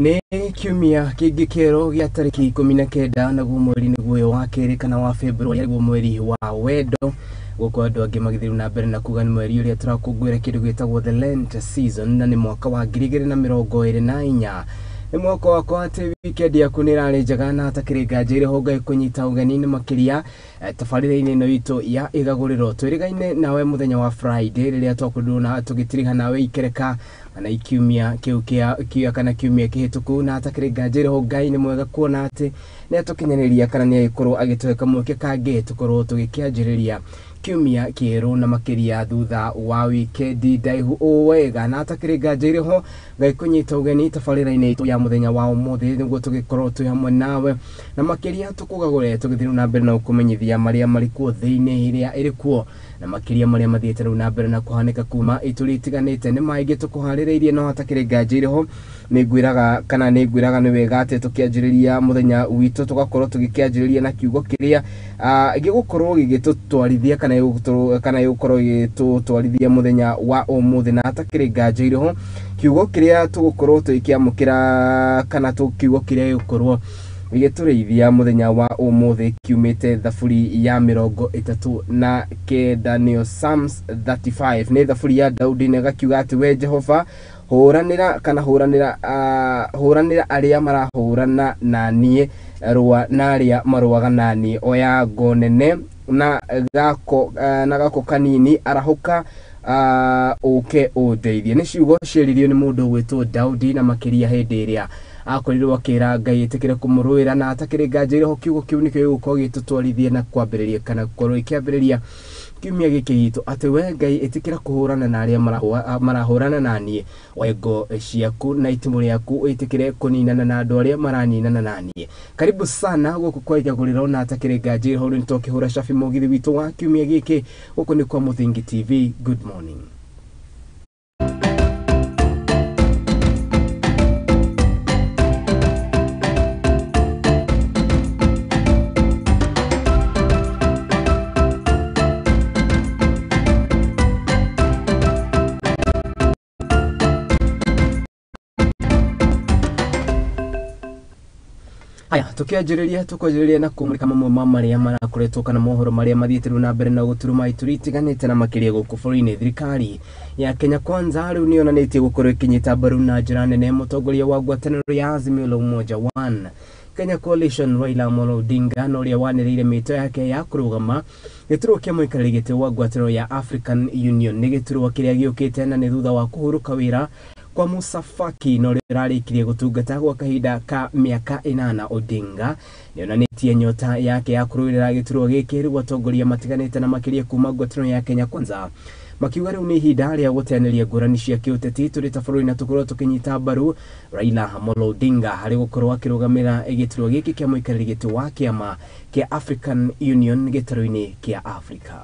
Nĩ kiumia kĩngĩ kĩerũ gĩa tarĩki 19 naguo mweri nĩguo ũyũ wa kerĩ kana wa February nĩguo mweri wa wendo. Gũkũ andũ angĩ magĩthiĩ na mbere na kuga nĩ mweri ũrĩa tũrakũngũĩra kĩndũ gĩtagwo the Lent season, na nĩ mwaka wa 2024. Nĩ mwaka wakwa atĩ weekend yaku nĩ ĩrarĩ njega na hatakĩrĩ nganja irĩho Ngai kũnyita ũgeni nĩ makĩria tabarĩra-inĩ ĩno itũ ya ĩgagũrĩro. Twĩrĩgaine nawe mũthenya wa Friday rĩrĩa twakorirwo na tũgĩtiriha nawe ikereka kana ikiumia kĩu kĩa kana kiumia kĩhĩtũku, na hatakĩrĩ nganja irĩho Ngai nĩ mwega kuona atĩ nĩ atũkinyanĩria kana nĩ agĩkorwo agĩtũhe kamweke kangĩ tũkorwo tũgĩkĩanjĩrĩria kiumia kĩerũ na makĩria thutha wa wikendi ndaihu ũũ wega. Na hatakĩrĩ nganja irĩho Ngai kũnyita ũgeni tabarĩra-inĩ itũ ya mũthenya wa ũmũthĩ nĩguo tũgĩkorwo twĩ hamwe nawe na makĩria tũkũgagũre tũgĩthiĩ na mbere na gũkũmenyithia marĩa marĩ kuo thĩ-inĩ ĩrĩa ĩrĩ kuo na makĩria marĩa mathiĩte rĩu na mbere na kũhanĩka kuma itũri itiganĩte. Nĩ maingĩ tũkũharĩrĩirie no hatakĩrĩ nganja irĩho nĩ ngwĩraga kana nĩ ngwĩraga nĩ wega atĩ tũkĩanjĩrĩria mũthenya witũ tũgakorwo tũgĩkĩanjĩrĩria na kiugo kĩrĩa gĩgũkorwo gĩgĩtũtwarithia kana gĩgũkorwo gĩgĩtũtwarithia mũthenya wa ũmũthĩ. Na hatakĩrĩ nganja irĩho kiugo kĩrĩa tũgũkorwo tũgĩkĩamũkĩra kana kiugo kĩrĩa gĩgũkorwo gĩgĩtũrĩithia mũthenya wa ũmũthĩ kiumĩte thaburi ya 39 nĩyo Psalms 35. Nĩ thaburi ya Daudi na ĩgakiuga atĩ we Jehova hũranĩra kana hũranĩra hũranĩra arĩa marahũrana na niĩ, rũa na arĩa marũaga na niĩ, oya ngo nene na gako kanini, arahũka ũke ũndeithie. Nĩ ciugo ciaririo nĩ mũndũ ũgwĩtwo Daudi na makĩria hĩndĩ ĩrĩa akorirwo akĩra Ngai ĩtĩkĩre kũmũrũĩra. Na hatakĩrĩ nganja irĩho kiugo kĩu nĩkĩo gĩgũkorwo gĩtũtwarithia na kwambĩrĩria kana gũkorwo gĩkĩambĩrĩria kiumia gĩkĩ gitũ atĩ we Ngai ĩtĩkĩra kũhũrana na arĩa marahũrana na niĩ, oe ngo ciaku na itimũ rĩaku ĩtĩkĩre kũninana na andũ arĩa maraninana na niĩ. Karibu sana gũkũ kwa Igagũrĩro na hatakĩrĩ nganja irĩho rĩu nĩtwakĩhũra cabi mũgithi witũ wa kiumia gĩkĩ. Gũkũ nĩ kwa Mũthingi TV. Good morning. Haya, tukianjĩrĩria tũkwanjĩrĩria na kũmũrĩka mamwe ma marĩa marakoretwo kana mohoro marĩa mathiĩte rĩu na mbere na gũturuma ituri itiganĩte na makĩria gũkũ bũrũri-inĩ. Thirikari ya Kenya Kwanza rĩu nĩyonanĩtie gũkorwo ĩkĩnyita mbaru na njĩra nene mũtongoria wa ngwatanĩro ya Azimio la Umoja One Kenya Coalition Raila Amolo Odinga, na ũrĩa wanĩrĩire mĩto yake ya kũrũgama gĩturwa kĩa mũikarĩri gĩtĩ wa ngwatanĩro ya African Union. Nĩ gĩturwa kĩrĩa gĩũkĩte na nĩ thutha wa kũhurũka wĩra kwa Musa Faki na ũrĩa ũrarĩkirie gũtungata gwa kahinda ka mĩaka 8. Odinga nĩonanĩtie nyota yake ya kũrũĩrĩra gĩturwa gĩkĩ rĩu atongoria matiganĩte na makĩria kuma ngwatanĩro ya Kenya Kwanza makiuga rĩu nĩ ihinda rĩa gũteanĩria ngũrani cia kĩũteti tũrĩ ta bũrũri na tũkorwo tũkĩnyita mbaru Raila Amolo Odinga harĩ gũkorwo akĩrũgamĩra gĩturwa gĩkĩ kĩa mũikarĩri gĩtĩ wa kĩama kĩa African Union gĩtarũ-inĩ kĩa Africa.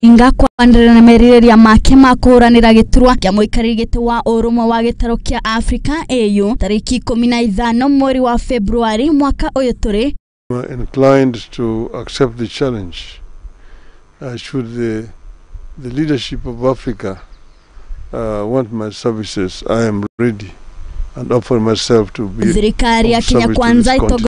Inga kwanĩrĩra na merirĩria make ma kũhũranĩra gĩturwa kĩa mũikarĩri gĩtĩ wa ũrũmwe wa gĩtarũ kĩa Africa AU tarĩki 15 mweri wa Februari mwaka ũyũ tũrĩ. Inclined to accept the challenge should the leadership of Africa want my services, I am ready and offer myself to be. Thirikari ya Kenya Kwanza itongoria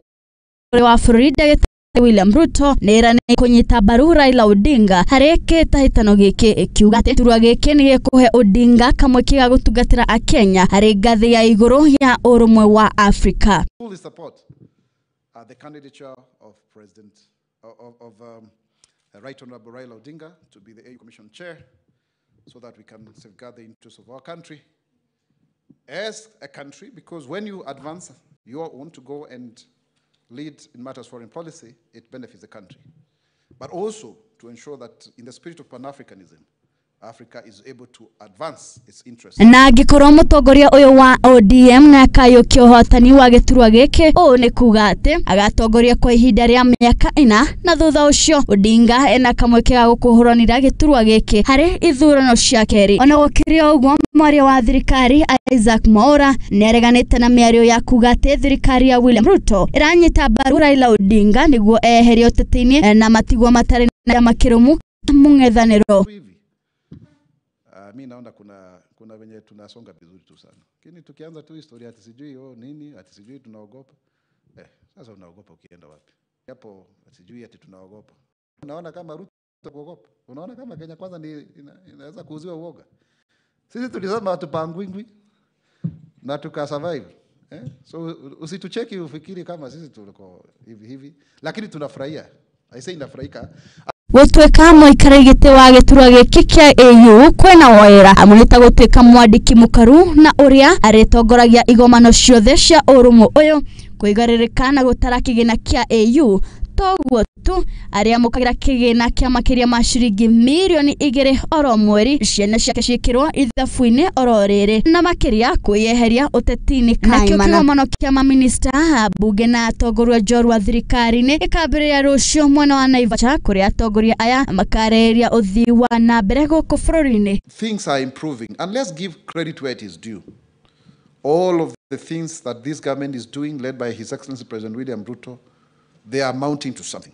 wa bũrũri Ndagĩtarĩ William Ruto nĩ kũnyita mbaru Raila Odinga harĩ kĩhĩtahĩtano gĩkĩ, ĩkiuga atĩ gĩturwa gĩkĩ nĩ gĩkũhe Odinga kamweke ga gũtungatĩra Akenya harĩ ngathĩ ya igũrũ ya ũrũmwe wa Afrika. Fully support the candidature of President of Right Honorable Raila Odinga to be the AU Commission Chair, so that we can safeguard the interests of our country as a country, because when you advance your own to go and lead in matters foreign policy, it benefits the country. But also to ensure that in the spirit of Pan-Africanism, Africa is able to advance its interests. Na angĩkorwo mũtongoria ũyũ wa ODM na akayũkia ũhotani wa gĩturwa gĩkĩ, ũũ nĩ kuga atĩ agatongoria kwa ihinda rĩa mĩaka 4 na thutha ũcio Odinga ena kamweke ga gũkũhũranĩra gĩturwa gĩkĩ harĩ ithurano cia kerĩ. Ona gũkĩrĩ ũguo, mwaria wa thirikari Isaac Mwaura nĩareganĩte na mĩario ya kuga atĩ thirikari ya William Ruto ĩranyita mbaru Raila Odinga nĩguo eherio ũteti-inĩ na matigwo matarĩ na kĩama kĩrũmu mũng'ethanĩro. Mi naona kuna Kuna venye tunasonga vizuri tu sana, lakini tukianza tu historia ati sijui oh nini, ati sijui tunaogopa. Sasa unaogopa ukienda wapi? Hapo sijui ati tunaogopa. Unaona kama Ruto kuogopa? Unaona kama Kenya Kwanza ni inaweza kuuziwa uoga? Sisi tulisema hatupangwingwi na tukasurvive. So usitucheki ufikiri kama sisi tuliko hivi hivi, lakini tunafurahia. I say inafurahika. Gũtuĩka mũikarĩri gĩtĩ wa gĩturwa gĩkĩ kĩa AU kwĩna wĩra amu nĩ ta gũtuĩka mwandĩki mũkaru na ũrĩa arĩtongoragia igomano ciothe cia ũrũmwe ũyũ kũigarĩrĩka na gũtara kĩgĩna kĩa AU toguo tu arĩamũkagĩra kĩgĩna kĩa makĩria ma ciringi mirioni 2 oro mweri ciana ciake ciĩkĩrwo ithabu-inĩ oro rĩrĩ na makĩria kwĩyeheria ũteti-inĩ nakĩo kĩgomano kĩa maminista mbunge na atongoria njorua thirikari-inĩ gĩkambĩrĩria rũciũ mwena wa Naivasha kũrĩa atongoria aya makarĩrĩria ũthii wa na mbere gũkũ bũrũri-inĩ. Things are improving, and let's give credit where it is due. All of the things that this government is doing, led by His Excellency President William Ruto, they are amounting to something.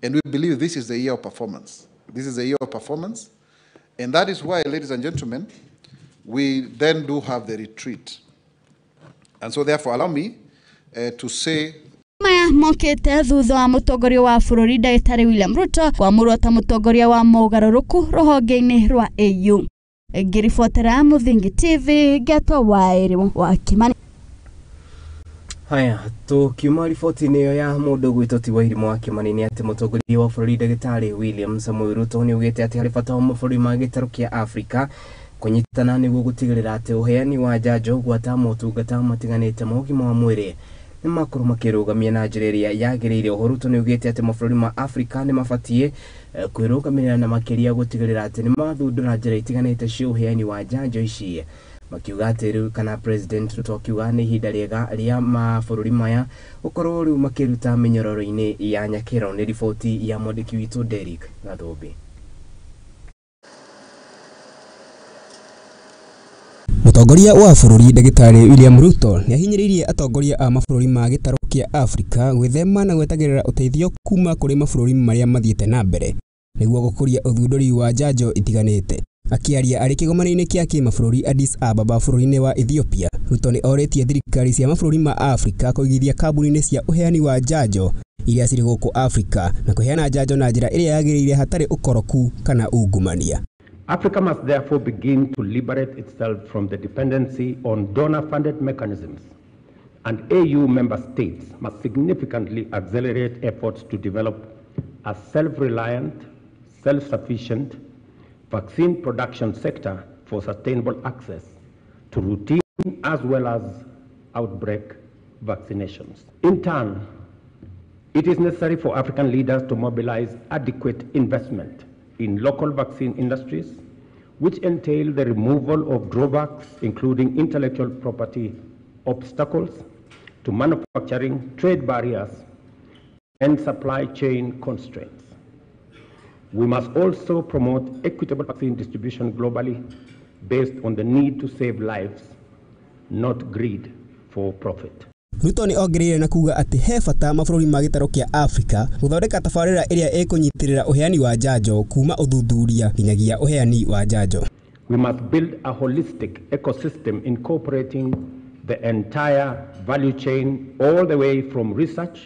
And we believe this is the year of performance. This is the year of performance. And that is why, ladies and gentlemen, we then do have the retreat. And so therefore, allow me to say maya mokĩte thutha wa mũtongoria wa bũrũri Ndagĩtarĩ William Ruto kwamũrwo ta mũtongoria wa mogarũrũku rũhonge-inĩ rwa AU. Ngĩribotera Mũthingi TV ngetwo Wairimu wa Kimani. Haya, tukiuma riboti-inĩ ĩyo ya mũndũ gwĩtwo ti Wairimu wa Kimani nĩ atĩ mũtongoria wa bũrũri Ndagĩtarĩ William Samoei Ruto nĩ augĩte atĩ harĩ bata wa mabũrũri ma gĩtarũ kĩa Afrika kũnyitana nĩguo gũtigĩrĩra atĩ ũheani wa njanjo gwata motungata matiganĩte ma ũgima wa mwĩrĩ nĩ makorwo makĩrũgamia na njĩra ĩrĩa yagĩrĩire. Oho Ruto nĩ augĩte atĩ mabũrũri ma Afrika nĩ mabatiĩ kwĩrũgamĩrĩra na makĩria gũtigĩrĩra atĩ nĩ mathundũra njĩra itiganĩte cia ũheani wa njanjo ici, makiuga atĩ rĩu kana President Ruto akiuga nĩ ihinda rĩega rĩa mabũrũri maya gũkorwo rĩu makĩruta mĩnyororo-inĩ ya nyakĩro. Nĩ riboti ya mwandĩki witũ Derrick Gathũmbi. Mũtongoria wa bũrũri Ndagĩtarĩ William Ruto nĩahinyĩrĩirie atongoria a mabũrũri ma gĩtarũ kĩa Afrika gwĩthema na gwetagĩrĩra ũteithio kuma kũrĩ mabũrũri marĩa mathiĩte na mbere nĩguo gũkũria ũthundũri wa njanjo itiganĩte. Akĩaria arĩ kĩgomano-inĩ kĩa kĩmabũrũri Addis Ababa bũrũri-inĩ wa Ethiopia, Ruto nĩ orĩtie thirikari cia mabũrũri ma Afrika kũigithia kambuni-inĩ cia ũheani wa njanjo iria cirĩ gũkũ Afrika na kũheana njanjo na njĩra ĩrĩa yagĩrĩire hatarĩ ũkoroku kana ungumania. Africa must therefore begin to liberate itself from the dependency on donor-funded mechanisms, and AU member states must significantly accelerate efforts to develop a self-reliant, self-sufficient vaccine production sector for sustainable access to routine as well as outbreak vaccinations. In turn, it is necessary for African leaders to mobilize adequate investment in local vaccine industries, which entail the removal of drawbacks, including intellectual property obstacles to manufacturing, trade barriers, and supply chain constraints. We must also promote equitable vaccine distribution globally based on the need to save lives, not greed for profit. Ruto nĩ ongereire na kuga atĩ he bata mabũrũri ma gĩtarũ kĩa Afrika gũthondeka tabarĩra ĩrĩa ĩkũnyitĩrĩra ũheani wa njanjo kuma ũthuthuria nginyagia ũheani wa njanjo. We must build a holistic ecosystem incorporating the entire value chain all the way from research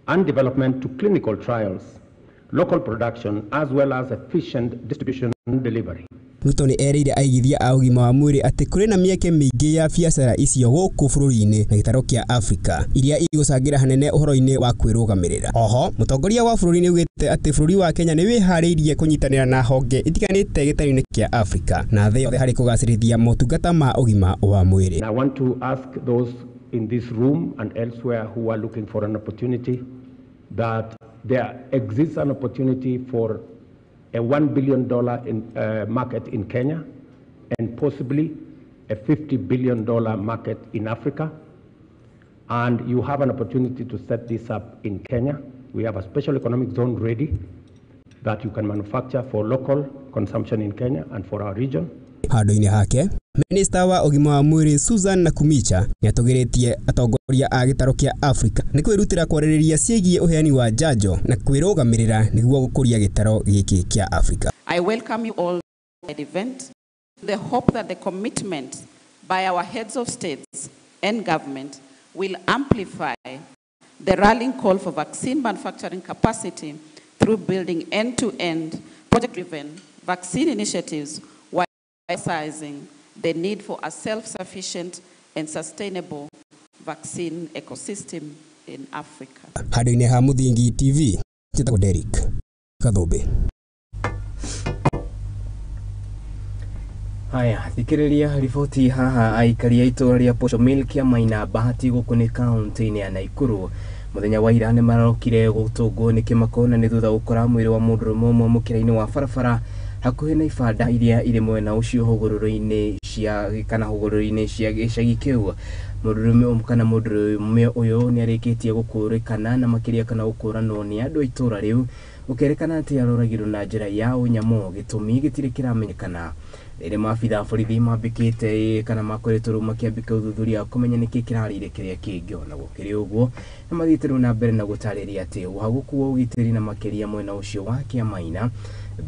and development to clinical trials, local production, as well as efficient distribution and delivery. Ruto nĩ erĩire aigithia a ũgima wa mwĩrĩ atĩ kũrĩ na mĩeke mĩingĩ ya biacara icio gũkũ bũrũri-inĩ na gĩtarũ kĩa Afrika iria igũcangĩra hanene ũhoro-inĩ wa kwĩrũgamĩrĩra. Oho, mũtongoria wa bũrũri nĩ augĩte atĩ bũrũri wa Kenya nĩ wĩharĩirie kũnyitanĩra na honge itiganĩte gĩtarũ-inĩ kĩa Afrika na thĩ yothe harĩ kũgacĩrithia motungata ma ũgima wa mwĩrĩ. I want to ask those in this room and elsewhere who are looking for an opportunity that there exists an opportunity for a $1 billion market in Kenya and possibly a $50 billion market in Africa. And you have an opportunity to set this up in Kenya. We have a special economic zone ready that you can manufacture for local consumption in Kenya and for our region. Handũ-inĩ hake, Minista wa ũgima wa mwĩrĩ Susan Nakhumicha nĩatũgĩrĩtie atongoria a gĩtarũ kĩa Afrika nĩ kwĩrutĩra kwarĩrĩria ciĩgiĩ ũheani wa njanjo na kwĩrũgamĩrĩra nĩguo gũkũria gĩtarũ gĩkĩ kĩa Afrika. I welcome you all to the event. the hope that the commitment by our heads of states and government will amplify the rallying call for vaccine manufacturing capacity through building end-to-end project-driven vaccine initiatives while emphasizing the need for a self-sufficient and sustainable vaccine ecosystem in Africa. Handũ-inĩ ha Mũthingi TV, njĩtagwo Derrick Kathũmbĩ. Haya, thikĩrĩria riboti haha. Aikari a itũũra rĩa Posho Mill Kĩamaina Bahati gũkũ nĩ kaũntĩ-inĩ ya Naikuru mũthenya wa ira nĩ marokire gũtũngwo nĩ kĩmako na nĩ thutha gũkora mwĩrĩ wa mũndũrũme ũmwe mũkĩra-inĩ wa barabara hakuhĩ na ibanda iria irĩ mwena ũcio hũgũrũrũ-inĩ cia kana hũgũrũrũ-inĩ cia gĩcagi kĩu. Mũndũrũme kana mũndũrũme ũyũ nĩ arĩkĩtie gũkũrĩkana na makĩria kana gũkũranwo nĩ andũ a itũũra rĩu, gũkerĩkana atĩ aroragirwo na njĩra ya ũnyamũ. Gĩtũmi gĩtirĩ kĩramenyekana. Rĩrĩa maabitha a borithi mambĩkĩte kana makoretwo rĩu makĩambĩka ũthuthuria wa kũmenya nĩkĩ kĩrarĩire kĩrĩa kĩngĩ. Ona gũkĩrĩ ũguo nĩ mathiĩte rĩu na mbere na gũtarĩria atĩ ũhagũku wa ũgitĩri na makĩria mwena ũcio wa Kĩamaina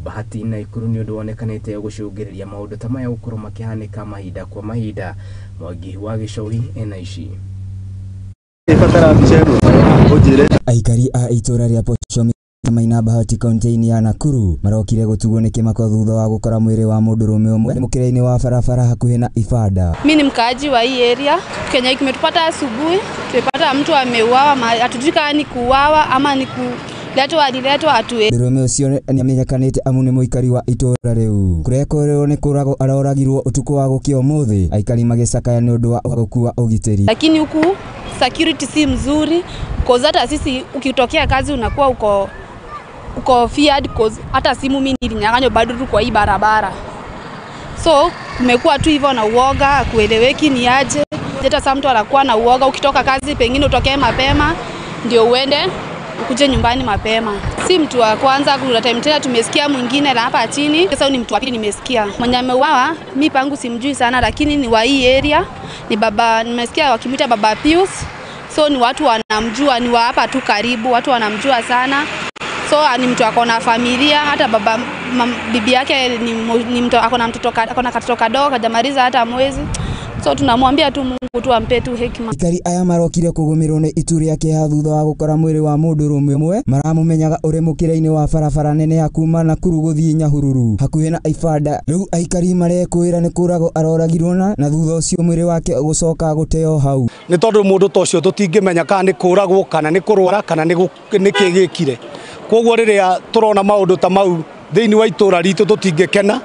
Bahati Naikuru nĩ ũndũ wonekanĩte gũcũngĩrĩria maũndũ ta maya gũkorwo makĩhanĩka mahinda kwa mahinda. Mwangi wa Gĩcohi ena ici. Aikari a itũũra rĩa Posho Maina Bahati kaunti-inĩ ya Nakuru marokire gũtugwo nĩ kĩmako thutha wa gũkora mwĩrĩ wa mũndũrũme ũmwe mũkĩra-inĩ wa barabara hakuhĩ na ibanda. Mimi ni mkaaji wa hii area. Kenya kimetupata asubuhi, tumepata mtu ameuawa, hatujui kama ni kuuawa ama ni kuletwa, aliletwa atue. Mũndũrũme ũcio nĩamenyekanĩte amu nĩ mũikari wa itũũra rĩu. Kũrekũĩrwo nĩ kũragwo aroragirwo ũtukũ wa gũkĩa ũmũthĩ, aikari magĩcakaya nĩ ũndũ wa ũhagũku wa ũgitĩri. Lakini huku security si mzuri, cause hata sisi ukitokea kazi unakuwa uko feared, cause hata simu mimi nilinyang'anywa bado tu kwa hii barabara. So kumekuwa tu hivyo na uoga, kueleweki ni aje. Hata sasa mtu anakuwa na uoga, ukitoka kazi pengine utokee mapema ndio uende ukuje nyumbani mapema. Si mtu wa kwanza, kuna time tena tumesikia mwingine na hapa chini. Sasa ni mtu wa pili nimesikia. Mwenye ameuawa mimi pangu simjui sana, lakini ni wa hii area, ni baba, nimesikia wakimuita Baba Pius. So ni watu wanamjua, ni wa hapa tu karibu, watu wanamjua sana. So ni mtu akona familia, hata baba bibi yake ni mtu akona mtoto, akona katoto kadogo hajamaliza hata mwezi. So tunamwambia tu Mungu tu ampe tu hekima. Aikari aya marokire kũgũmĩrwo nĩ itu rĩa kĩeha thutha wa gũkora mwĩrĩ wa mũndũrũme ũmwe maramũmenyaga ũrĩ mũkĩra-inĩ wa barabara nene ya kuma Nakuru gũthiĩ Nyahururu hakuhĩ na ibanda. Rĩu aikari marekũĩra nĩ kũragwo aroragirwo na thutha ũcio mwĩrĩ wake gũcoka gũteo hau. Nĩ tondũ mũndũ ta ũcio tũtingĩmenya kana nĩ kũragwo kana nĩ kũrwara kana nĩ kĩ gĩkire. Koguo rĩrĩa tũrona maũndũ ta mau thĩinĩ wa itũũra ritũ tũtingĩkena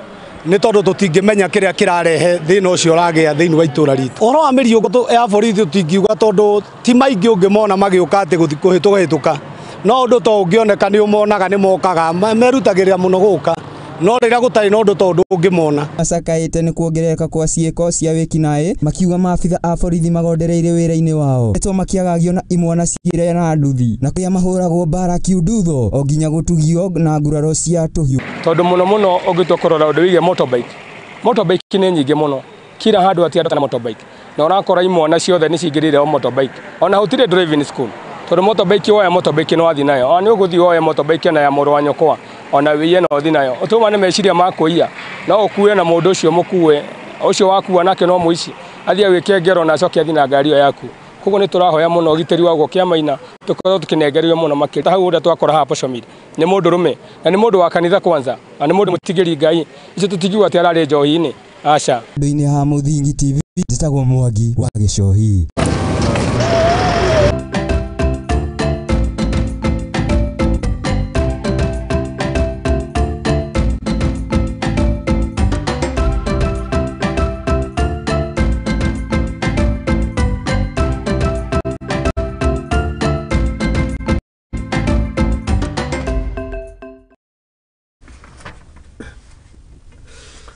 nĩ tondũ tũtingĩmenya kĩrĩa kĩrarehe thĩna ũcio ũragĩa thĩinĩ wa itũũra ritũ. Ũhoro wa mĩriũngũ ya borithi tũtingiuga tondũ ti maingĩ ũngĩmona magĩũka atĩ gũthiĩ kũhĩtũka, no ũndũ to ũngĩoneka nĩ ũmonaga nĩ mokaga, merutagĩrĩra mũno gũka, no rĩrĩa gũtarĩ na ũndũ to ndũngĩmona. Macakaĩte nĩ kuongerereka kwa ciĩko cia wĩkinaĩ, makiuga maabitha a borithi magondereire wĩra-inĩ wao etwo makĩagagio na imwana ciĩre na nduthi na kũrĩa mahũragwo mbara kiundutho o nginya gũtugio na nguraro cia tũhiũ. Tondũ mũno mũno ũngĩtua kũrora ũndũ wĩgiĩ motorbike nĩ nyingĩ mũno, kila handũ atia na motorbike, na ũrakora imwana ciothe nĩ cingĩrĩire o motorbike, ona gũtirĩ driving school tondũ motorbike woya motorbike no wathiĩ nayo, ona nĩ ũgũthiĩ woe motorbike na ya mũrũ wa nyũkwa ona wĩiye no ũthiĩ nayo. Ũtũma nĩ meciria ma kũiya, no ũkue na mũndũ ũcio mũkue ũcio wakua nake no mũici athiĩ agwĩke ngero na acoke athiĩ na ngari ĩyo yaku. Koguo nĩ tũrahoya mũno ũgitĩri wa guo Kĩamaina tũkorwo tũkĩnengerio mũno makĩria. Hau ũrĩa twakora haha Posho Mill nĩ mũndũrũme na nĩ mũndũ wa kanitha kwanza na nĩ mũndũ mũtigĩri Ngai, icio tũtingiuga atĩ ararĩ njohi-inĩ, aca. Handũ-inĩ ha Mũthingi TV, njĩtagwo Mwangi wa Gĩcohi.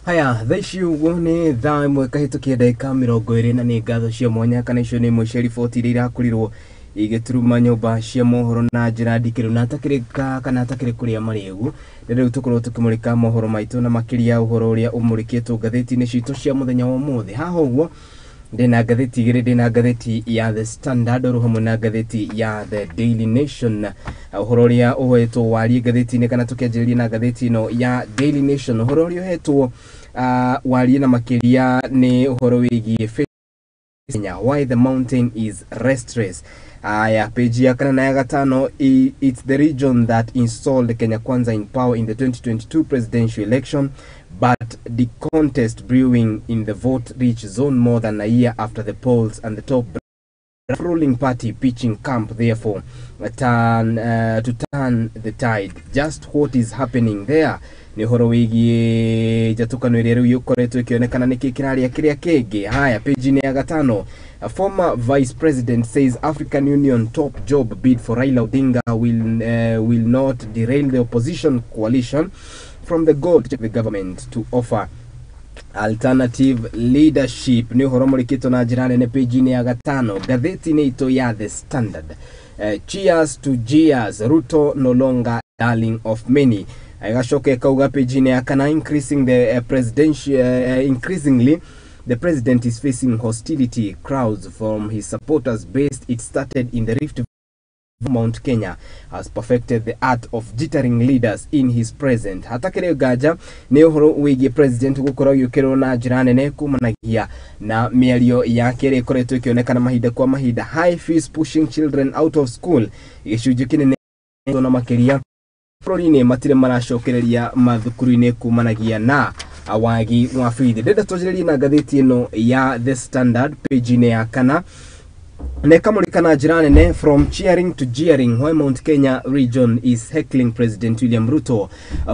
Haya, thaa ici ũguo nĩ thaa ĩmwe kahĩtũkia ndagĩka 20 na nĩ ngatho cia mwanya kana icio nĩ imwe cia riboti iria irakorirwo igĩturuma nyũmba cia mohoro na njĩra ndikĩru na atakĩrĩ kana atakĩrĩ kũrĩa marĩgu. Na rĩu tũkorwo tũkĩmũrĩka mohoro maitũ na makĩria ũhoro ũrĩa ũmũrĩkĩtwo ngathĩti-inĩ citũ cia mũthenya wa ũmũthĩ. Haha ũguo ndĩna ngathĩti igĩrĩ, ndĩna ngathĩti ya The Standard oro hamwe na ngathĩti ya The Daily Nation. Ũhoro ũrĩa ũhetwo warie ngathĩti-inĩ kana tũkĩanjĩrĩria na ngathĩti ĩno ya Daily Nation, ũhoro ũrĩa ũhetwo Warie na makiria ni uhoro wigie Kenya, why the mountain is restless. Aya, page ya kana na ya gatano, it's the region that installed Kenya Kwanza in power in the 2022 presidential election, but the contest brewing in the vote-rich zone more than a year after the polls, and the top ruling party pitching camp therefore to turn the tide. Just what is happening there? Nĩ ũhoro wĩgiĩ njatukano ĩrĩa rĩu ĩkoretwo ĩkĩonekana nĩkĩ kĩraria kĩrĩa kĩngĩ. Haya, page-inĩ ya gatano, a former vice president says African Union top job bid for Raila Odinga will not derail the opposition coalition from the goal to the government to offer alternative leadership. Nĩ ũhoro mũrĩkĩtwo na njĩra nene page-inĩ ya gatano ngathĩti-inĩ itũ ya The Standard. Cheers to jeers, Ruto no longer darling of many. Igacoka ĩkauga page-inĩ ya kana, increasing the presidential increasingly the president is facing hostility crowds from his supporters based. It started in the Rift. Mount Kenya has perfected the art of jittering leaders in his present. Hatakĩrĩ nganja nĩ ũhoro wĩgiĩ president gũkorwo agĩũkĩrĩrwo na njĩra nene kumanagia na mĩario yake ĩrĩa ĩkoretwo ĩkĩonekana mahinda kwa mahinda. High fees pushing children out of school, gĩcunjĩ kĩnene na makĩria bũrũri-inĩ matirĩ maracokereria mathukuru-inĩ kumanagia na wagi wa bithi. Ndĩrenda twanjĩrĩrie na ngathĩti ĩno ya The Standard page-inĩ ya kana, na ĩkamũrĩka na njĩra nene, from cheering to jeering, why Mount Kenya region is heckling President William Ruto.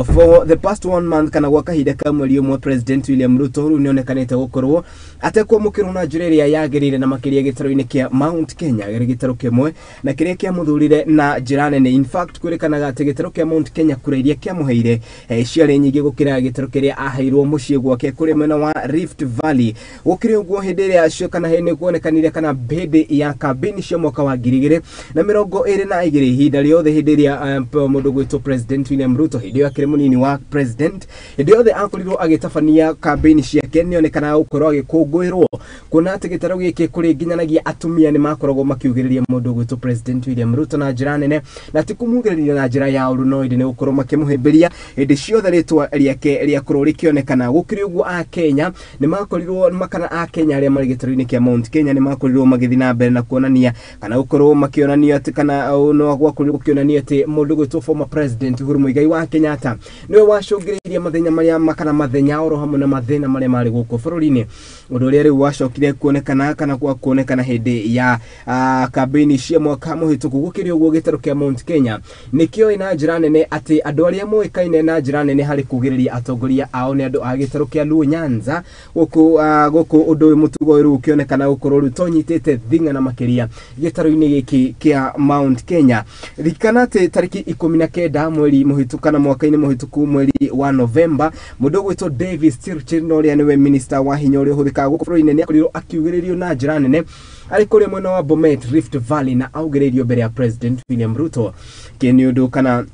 For the past one month, kana gwa kahinda ka mweri ũmwe, President William Ruto rĩu nĩonekanĩte gũkorwo atekwamũkĩrwo na njĩra ĩrĩa yagĩrĩire na makĩria gĩtarũ-inĩ kĩa Mount Kenya, gĩrĩ gĩtarũ kĩmwe na kĩrĩa kĩamũthurire na njĩra nene. In fact, kwĩrĩkanaga atĩ gĩtarũ kĩa Mount Kenya kura iria kĩamũheire ciarĩ nyingĩ gũkĩra gĩtarũ kĩrĩa aheirwo mũciĩ gwake kũrĩ mwena wa Rift Valley. Gũkĩrĩ ũguo, hĩndĩ ĩrĩa cio kana nĩ kuonekanire kana hĩndĩ ya kambĩini cia mwaka wa 2022, ihinda rĩothe hĩndĩ ĩrĩa mũndũ gwĩtwo President William Ruto, hĩndĩ ĩyo akĩrĩ mũnini wa president, hĩndĩ yothe akorirwo agĩtabania kambĩini ciake, nĩonekanaga gũkorwo agĩkũngũĩrwo, kuona atĩ gĩtarũ gĩkĩ kũrĩ nginyanagia atumia nĩ makoragwo makiugĩrĩria mũndũ gwĩtwo President William Ruto na njĩra nene, na ti kũmugĩrĩria na njĩra ya ũru, no ĩndĩ nĩ gũkorwo makĩmũhĩmbĩria hĩndĩ ciothe rĩtwa rĩake rĩakorwo rĩkĩonekana. Gũkĩrĩ ũguo, Akenya nĩ makorirwo makana Akenya arĩa marĩ gĩtarũ-inĩ kĩa Mount Kenya nĩ makorirwo magĩthiĩ na mbere na kuonania kana gũkorwo makĩonania atĩ kana no gwakorirwo gũkĩonania atĩ mũndũ gwĩtwo former president Uhuru Muigai wa Kenyatta nĩwe wacũngĩrĩirie mathenya marĩa makana mathenya oro hamwe na mathĩna marĩa marĩ gũkũ bũrũri-inĩ, ũndũ ũrĩa rĩu wacokire kuonekana kana kwa kuonekana hĩndĩ ya kambĩini cia mwaka mũhĩtũku. Gũkĩrĩ ũguo, gĩtarũ kĩa Mount Kenya nĩkĩoĩ na njĩra nene atĩ andũ arĩa moĩkaine na njĩra nene harĩ kugĩrĩria atongoria ao nĩ andũ a gĩtarũ kĩa Luo Nyanza gũkũ ũndũ ũyũ mũtugo ũyũ rĩu ũkĩonekana gũkorwo rĩu tonyitĩte thing'a na makĩria gĩtarũ-inĩ gĩkĩ kĩa Mount Kenya. Ririkana atĩ tarĩki 19 mweri mũhĩtũku kana mwaka-inĩ mũhĩtũku mweri wa Novemba, mũndũ ũgwĩtwo Davis Chirchir na ũrĩa nĩwe minister wa hinya ũrĩa ũhũthĩkaga gũkũ bũrũri-inĩ nĩakorirwo akiugĩrĩrio na njĩra nene arĩ kũrĩa mwena wa Bomet, Rift Valley, na augĩrĩirio mbere ya President William Ruto. Kĩ nĩ ũndũ kana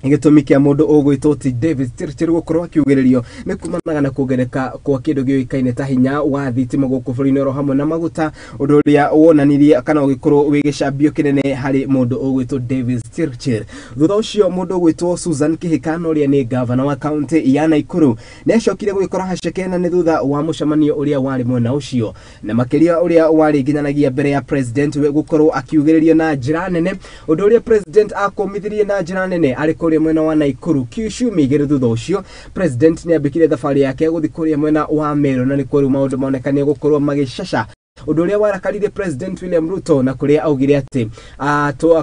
gĩtũmi kĩa mũndũ ũgwĩtwo ti Davis Chirchir gũkorwo akiugĩrĩrio nĩ kumanaga na kuongereka kwa kĩndũ gĩũĩkaine ta hinya wa thitima gũkũ bũrũri-inĩ oro hamwe na maguta, ũndũ ũrĩa wonanirie kana ũgĩkorwo wĩ gĩcambio kĩnene harĩ mũndũ ũgwĩtwo Davis Chirchir. Thutha ũcio, mũndũ ũgwĩtwo Susan Kihika na ũrĩa nĩ gavana wa kaunti ya Nakuru nĩ acokire gwĩkora haceke, na nĩ thutha wa mũcemanio ũrĩa warĩ mwena ũcio na makĩria ũrĩa warĩ nginyanagia mbere ya president we gũkorwo akiugĩrĩrio na njĩra nene, ũndũ ũrĩa president akũmithirie na njĩra nene arĩ kũrĩa mwena wa Nakuru kiumia igĩrĩ. Thutha ũcio, president nĩ ambĩkire thabarĩ yake gũthiĩ kũrĩa mwena wa Meru, na nĩ rĩu maũndũ maonekanie gũkorwo magĩcaca, ũndũ ũrĩa warakarire President William Ruto, na kũrĩa augire atĩ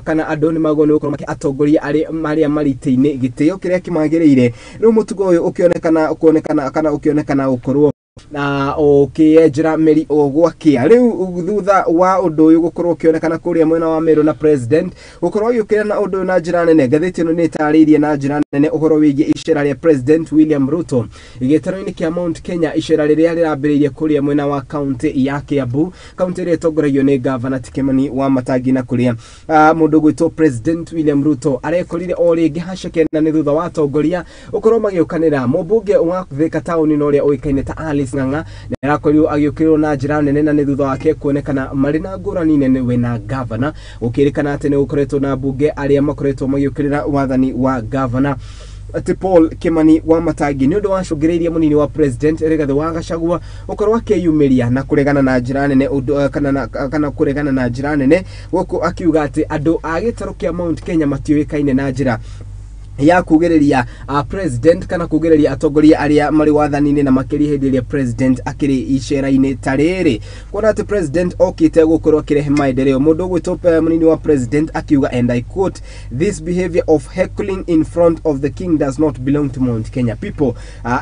kana andũ nĩ magwo nĩ gũkorwo makĩ atongoria arĩa marĩ itĩ-inĩ gĩtĩo kĩrĩa kĩmagĩrĩire. Rĩu mũtugo ũyũ ũkĩonekana kuonekana kana ũkĩonekana gũkorwo na ũkĩenjera mĩri o gwakĩa. Rĩu thutha wa ũndũ ũyũ gũkorwo ũkĩonekana kũrĩa mwena wa Meru na president gũkorwo agĩũkĩra na ũndũ ũyũ na njĩra nene, ngathĩti ĩno nĩ ĩtarĩirie na njĩra nene ũhoro wĩgiĩ icera rĩa President William Ruto gĩtarũ-inĩ kĩa Mount Kenya, icera rĩrĩa rĩrambĩrĩirie kũrĩa mwena wa kaunti ya Kiambu, kaunti ĩrĩa ĩtongoragio nĩ gavana ti Kimani wa Matangi, na kũrĩa mũndũ gwĩtwo President William Ruto arekorire o rĩngĩ haceke, na nĩ thutha wa atongoria gũkorwo magĩũkanĩra. Mũmbunge wa Thika taũni na ũrĩa ũĩkaine ta Alice Ng'ang'a nĩ arakorirwo agĩũkĩrĩrwo na njĩra nene, na nĩ thutha wake kuonekana marĩ na ngũrani nene we na gavana. Gũkĩrĩkana atĩ nĩ gũkoretwo na mbunge arĩa makoretwo magĩũkĩrĩra wathani wa gavana. Atĩ Paul Kimani wa Matangi nĩ ũndũ wacũngĩrĩirie mũnini wa president Rigathĩ wa Gachagua gũkorwo akĩyumĩria na kũregana na njĩra nene ũndũ kana kũregana na njĩra nene gũkũ akiuga atĩ andũ a gĩtarũ kĩa Mount Kenya matiũĩkaine na njĩra ya kugĩrĩria president kana kugĩrĩria atongoria arĩa marĩ wathani-inĩ, na makĩria hĩndĩ ĩrĩa president akĩrĩ icera-inĩ ta rĩrĩ, kuona atĩ president okĩte gũkorwo akĩrehe maendeleo. Mũndũ ũgwĩtwo mũnini wa president akiuga, and I quote, "This behavior of heckling in front of the king does not belong to Mount Kenya people,"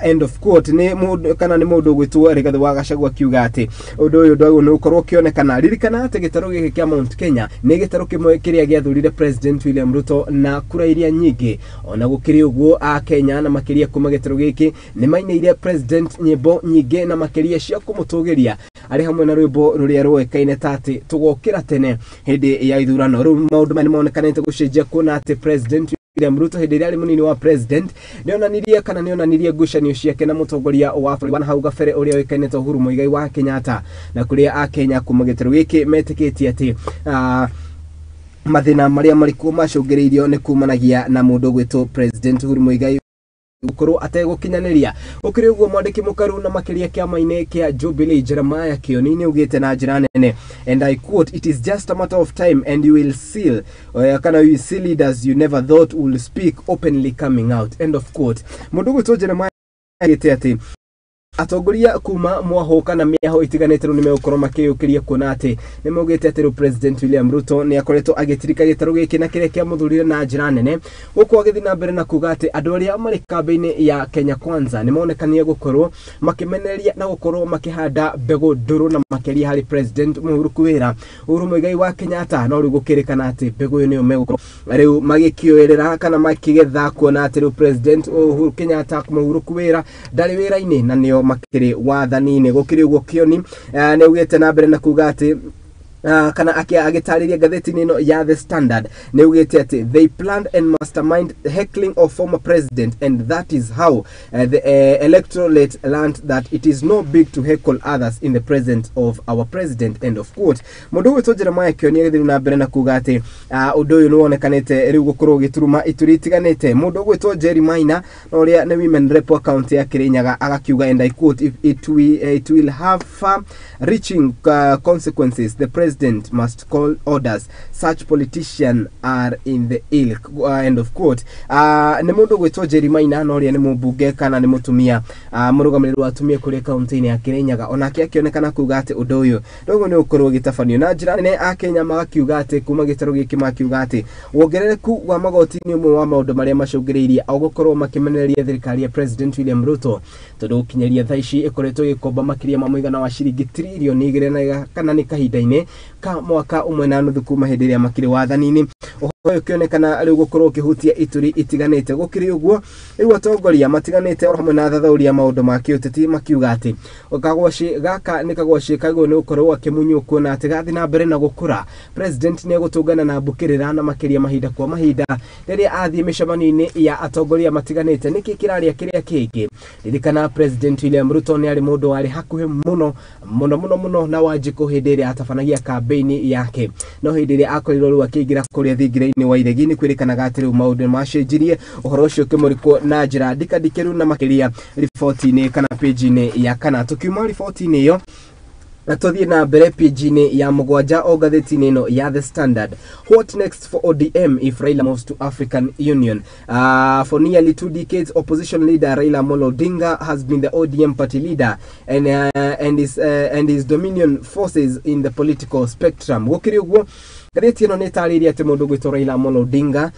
end of quote. Nĩ mũndũ kana nĩ mũndũ ũgwĩtwo Rigathĩ wa Gachagua akiuga atĩ ũndũ ũyũ ndwagĩrĩirwo nĩ gũkorwo ũkĩonekana. Ririkana atĩ gĩtarũ gĩkĩ kĩa Mount Kenya nĩ gĩtarũ kĩmwe kĩrĩa gĩathurire President William Ruto na kura iria nyingĩ. Ona gũkĩrĩ ũguo, a Kenya na makĩria kuma gĩtarũ gĩkĩ nĩ mainĩire president nyĩmbo nyingĩ na makĩria cia kũmũtũgĩria, arĩ hamwe na rwĩmbo rũrĩa rũĩkaine ta atĩ tũgokĩra tene hĩndĩ ya ithurano. Rĩu maũndũ maya nĩ monekanĩte gũcenjia, kuona atĩ President William Ruto hĩndĩ ĩrĩa arĩ mũnini wa president nĩonanirie kana nĩonanirie ngucanio ciake na mũtongoria wa bũrũri wa hau gabere ũrĩa ũĩkaine ta Uhuru Muigai wa Kenyatta, na kũrĩa akenya kuma gĩtarũ gĩkĩ metĩkĩtie atĩ mathĩna marĩa marĩ kuo macũngĩrĩirio nĩ kumanagia na mũndũ ũgwĩtwo President Uhuru Muigai gũkorwo ategũkinyanĩria. Gũkĩrĩ ũguo, mwandĩki mũkaru na makĩria kĩama-inĩ kĩa Jubilee Jeremiah Kioni nĩ augĩte na njĩra nene, and I quote, "It is just a matter of time and you will see kana you will see leaders you never thought will speak openly coming out," end of quote. Mũndũ ũgwĩtwo Jeremiah augĩte atĩ atongoria kuma mwaho kana mĩaho itiganĩte rĩu nĩmegũkorwo makĩyũkĩria, kuona atĩ nĩmaugĩte atĩ rĩu President William Ruto nĩ akoretwo agĩtirika gĩtarũ gĩkĩ na kĩrĩa kĩamũthurire na njĩra nene, gũkũ agĩthiĩ na mbere na kuga atĩ andũ arĩa marĩ kambĩ-inĩ ya Kenya Kwanza nĩmonekanire gũkorwo makĩmenereria na gũkorwo makĩhanda mbegũ ndũrũ na makĩria harĩ President mũhurũku wĩra Uhuru Muigai wa Kenyatta. No rĩu gũkĩrĩkana atĩ mbegũ ĩyo nĩyo megũkorwo rĩu magĩkĩoerera kana makĩgetha, kuona atĩ rĩu President Uhuru Kenyatta mũhurũku wĩra ndarĩ wĩra-inĩ na nĩo makĩrĩ wathani-inĩ. Gũkĩrĩ ũguo, Kioni nĩ augĩte na mbere na kuga atĩ kana agĩtarĩria ngathĩti-inĩ ĩno ya The Standard, nĩ augĩte atĩ they planned and mastermind heckling of former president, and that is how the electorate learned that it is no big to heckle others in the presence of our president, end of quote. Mũndũ ũgwĩtwo Jeremiah Kioni agĩthiĩ na mbere na kuga atĩ ũndũ ũyũ nĩ wonekanĩte rĩu gũkorwo ũgĩturuma ituri itiganĩte. Mũndũ ũgwĩtwo Jerry Maina na ũrĩa nĩ women rep wa kaunti ya Kirinyaga agakiuga, and I quote, "If it will have far reaching consequences. The president must call orders. Such politicians are in the ilk," end of quote. Nĩ mũndũ ũgwĩtwo Jerry Maina na ũrĩa nĩ mũmbunge kana nĩ mũtumia, mũrũgamĩrĩri wa atumia kũrĩa kaunti-inĩ ya Kirinyaga, onake akĩonekana kuga atĩ ũndũ ũyũ rĩu nĩ ũgũkorwo ũgĩtabanio na njĩra nene. Akenya magakiuga atĩ kuma gĩtarũ gĩkĩ makiuga atĩ wongerereku wa magoti nĩ ũmwe wa maũndũ marĩa macũngĩrĩirie o gũkorwo makĩmenereria thirikari ya President William Ruto, tondũ gũkinyĩria thaa ici ĩkoretwo ĩgĩkomba makĩria ma mũigana wa ciringi 2.2 trillion na kana nĩ kahinda-inĩ ka mwaka ũmwe na nuthu kuma hĩndĩ ĩrĩa makĩrĩ wathani-inĩ. Ũhoro ũyũ ũkĩonekana rĩu gũkorwo ũkĩhutia ituri itiganĩte. Gũkĩrĩ ũguo, rĩu atongoria matiganĩte o hamwe na athathaũri a maũndũ ma kĩũteti makiuga atĩ kagwacĩ gaka nĩ kagwacĩ kagĩrĩirwo nĩ gũkorwo akĩmunywo, kuona atĩ gathiĩ na mbere na gũkũra president nĩ egũtũngana na mbũkĩrĩra na makĩria mahinda kwa mahinda rĩrĩa athiĩ mĩcemanio-inĩ ya atongoria matiganĩte. Nĩkĩ kĩrarĩa kĩrĩa kĩngĩ? Ririkana President William Ruto nĩ arĩ mũndũ warĩ hakuhĩ mũno mũno mũno mũno na Wanjikũ hĩndĩ ĩrĩa atabanagia kambĩini yake, no hĩndĩ ĩrĩa akorirwo rĩu akĩingĩra kũrĩa thingira-inĩ wa iregi nĩ kwĩrĩkanaga atĩ rĩu maũndũ nĩ macenjirie. Ũhoro ũcio ũkĩmũrĩkwo na njĩra ndikandikĩru na makĩria riboti-inĩ kana page-inĩ ya kana. Tũkiuma riboti-inĩ ĩyo na tũthiĩ na mbere page-inĩ ya 7 o ngathĩti-inĩ ĩno ya The Standard. What next for ODM if Raila moves to African Union? For nearly 2 decades, opposition leader Raila Amolo Odinga has been the ODM party leader and his dominion forces in the political spectrum. Gũkĩrĩ ũguo, ngathĩti ĩno nĩ ĩtarĩirie atĩ mũndũ ũgwĩtwo Raila Amolo Odinga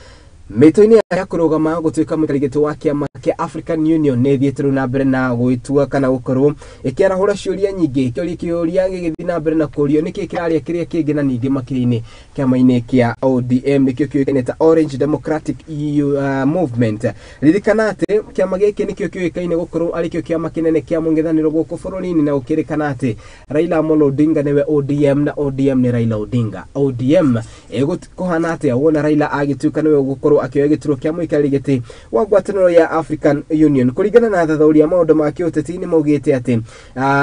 mĩto-inĩ ya kũrũgama gũtuĩka mũikarĩri gĩtĩ wa kĩama kĩa African Union nĩ ĩthiĩte rĩu na mbere na gwĩtua kana gũkorwo ĩkĩarahũra ciũria nyingĩ. Kĩũria gĩgĩthiĩ na mbere na kũrio, nĩkĩ kĩrarĩa kĩrĩa kĩngĩ? Na ningĩ makĩria-inĩ kĩama-inĩ kĩa ODM, nĩkĩo kĩũĩkaine ta Orange Democratic EU Movement. Ririkana atĩ kĩama gĩkĩ nĩkĩo kĩũĩkaine gũkorwo arĩ kĩo kĩama kĩnene kĩa mũng'ethanĩro gũkũ bũrũri-inĩ, na gũkĩrĩkana atĩ Raila Amolo Odinga nĩwe ODM na ODM nĩ Raila Odinga. ODM ĩgũkũhana atĩa wona Raila agĩtuĩka nĩwe ũgũkorwo gũkorwo akĩoya gĩturwa kĩa mũikarĩri gĩtĩ wa ngwatanĩro ya African Union. Kũringana na athathaũri a maũndũ ma kĩũteti nĩ maugĩte atĩ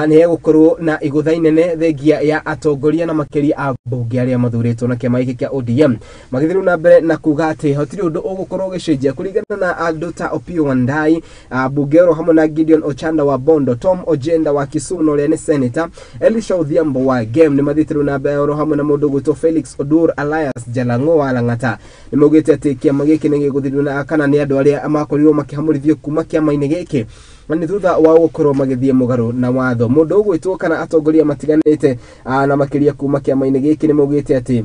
nĩ hegũkorwo na igũtha inene thengia ya atongoria na makĩria a mbunge arĩa mathurĩtwo na kĩama gĩkĩ kĩa ODM, magĩthiĩ na mbere na kuga atĩ hatirĩ ũndũ ũgũkorwo ũgĩcenjia kũringana na andũ ta Opiyo Wandayi, mbunge oro hamwe na Gideon Ochanda wa Bondo, Tom Ojenda wa Kisumu na ũrĩa nĩ senator, Elisha Odhiambo wa Gem nĩ mathiĩte na mbere oro hamwe na mũndũ ũgwĩtwo Felix Odur Alias Jalango wa Lang'ata. Nĩ maugĩte atĩ kĩama gĩkĩ nĩ gĩgũthiĩ na kana nĩ andũ arĩa makorirwo makĩhamũrithio kuma kĩama-inĩ gĩkĩ na nĩ thutha wa gũkorwo magĩthiĩ mũgarũ na watho. Mũndũ ũgwĩtwo kana atongoria matiganĩte na makĩria kuma kĩama-inĩ gĩkĩ nĩ maugĩte atĩ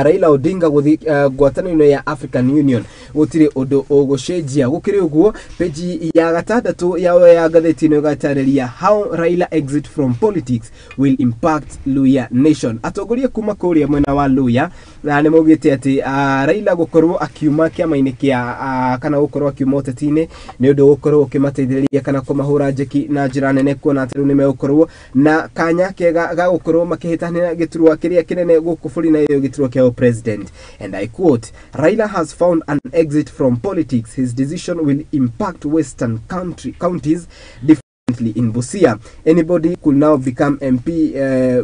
Raila Odinga gũthiĩ ngwatanĩro ya African Union gũtirĩ ũndũ ũgũcenjia. Gũkĩrĩ ũguo, peji ya gatandatũ ya ngathĩti ĩno ĩgatarĩria how Raila exit from politics will impact Luhya nation. Atongoria kuma kũrĩa mwena wa Luhya na nĩ maugĩte atĩ Raila gũkorwo akiuma kĩama-inĩ kĩa kana gũkorwo akiuma ũteti-inĩ nĩ ũndũ gũkorwo ũkĩmateithĩrĩria kana kũmahũra njeki na njĩra nene, kuona atĩ rĩu nĩ megũkorwo na kanya kega ga gũkorwo makĩhĩtahĩtana gĩturwa kĩrĩa kĩnene gũkũ bũrũri-inĩ ũyũ, gĩturwa kĩa president. And I quote, "Raila has found an exit from politics. His decision will impact western counties differently. In Busia, anybody could now become MP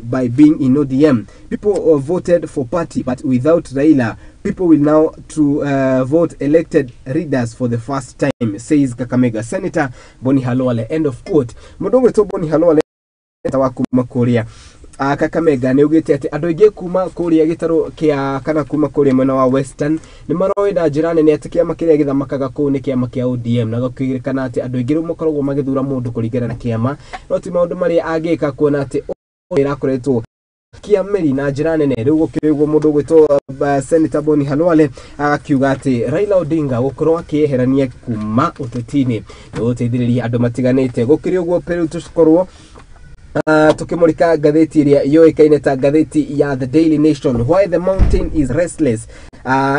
by being in ODM. People voted for party, but without Raila, people will now to vote elected leaders for the first time," says Kakamega Senator Boni Khalwale. End of quote. Mũndũ ũgwĩtwo Boni Khalwale wa kuma kũrĩa Kakamega nĩ augĩte atĩ andũ aingĩ kuma kũrĩa gĩtarũ kĩa kana kuma kũrĩa mwena wa Western nĩ maroĩ na njĩra nene atĩ kĩama kĩrĩa gĩthamakaga kũu nĩ kĩama kĩa ODM, na gũkĩririkana atĩ andũ aingĩ rĩu makoragwo magĩthura mũndũ kũringana na kĩama no ti maũndũ marĩa angĩka, kuona atĩ ĩrakoretwo kĩamĩri na njĩra nene. Rĩu gũkĩrĩ ũguo, mũndũ ũgwĩtwo Senator Boni Khalwale agakiuga atĩ Raila Odinga gũkorwo akĩeherania kuma ũteti-inĩ nĩ gũteithĩrĩria andũ matiganĩte. Gũkĩrĩ ũguo, rĩu tũkorwo tukimulika ngathĩti ĩrĩa yũĩkaine ta ngathĩti ya The Daily Nation, "Why the Mountain is Restless".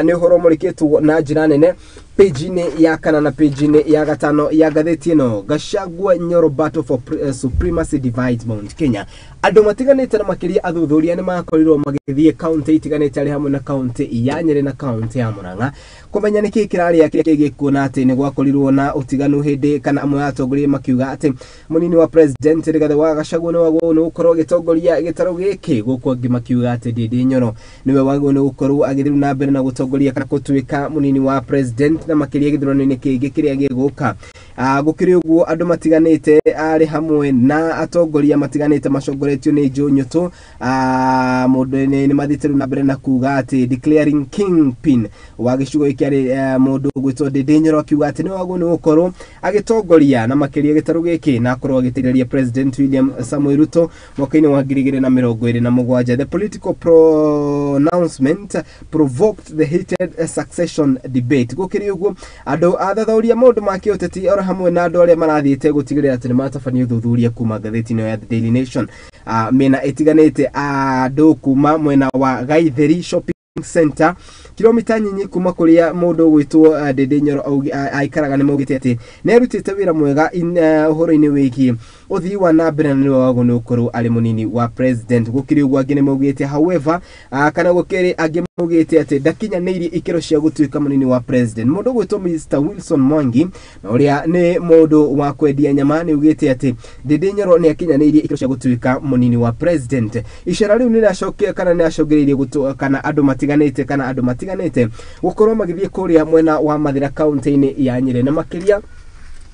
Nĩ ũhoro mũrĩkĩtwo na njĩra nene page-inĩ ya kana na page-inĩ ya gatano ya ngathĩti ĩno. Gachagua Nyoro battle for supremacy divides Mount Kenya. Andũ matiganĩte na makĩria athuthuria nĩ makorirwo magĩthiĩ kaunti itiganĩte arĩ hamwe na kaunti ya Nyĩrĩ na kaunti ya Murang'a kũmenya nĩkĩ kĩrarĩa kĩrĩa gĩkuona atĩ nĩ gwakorirwo na ũtiganu hĩndĩ kana amwe a atongoria makiuga atĩ mũnini wa president Rigathĩ wa Gachagua nĩ wagwo nĩ gũkorwo agĩtongoria gĩtarũ gĩkĩ, gũkũ angĩ makiuga atĩ Ndindi Nyoro nĩwe wagwo nĩ gũkorwo agĩthiĩ na mbere na gũtongoria kana gũtuĩka mũnini wa president na makĩria gĩthurano-inĩ kĩngĩ kĩrĩa gĩgũka. Gũkĩrĩ ũguo, andũ matiganĩte arĩ hamwe na atongoria matiganĩte macongoretio nĩ Joe Nyutu, mũndũ nĩ mathiĩte rĩu na mbere na kuga atĩ declaring kingpin wa gĩcigo gĩkĩ arĩ mũndũ ũgwĩtwo Ndindi Nyoro, akiuga atĩ nĩ wagwo nĩ gũkorwo agĩtongoria na makĩria gĩtarũ gĩkĩ na akorwo agĩteithĩrĩria President William Samoei Ruto mwaka-inĩ wa 2027. The political pronouncement provoked the heated succession debate. Gũkĩrĩ ũguo, andũ athathaũria maũndũ ma kĩũteti oro hamwe na andũ arĩa marathiĩte gũtigĩrĩra atĩ nĩ matabania ũthuthuria kuma ngathĩti-inĩ ya The Daily Nation, mĩena ĩtiganĩte, andũ kuma mwena wa Gaitheri Shopping Center, kilomita nyinyi kuma kuria mundu ũgwĩtwo Ndindi Nyoro aikaraga, nĩ maugĩte atĩ nĩ arutĩte wĩra mwega ũhoro-inĩ wĩgiĩ ũthii wa na mbere na nĩwe wagwo nĩ gũkorwo arĩ mũnini wa president. Gũkĩrĩ ũguo, angĩ nĩ maugĩte, however, kana gũkĩrĩ angĩ maugĩte atĩ ndakinyanĩirie ikĩro cia gũtuĩka mũnini wa president. Mũndũ ũgwĩtwo Mr Wilson Mwangi na ũrĩa nĩ mũndũ wa kwendia nyama nĩ augĩte atĩ Ndindi Nyoro nĩ akinyanĩirie ikĩro cia gũtuĩka mũnini wa president. Icera rĩu nĩ rĩracokia kana nĩ rĩracũngĩrĩirie kana andũ matiganĩte gũkorwo magĩthiĩ kũrĩa mwena wa Mathĩra kaunti-inĩ ya Nyĩrĩ, na makĩria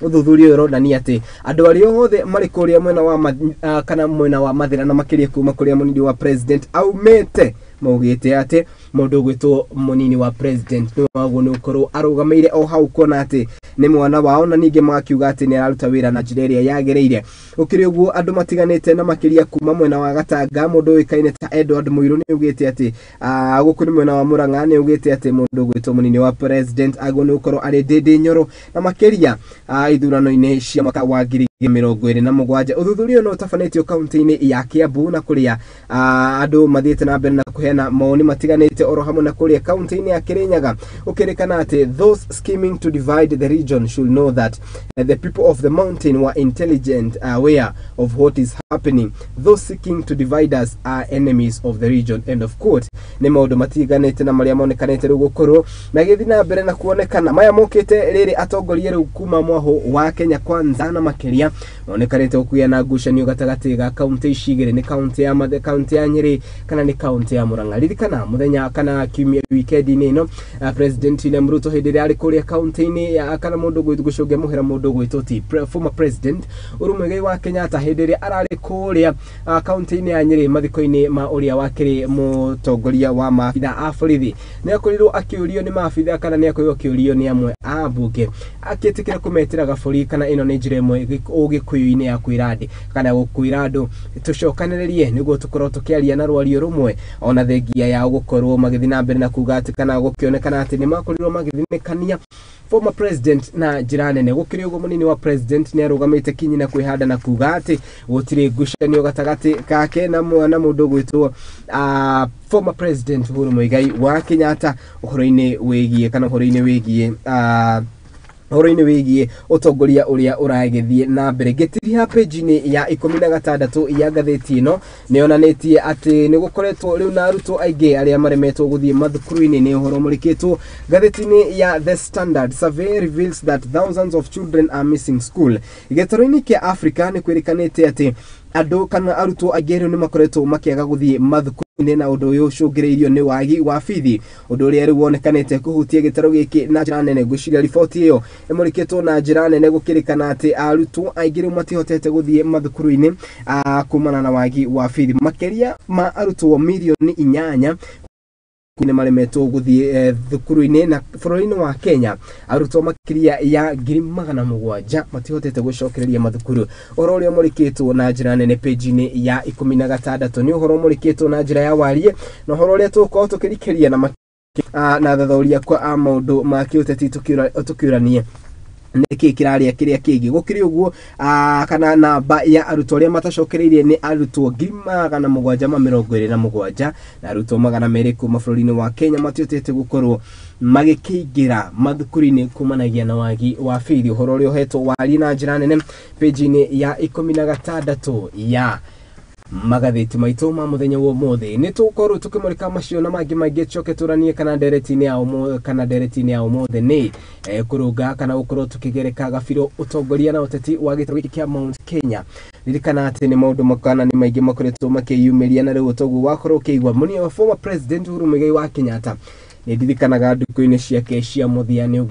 ũthuthuria ũyũ ũronania atĩ andũ arĩa othe marĩ kũrĩa mwena wa kana mwena wa Mathĩra na makĩria kuma kũrĩa mũnini wa president aumĩte maugĩte atĩ mũndũ ũgwĩtwo mũnini wa president nĩ wagwo nĩ gũkorwo arũgamĩire o hau, kuona atĩ nĩ mwana wao, na ningĩ magakiuga atĩ nĩ araruta wĩra na njĩra ĩrĩa yagĩrĩire. Gũkĩrĩ ũguo, andũ matiganĩte na makĩria kuma mwena wa Gatanga, mũndũ ũĩkaine ta Edward Mũirũ nĩ augĩte atĩ gũkũ nĩ mwena wa Murang'a, nĩ augĩte atĩ mũndũ ũgwĩtwo mũnini wa president agwo nĩ gũkorwo arĩ Ndindi Nyoro na makĩria ithurano-inĩ cia mwaka wa ngiri 2027. Ũthuthuria ũyũ no ũtabanĩtio kaunti-inĩ ya Kiambu na kũrĩa andũ mathiĩte na mbere na kũheana mawoni matiganĩte, oro hamwe na kũrĩa kaunti-inĩ ya Kirinyaga, ũkĩrĩkana atĩ those scheming to divide the region should know that the people of the mountain were intelligent, aware of what is happening. Those seeking to divide us are enemies of the region, end of quote. Nĩ maũndũ matiganĩte na marĩa monekanĩte rĩu gũkorwo magĩthiĩ na mbere na kuonekana maya mokĩte rĩrĩ atongoria rĩu kuma mwahũ wa Kenya Kwanza na makĩria monekanĩte gũkũgĩa na ngucanio gatagatĩ ga kaunti ici igĩrĩ, nĩ kaunti ya Mathe, kaunti ya Nyĩrĩ kana nĩ kaunti ya Murang'a. Ririkana mũthenya kana kiumia wikendi-inĩ ĩno, President William Ruto hĩndĩ ĩrĩa arĩ kũrĩa kaunti-inĩ ya kana mũndũ gũcũngia mũhera mũndũ gwĩtwo ti former president Uhuru Muigai wa Kenyatta hĩndĩ ĩrĩa ararĩ kũrĩa kaunti-inĩ ya Nyĩrĩ mathiko-inĩ ma ũrĩa wakĩrĩ mũtongoria wa maabitha a borithi, nĩ akorirwo akĩũrio nĩ maabitha kana nĩ akorirwo akĩũrio nĩ amwe a mbunge akĩtĩkĩra kũmetĩra gabũri, kana ĩno nĩ njĩra ĩmwe ũgĩkũyũ-inĩ ya kwĩra andĩ kana gũkwĩra andũ tũcokanĩrĩrie nĩguo tũkorwo tũkĩaria na rwario rũmwe, ona thengia yao gũkorwo magĩthiĩ na mbere na kuga atĩ kana gũkĩonekana atĩ nĩ makorirwo magĩthinĩkania former president na njĩra nene. Gũkĩrĩ ũguo, mũnini wa president nĩ arũgamĩte kinyi na kwĩhanda na kuga atĩ gũtirĩ ngucanio gatagatĩ gake na mũndũ ũgwĩtwo former president Uhuru Muigai wa Kenyatta ũhoro-inĩ wĩgiĩ kana ũhoro-inĩ wĩgiĩ ũtongoria ũrĩa ũragĩthiĩ na mbere. Ngĩtiriha page-inĩ ya 16 ya ngathĩti ĩno, nĩ yonanĩtie atĩ nĩ gũkoretwo rĩu na arutwo aingĩ arĩa maremetwo gũthiĩ mathukuru-inĩ. Nĩ ũhoro mũrĩkĩtwo ngathĩti-inĩ ya The Standard. Survey reveals that thousands of children are missing school. Gĩtarũ-inĩ kĩa Africa nĩ kwĩrĩkanĩte atĩ andũ kana arutwo aingĩ rĩu nĩ makoretwo makĩaga gũthiĩ mathukuru-inĩ, na ũndũ ũyũ ũcũngĩrĩirio nĩ wagi wa bithi, ũndũ ũrĩa rĩu wonekanĩte kũhutia gĩtarũ gĩkĩ na njĩra nene. Ngwĩciria riboti ĩyo ĩmũrĩkĩtwo na njĩra nene gũkĩrĩkana atĩ arutwo aingĩ rĩu matihotete gũthiĩ mathukuru-inĩ kumana na wagi wa bithi. Makĩria ma arutwo mirioni 8 nĩ maremetwo gũthiĩ thukuru-inĩ, na bũrũri-inĩ wa Kenya arutwo makĩria ya 700,000 matihotete gũcokereria mathukuru. Ũhoro ũrĩa ũmũrĩkĩtwo na njĩra nene page-inĩ ya 16 nĩ ũhoro ũmũrĩkĩtwo na njĩra ya warie, na ũhoro ũrĩa tũgũkorwo tũkĩrikĩria na thathauria kwa a maũndũ ma kĩũteti tũkĩũranie nĩkĩ kĩrarĩa kĩrĩa kĩngĩ. Gũkĩrĩ ũguo, kana namba ya arutwo arĩa matacokereirie nĩ arutwo 727,000, na arutwo 200 kuma bũrũri-inĩ wa Kenya matihotete gũkorwo magĩkĩingĩra mathukuru-inĩ kumanagia na wagi wa bithi. Ũhoro ũrĩa ũhetwo warie na njĩra nene page-inĩ ya 16 ya magathĩti maitũ ma mũthenya wa ũmũthĩ. Nĩ tũgũkorwo tũkĩmũrĩka macio na mangĩ maingĩ, tũcoke tũranie kana ndereti-inĩ ya ũmũthĩ kana ndereti-inĩ ya ũmũthĩ nĩ kũrũnga kana gũkorwo tũkĩgereka gabiro ũtongoria na ũteti wa gĩtarũ gĩkĩ kĩa Mount Kenya. Ririkana atĩ nĩ maũndũ makana nĩ maingĩ makoretwo makĩyumĩria, na rĩu ũtoguo wakorwo ũkĩigua mũnini wa former president Uhuru Muigai wa Kenyatta, nĩ ndirikanaga ndukũ-inĩ ciake cia mũthia nĩ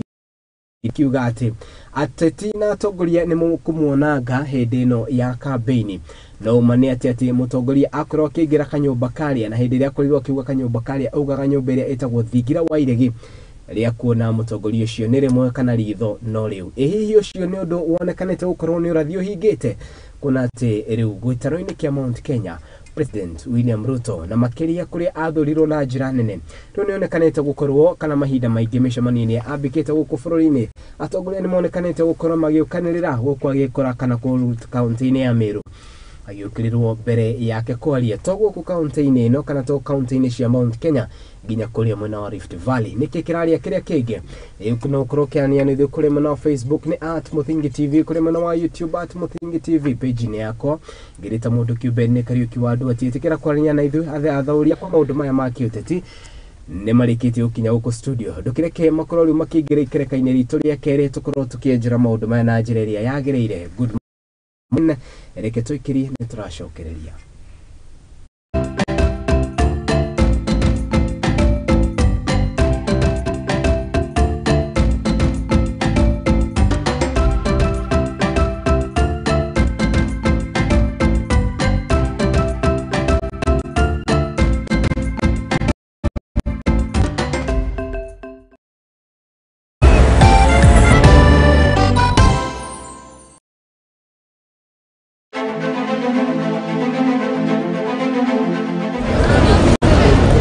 kiuga atĩ ateti na atongoria nĩ mũkũmuonanga hĩndĩ ĩno ya kambĩini. No ma nĩ atĩ mũtongoria akorwo akĩingĩra kanyũmba karĩa, na hĩndĩ ĩrĩa akorirwo akiuga kanyũmba karĩa augaga nyũmba ĩrĩa ĩtagwo thingira wa iregi, rĩa kuona mũtongoria ũcio nĩ rĩmwe kana ritho no rĩu. Ĩ hihi ũcio nĩ ũndũ wonekanĩte gũkorwo nĩ ũrathi ũhingĩte kuona atĩ rĩu gĩtarũ-inĩ kĩa Mount Kenya President William Ruto na makĩria kũrĩa athurirwo na njĩra nene rĩu nĩ onekanĩte gũkorwo kana mahinda maingĩ mĩcemanio-inĩ ambĩkĩte gũkũ bũrũri-inĩ, atongoria nĩ monekanĩte gũkorwo magĩũkanĩrĩra gũkũ agĩkora kana kũu kaunti-inĩ ya Meru agĩũkĩrĩrwo mbere yake kwaria to gũkũ kaunti-inĩ ĩno kana to kaunti-inĩ cia Mount Kenya nginya kũrĩa mwena wa Rift Valley. Nĩkĩ kĩraria kĩrĩa kĩngĩ no ũkorwo ũkĩaranĩria na ithuĩ kũrĩa mwena wa Facebook nĩ @MuthingiTV, kũrĩa mwena wa YouTube @MuthingiTV, page-inĩ yakwa ngĩrĩta mũndũ kĩũmbe nĩ Kariũki wa andũ atiĩtĩkĩra kwaranĩria na ithuĩ athaũri kwa maũndũ maya ma kĩũteti nĩ marĩkĩtie gũkinya gũkũ studio. Ndũkĩreke makorwo rĩu makĩingĩra ikereka-inĩ ritũ rĩa kerĩ tũkorwo tũkĩenjera maũndũ maya na njĩra ĩrĩa yagĩrĩire. Good morning, reke tũikĩrie nĩ tũracokereria.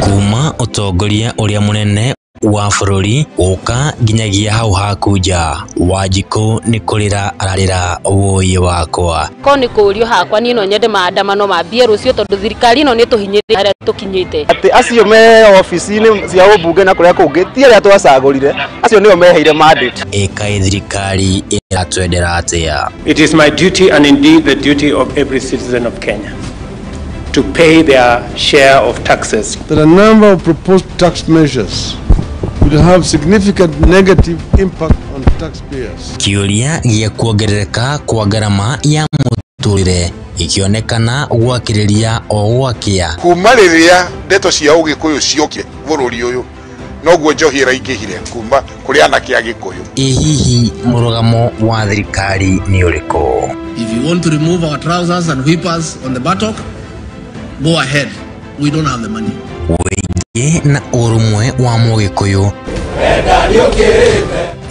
Kuma ũtongoria ũrĩa mũnene Wa bũrũri gũka nginyagia hau haku nja. Wanjikũ nĩ kũrĩra ararĩra wũiĩ wakwa. Ko nĩ kũũrio hakwa niĩ no nyende maandamano mambie rũciũ tondũ thirikari ĩno nĩ tũhinyĩrĩirie harĩa tũkinyĩte. Atĩ acio me obici-inĩ cia ũmbunge na kũrĩa kũngĩ ti arĩa twacagũrire, acio nĩo meheire mandate. Ĩkaĩ thirikari ĩratwendera atĩa? It is my duty and indeed the duty of every citizen of Kenya to pay their share of taxes. That a number of proposed tax measures will have significant negative impact on taxpayers. Kĩũria gĩa kuongerereka kwa ngarama ya mũtũrĩre gĩkĩonekana gwakĩrĩria o gwakĩa. Kuma rĩrĩa ndeto cia ũgĩkũyũ ciokire bũrũri ũyũ noguo njohi ĩraingĩhire kuma kũrĩ anake a Gĩkũyũ. Ĩ hihi mũrũgamo wa thirikari nĩ ũrĩkũ? If you want to remove our trousers and whippers on the buttock, go ahead. We don't have the money. Ũingĩ na ũrũmwe wa mũgĩkũyũ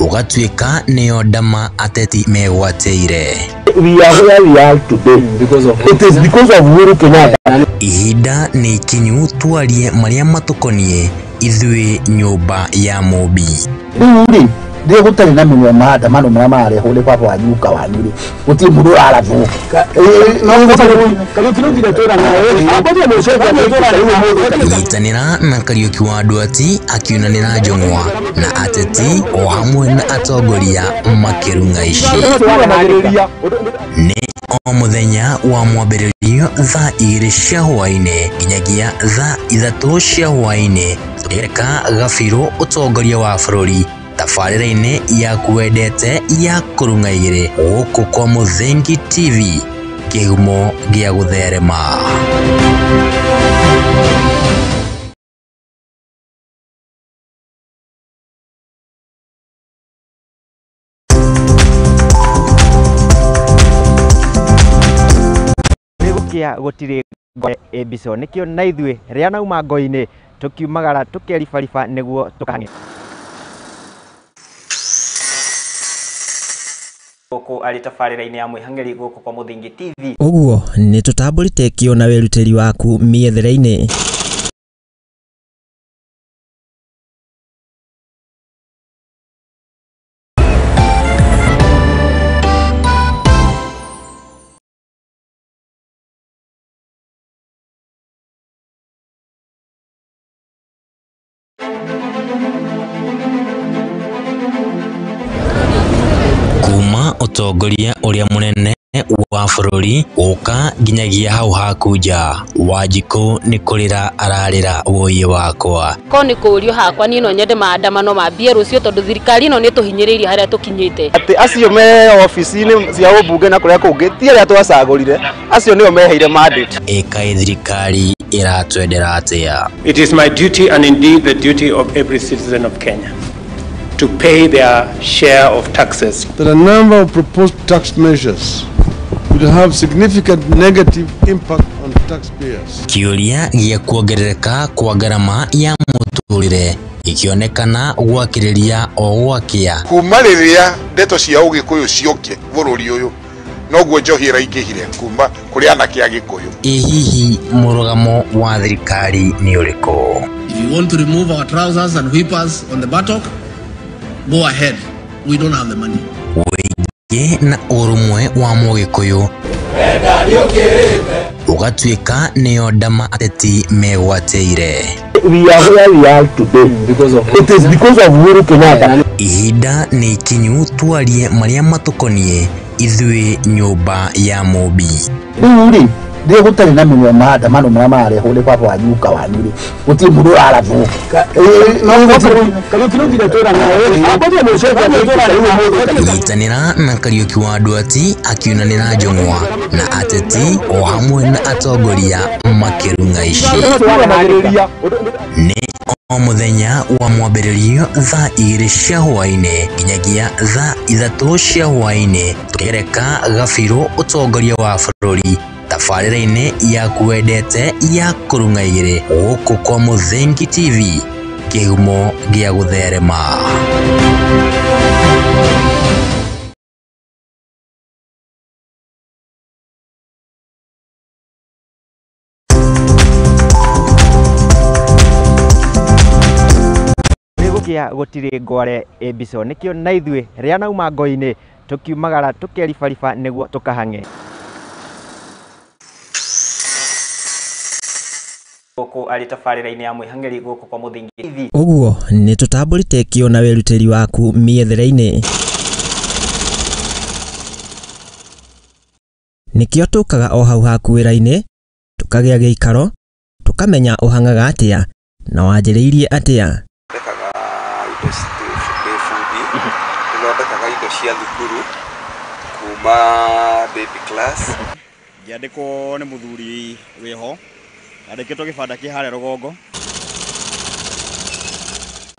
ũgatuĩka nĩyo ndama ateti megwatĩire. We are where we are today because of it is because of Uhuru Kenyatta. Ihinda nĩ ikinyu twarie marĩa matũkoniĩ ithuĩ nyũmba ya Mũmbi. Rĩu rĩ rĩrĩa gũtarĩ na mĩnwa maandamano marĩa mararehwo nĩ baba wanyu guka wanyu rĩ gũtirĩ mũndũ ũrarathwo. Nyitanĩra na Kariũki wa Nduati akiunanĩra njũng'wa na ateti o hamwe na atongoria makĩrung'a ici. Nĩ o mũthenya wa mwambĩrĩrio thaa 2 cia hwaĩ-inĩ nginyagia thaa 3 cia hwaĩ-inĩ tũkĩgereka gabirũ ũtongoria wa bũrũri tabarĩra-inĩ yaku wendete ya kũrung'a igĩrĩ gũkũ kwa Mũthingi TV kĩhumo gĩa gũtherema. Gũkĩa gũtirĩ mbico nĩkĩo na ithuĩ rĩa nauma ngo-inĩ tũkiumagara tũkeribariba nĩguo tũkahang'e. Gũkũ arĩ tabarĩra-inĩ ya mwĩhang'eri gũkũ kwa Mũthingi TV. Ũguo nĩ tũtambũrĩte kĩo na wĩrutĩri waku mĩethere-inĩ. Kuma ũtongoria ũrĩa mũnene wa bũrũri gũka nginyagia hau haku nja. Wanjikũ nĩ kũrĩra ararĩra wũiĩ wakwa. Ko nĩ kũũrio hakwa niĩ no nyende maandamano mambie rũciũ tondũ thirikari ĩno nĩ tũhinyĩrĩirie harĩa tũkinyĩte. Atĩ acio me obici-inĩ cia ũmbunge na kũrĩa kũngĩ ti arĩa twacagũrire, acio nĩo meheire mandate. Ĩkaĩ thirikari ĩratwendera atĩa? It is my duty and indeed the duty of every citizen of Kenya to pay their share of taxes. That a number of proposed tax measures will have significant negative impact on taxpayers. Kĩũria gĩa kuongerereka kwa ngarama ya mũtũrĩre gĩkĩonekana gwakĩrĩria o gwakĩa. Kuma rĩrĩa ndeto cia ũgĩkũyũ ciokire bũrũri ũyũ noguo njohi ĩraingĩhire kuma kũrĩ anake a Gĩkũyũ. Ĩ hihi mũrũgamo wa thirikari nĩ ũrĩkũ? If you want to remove our trousers and whippers on the buttock, go ahead. We don't have the money. Ũingĩ na ũrũmwe wa mũgĩkũyũ ũgatuĩka nĩyo ndama ateti megwatĩire. We are where we are today because of it is because of Uhuru Kenyatta. Ihinda nĩ ikinyu twarie marĩa matũkoniĩ ithuĩ nyũmba ya Mũmbi. Rĩu rĩ rĩrĩa gũtarĩ na mĩnwa maandamano marĩa mararehwo nĩ baba wanyu guka wanyu rĩ gũtirĩ mũndũ ũrarathwo. Nyitanĩra na Kariũki wa Nduati akiunanĩra njũng'wa na ateti o hamwe na atongoria makĩrung'a ici. Nĩ o mũthenya wa mwambĩrĩrio thaa 2 cia hwaĩ-inĩ nginyagia thaa 3 cia hwaĩ-inĩ tũkĩgereka gabirũ ũtongoria wa bũrũri tabarĩra-inĩ yaku wendete ya kũrung'a igĩrĩ gũkũ kwa Mũthingi TV kĩhumo gĩa gũtherema. Kĩa gũtirĩ ngware ĩmbico nĩkĩo na ithuĩ rĩa nauma ngo-inĩ tũkiumagara tũkeribariba nĩguo tũkahang'e. Gũkũ arĩ tabarĩra-inĩ ya mwĩhang'ĩri gũkũ kwa Mũthingi. Ũguo nĩ tũtambũrĩte kĩo na wĩrutĩri waku mĩethere-inĩ. Nĩkĩo tũkaga o hau haku wĩra-inĩ, tũkagĩa gĩikaro, tũkamenya ũhang'aga atĩa na wanjĩrĩirie atĩa. Thondekaga indo ndĩ bundi, nĩthondekaga indo cia thukuru kuma baby class. Ngĩandĩkwo nĩ mũthuri wĩho, andĩkĩtwo gĩbanda kĩ harĩa rũgongo.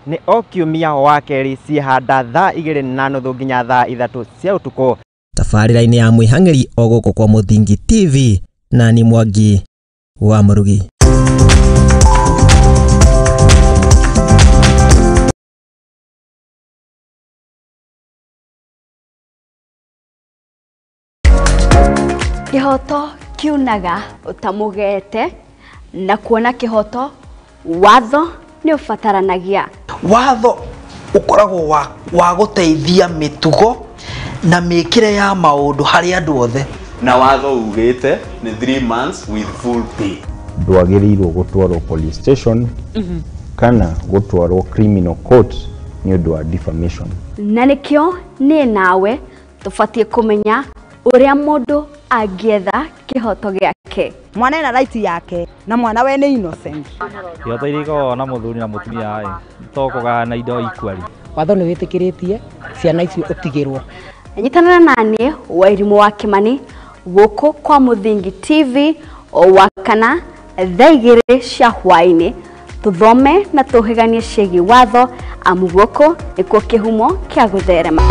Nĩ o kiumia wa kerĩ ciĩhanda thaa 2:30 nginya thaa 3 cia ũtukũ. Tabarĩra-inĩ ya mwĩhang'ĩri o gũkũ kwa Mũthingi TV na ni Mwangi wa Mũrugi. Kĩhoto kiunaga ũtamũgete na kuona kĩhoto watho nĩ ũbataranagia. Watho ũkoragwo wa gũteithia mĩtugo na mĩkĩre ya maũndũ harĩ andũ othe. Na watho ugĩte nĩ 3 months with full pay. Ndwagĩrĩirwo gũtwarwo police station kana gũtwarwo criminal court nĩ ũndũ wa defamation. Na nĩkĩo niĩ nawe tũbatiĩ kũmenya ũrĩa mũndũ angĩetha kĩhoto gĩake. Mwana ena right yake na mwana we nĩ innocent. Kĩhoto iria ikoragwo na mũthuri na mũtumia ĩ to kũgayana indo equally. Watho nĩ wĩtĩkĩrĩtie ciana icio ũtigĩrwo. Nyitanĩra naniĩ Wairimũ wa Kĩmani gũkũ kwa Mũthingi TV o wakana thaa 2 cia hwaĩ-inĩ tũthome na tũhĩganie ciĩgiĩ watho amu gũkũ nĩkuo kĩhumo kĩa gũtherema.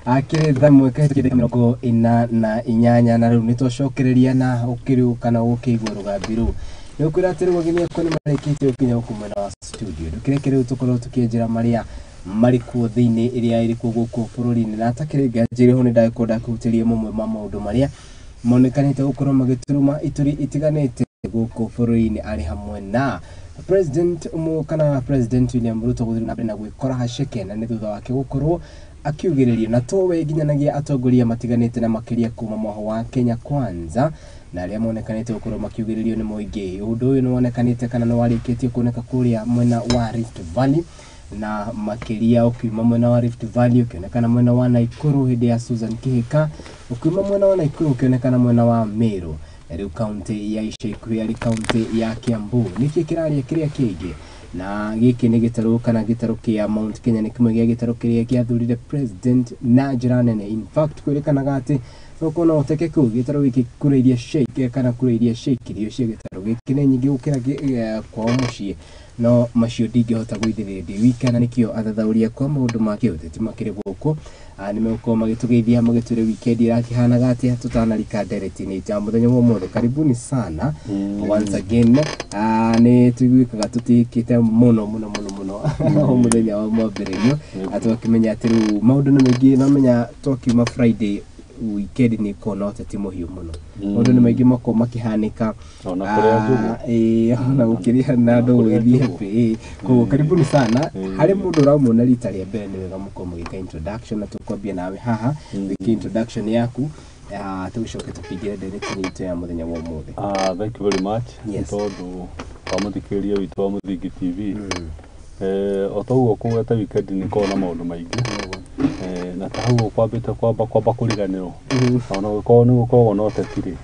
Akĩrĩ thaa 1:48 na rĩu nĩ twacokereria na ũkĩrĩ kana ũkĩigua rũgambi rũu nĩ ũkwĩra atĩ rĩu ageni akwa nĩ marĩkĩtie gũkinya gũkũ mwena wa studio ndũkĩreke rĩu tũkorwo tũkĩenjera marĩa marĩ kuo thĩinĩ ĩrĩa ĩrĩ kuo gũkũ bũrũri-inĩ na atakĩrĩ nganja ho nĩ ndagĩkorwo ndakũhutĩria mamwe ma maũndũ marĩa monekanĩte gũkorwo magĩturuma ituri itiganĩte gũkũ bũrũri-inĩ arĩ hamwe na President kana President William Ruto gũthiĩ na mbere na gwĩkora haceke na nĩ thutha wake gũkorwo akiugĩrĩrio na towe nginyanagia atongoria matiganĩte na makĩria kuma mwaho wa Kenya Kwanza na arĩa monekanĩte gũkorwo makiugĩrĩrio nĩ mũingĩ. Ũndũ ũyũ nĩ wonekanĩte kana nĩ warĩkĩtie kuoneka kũrĩa mwena wa Rift Valley na makĩria ũkiuma mwena wa Rift Valley ũkĩonekana mwena wa Nakuru hĩndĩ ya Susan Kihika, ũkiuma mwena wa Nakuru ũkĩonekana mwena wa Meru na rĩu kaunti ya ica ikuhĩ arĩ kaunti ya Kiambu. Nĩkĩ kĩraria kĩrĩa kĩngĩ? Na gĩkĩ nĩ gĩtarũ kana gĩtarũ kĩa Mount Kenya nĩ kĩmwe gĩa gĩtarũ kĩrĩa gĩathurire president na njĩra nene. In fact kwĩrĩkanaga atĩ no ũhotekeku gĩtarũ gĩkĩ kura iria ciaikire kana kura iria ciaikirio cia gĩtarũ gĩkĩ nĩ nyingĩ gũkĩra kwao mũciĩ, no macio ndingĩhota gũithĩrĩria ndĩ wika na nĩkĩo athathaũri akwa maũndũ ma kĩũteti makĩrĩ gũkũ nĩ megũkorwo magĩtũgeithia magĩtwĩre weekend ĩrakĩhanaga atĩa tũtanarika ndereti-inĩ ya mũthenya wa ũmũthĩ. Karibuni sana once again. Nĩ tũiguĩkaga tũtĩkĩte mũno mũno mũno mũno mũthenya wa mwambĩrĩrio twakĩmenya atĩ rĩu maũndũ nĩ maingĩ, no menya twakiuma Friday weekend nĩ ĩkoragwo na ũteti mũhiũ mũno, maũndũ nĩ maingĩ makoragwo makĩhanĩka ona kũrĩa njugu ona gũkĩrĩa na andũ gũgĩthiĩ happy. Koguo karibuni sana. Harĩ mũndũ ũramuona rita rĩa mbere nĩ wega mũkorwo mũgĩka introduction na tũkwambia nawe haha wĩke introduction yaku tũgĩcoke tũkĩingĩre ndereti-inĩ itũ ya mũthenya wa ũmũthĩ. Thank you very much tondũ wa mũthikĩrĩria witũ wa Mũthingi TV. O ta ũguo kũgweta weekend nĩ ĩkoragwo na maũndũ maingĩ na ta hau ũkwambĩte kwamba kũriganĩrwo ona gũkorwo nĩ gũkoragwo na ũteti rĩ,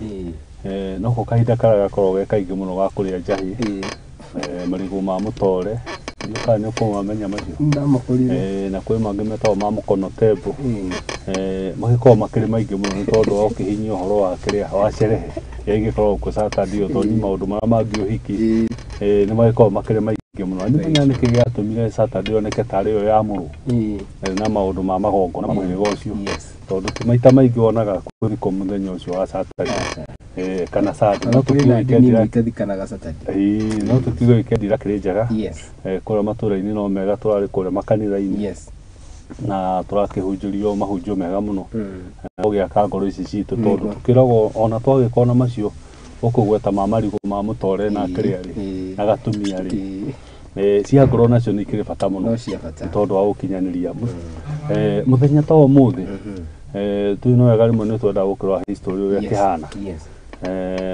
noko kahinda karĩa gakoragwo ge kaingĩ mũno ga kũrĩa njahĩ, marigũ ma mũtore Ndiũĩ kana nĩ ũkũmamenya macio. Ndamakorire. Na kwĩ mangĩ metagwo ma mũkono tembo. Magĩkoragwo makĩrĩ maingĩ mũno nĩ tondũ wa ũkĩhinyia ũhoro wa kĩrĩa wa sherehe ĩrĩa ĩgĩkoragwo kuo Saturday ĩyo, tondũ maũndũ marĩa mangĩ ũhiki nĩ magĩkoragwo makĩrĩ maingĩ mũno. Na ndimenyaga nĩkĩ gĩatũmire Saturday yoneke tarĩ yo yamũrwo na maũndũ ma magongona ma mũhĩrĩga ũcio, tondũ ti maita maingĩ wonaga kwĩthikwo mũthenya ũcio wa Saturday kana Sunday. No tũkiuge weekend itathikanaga Saturday. Ĩĩ, no tũkiuge weekend irakĩrĩ njega. Kũrĩa matũra-inĩ no mega, tũrarĩ kũrĩa makanitha-inĩ na tũrakĩhunjĩrio mahunjio mega mũno gũgĩaka ngoro ici citũ, tondũ tũkĩragwo ona twagĩkorwo na macio ũkũgweta ma marigũ ma mũtore na kĩrĩa rĩ na gatumia rĩ, cia ngoro nacio nĩ ikĩrĩ bata mũno nĩ tondũ wa gũkinyanĩria. Mũthenya ta ũmũthĩ tũĩ no wega rĩmwe nĩ twendaga gũkĩrora history ũrĩa kĩhana.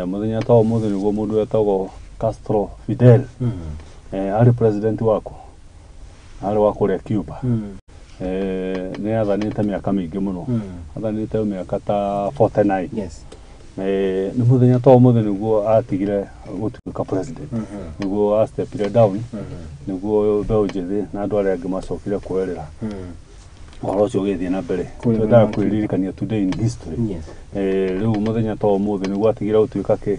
Mũthenya ta ũmũthĩ nĩguo mũndũ wetagwo Castro Fidel arĩ president waku, arĩ wa kũrĩa Cuba. Nĩ athanĩte mĩaka mĩingĩ mũno, athanĩte mĩaka ta 49. Nĩ mũthenya ta ũmũthĩ nĩguo atigire gũtuĩka president, nĩguo astepire down, nĩguo mbeũ njĩthĩ na andũ arĩa angĩ macokire kuoerera ũhoro ũcio ũgĩthiĩ na mbere. Twendaga kwĩririkania today in history. Rĩu mũthenya ta ũmũthĩ nĩguo atigire gũtuĩka kĩ.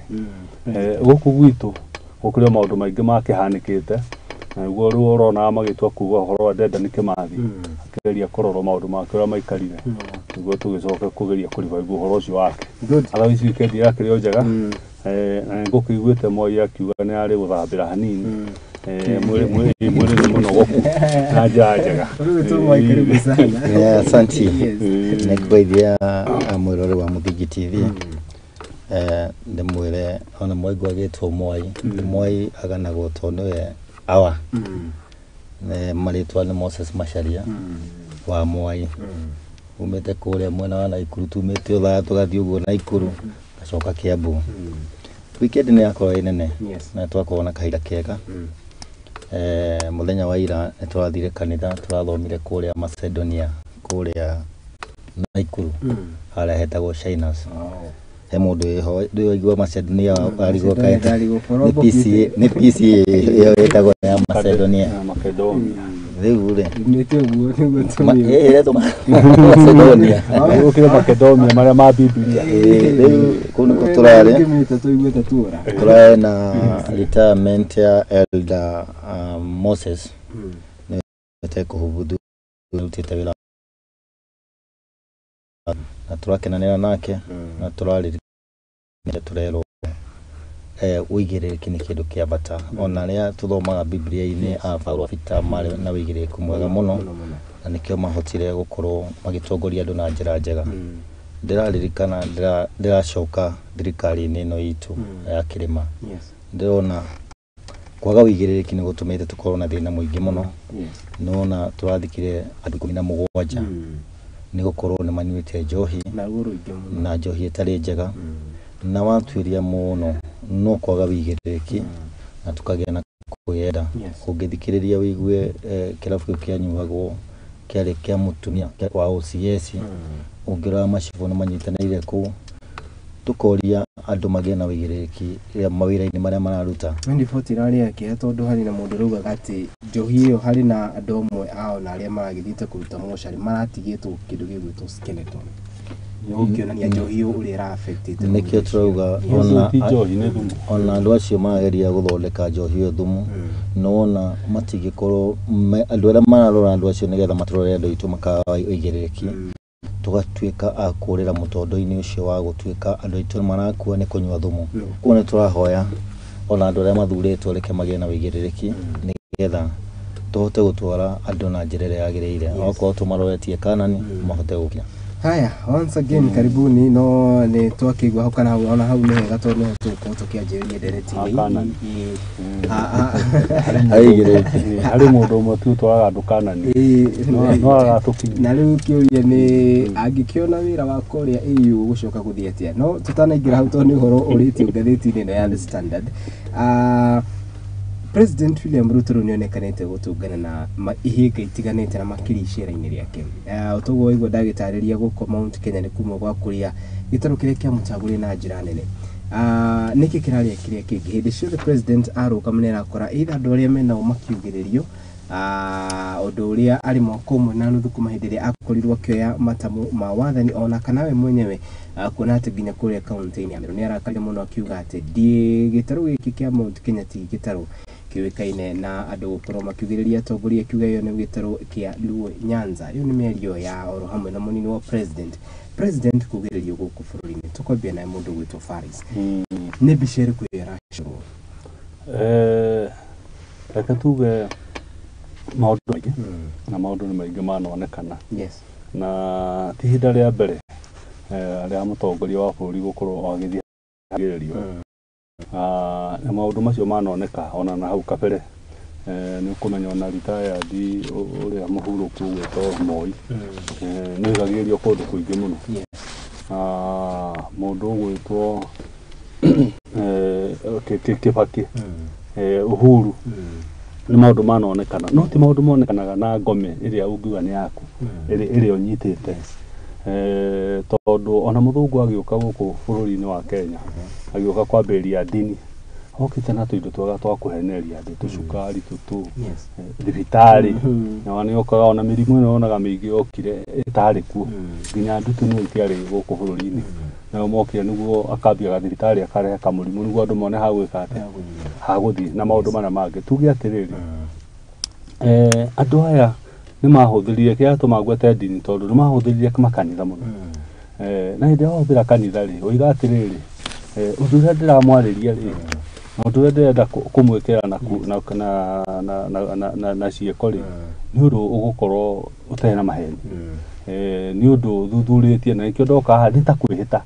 Gũkũ gwitũ gũkĩrĩ o maũndũ maingĩ makĩhanĩkĩte, na nĩguo rĩu ũronaga magĩtua kuga ũhoro wa Dedan Kĩmathi akĩgeria kũrorwo maũndũ make ũrĩa maikarire, nĩguo tũgĩcoke kũgeria kũrevive ũhoro ũcio wake. Otherwise weekend ĩrakĩrĩ o njega. Na nĩngũkĩiguĩte Moi akiuga nĩ arĩ gũthambĩra hanini. Mwĩrĩ nĩ mũnogoku na njĩra njega. Asante. Nĩngũgeithia mwĩrori wa Mũthingi TV. Ndĩmwĩre ona mwaigua agĩtwo Moi, Moi aganagwo tondũ nĩwe awa. Marĩtwa nĩ Moses Macharia wa Moi. Umĩte kũrĩa mwena wa Naikuru, tumĩte Othaya tũgathiĩ ũguo Naikuru, gacoka Kiambu. Weekend nĩ yakorwo ĩ nene na twakorwo na kahinda kega. Mũthenya wa ira nĩ tũrathire kanitha, tũrathomire kũrĩa Macedonia, kũrĩa Naikuru, harĩa hetagwo Shinas. He mũndũ wĩho ndũĩ waigua Macedonia arigwo kaĩ nĩ PCA ĩyo ĩtagwo ya Macedonia. Rĩu rĩ ĩretwo Macedonia. Gũkĩrĩ Makedonia marĩa ma Bibilia. Rĩu kũu nĩkuo tũrarĩ tũrarĩ na retirement ya Elder Moses nĩwe ũtekũhubuthu arutĩte wĩra na tũrakenanĩra nake na tũrarĩrĩria tũrerwo ũigĩrĩrĩki nĩ kĩndũ kĩa bata. Ona arĩa tũthomaga Bibilia-inĩ a Paulo Peter marĩ na ũigĩrĩrĩku mwega mũno na nĩkĩo mahotire gũkorwo magĩtongoria andũ na njĩra njega. Ndĩraririkana ndĩracoka thirikari-inĩ ĩno itũ ya kĩrĩma, ndĩrona kwaga ũigĩrĩrĩki nĩ gũtũmĩte tũkorwo na thĩna mũingĩ mũno. Nĩwona tũrathikire andũ 17 nĩ gũkorwo nĩ manyuĩte njohi na njohi ĩtarĩ njega, na watuĩria mũno no kwaga ũigĩrĩrĩki na tũkagĩa na kwĩyenda. Ũngĩthikĩrĩria wĩigue kĩrabu kĩu kĩanyuagwo kĩarĩ kĩa mũtumia wa OCS, ũngĩrora macibũ nĩ manyitanĩire kũu, tũkoria andũ magĩe na ũigĩrĩrĩki mawĩra-inĩ marĩa mararuta. Nĩ riboti ĩrarĩ ya kĩeha tondũ harĩ na mũndũ ũraugaga atĩ njohi ĩyo harĩ na andũ amwe ao na arĩa maragĩthiĩte kũruta mocarĩ maratigĩtwo kĩndũ gĩgwĩtwo skeleton. Gũkĩonania njohi ĩyo ũrĩa ĩra-affect-ĩte. Nĩkĩo tũrauga ona andũ acio marageria gũthondeka njohi ĩyo thumu, nĩwona matingĩkorwo andũ arĩa mararora andũ acio nĩgetha matũrore andũ aitũ makaga ũigĩrĩrĩki, tũgatuĩka a kũrĩra mũtondo-inĩ ũcio wa gũtuĩka andũ aitũ marakua nĩ kũnyua thumu. Koguo nĩ tũrahoya ona andũ arĩa mathurĩtwo reke magĩe na ũigĩrĩrĩki nĩgetha tũhote gũtwara andũ na njĩra ĩrĩa yagĩrĩire, okorwo tũmaroretie Kanani mahote gũkinya. Haya, once again karibuni. No nĩ twakĩigua hau kana hau ona hau nĩ hega tondũ nĩho tũgũkorwo tũkĩanjĩrĩria ndereti. Harĩ mũndũ ũmwe tu ũtwaraga andũ Kanani no agatũkinyia. Na rĩu kĩũria nĩ angĩkĩona wĩra wa kũrĩa EU gũcoka gũthiĩ atĩa? No tũtanaingĩra hau tondũ nĩ ũhoro ũrĩtio ngathĩti-inĩ ĩno ya The Standard. President William Ruto rĩu nĩonekanĩte gũtũngana na ihĩnga itiganĩte na makĩria icera-inĩ rĩake. Ũtoguo waigua ndagĩtarĩria gũkũ Mount Kenya nĩ kuma gwa kũrĩa gĩtarũ kĩrĩa kĩamũcagũrire na njĩra nene. Nĩkĩ kĩrarĩa kĩrĩa kĩngĩ hĩndĩ ciothe president arũgama nĩ arakora either andũ arĩa menao makiugĩrĩrio, ũndũ ũrĩa arĩ mwaka ũmwe na nuthu kuma hĩndĩ ĩrĩa akorirwo akĩoya matamu ma wathani, ona kana we mwenyewe, kuona atĩ nginya kũrĩa kaunti-inĩ ya Meru nĩ arakarire mũno akiuga atĩ ndiĩ gĩtarũ gĩkĩ kĩa Mount Kenya ti gĩtarũ kĩũĩkaine na andũ gũkorwo makiugĩrĩria atongoria, akiuga ĩyo nĩ gĩtarũ kĩa Luo Nyanza. Ĩyo nĩ mĩario ya oro hamwe na mũnini wa president kugĩrĩrio gũkũ bũrũri-inĩ. Tũkwambia naye mũndũ gwĩtwo Faris, nĩ mbica ĩrĩkũ ĩyo ĩracorwo? Reke tuge maũndũ maingĩ na maũndũ nĩ maingĩ manonekana. Na ti ihinda rĩa mbere rĩa mũtongoria wa bũrũri gũkorwo agĩthiĩ agĩrĩrio. Na maũndũ macio manoneka ona na hau kabere. Nĩ ũkũmenya ona retired ũrĩa mũhurũku ũgwĩtwo Moi, nĩ oigagĩrĩrio kũndũ kũingĩ mũno. Mũndũ ũgwĩtwo Kibaki, Uhuru, nĩ maũndũ manonekana, no ti maũndũ monekanaga na ngome ĩrĩa ũngiuga nĩ yaku ĩrĩa ũnyitĩte. Tondũ ona mũthũngũ agĩũka gũkũ bũrũri-inĩ wa Kenya, agĩũka kwambĩrĩria ndini, okĩte na tũindo twega twa kũhenereria andũ, tũcukari tũtũ, thibitarĩ, na nĩ okaga ona mĩrimũ ĩno yonaga mĩingĩ yokire ĩtarĩ kuo, nginya ndutu nĩ itiarĩ gũkũ bũrũri-inĩ, nao mokire nĩguo akambia gathibitarĩ akarehe kamũrimũ nĩguo andũ mone ha gwĩka atĩa, ha gũthiĩ na maũndũ marĩa mangĩ. Tuge atĩrĩrĩ, andũ aya nĩ mahũthĩrire kĩrĩa gĩatũma ngwete ndini, tondũ nĩ mahũthĩrire makanitha mũno. Na hĩndĩ ĩrĩa wahũthĩra kanitha rĩ, ũiga atĩrĩrĩ, ũndũ ũrĩa ndĩramwarĩria rĩ, na ũndũ ũrĩa ndĩrenda kũmwĩkĩra na ciĩko rĩ, nĩ ũndũ ũgũkorwo ũtarĩ na maheni, nĩ ũndũ thuthurĩtie, na nĩkĩo ndoka haha nĩ ta kwĩhĩta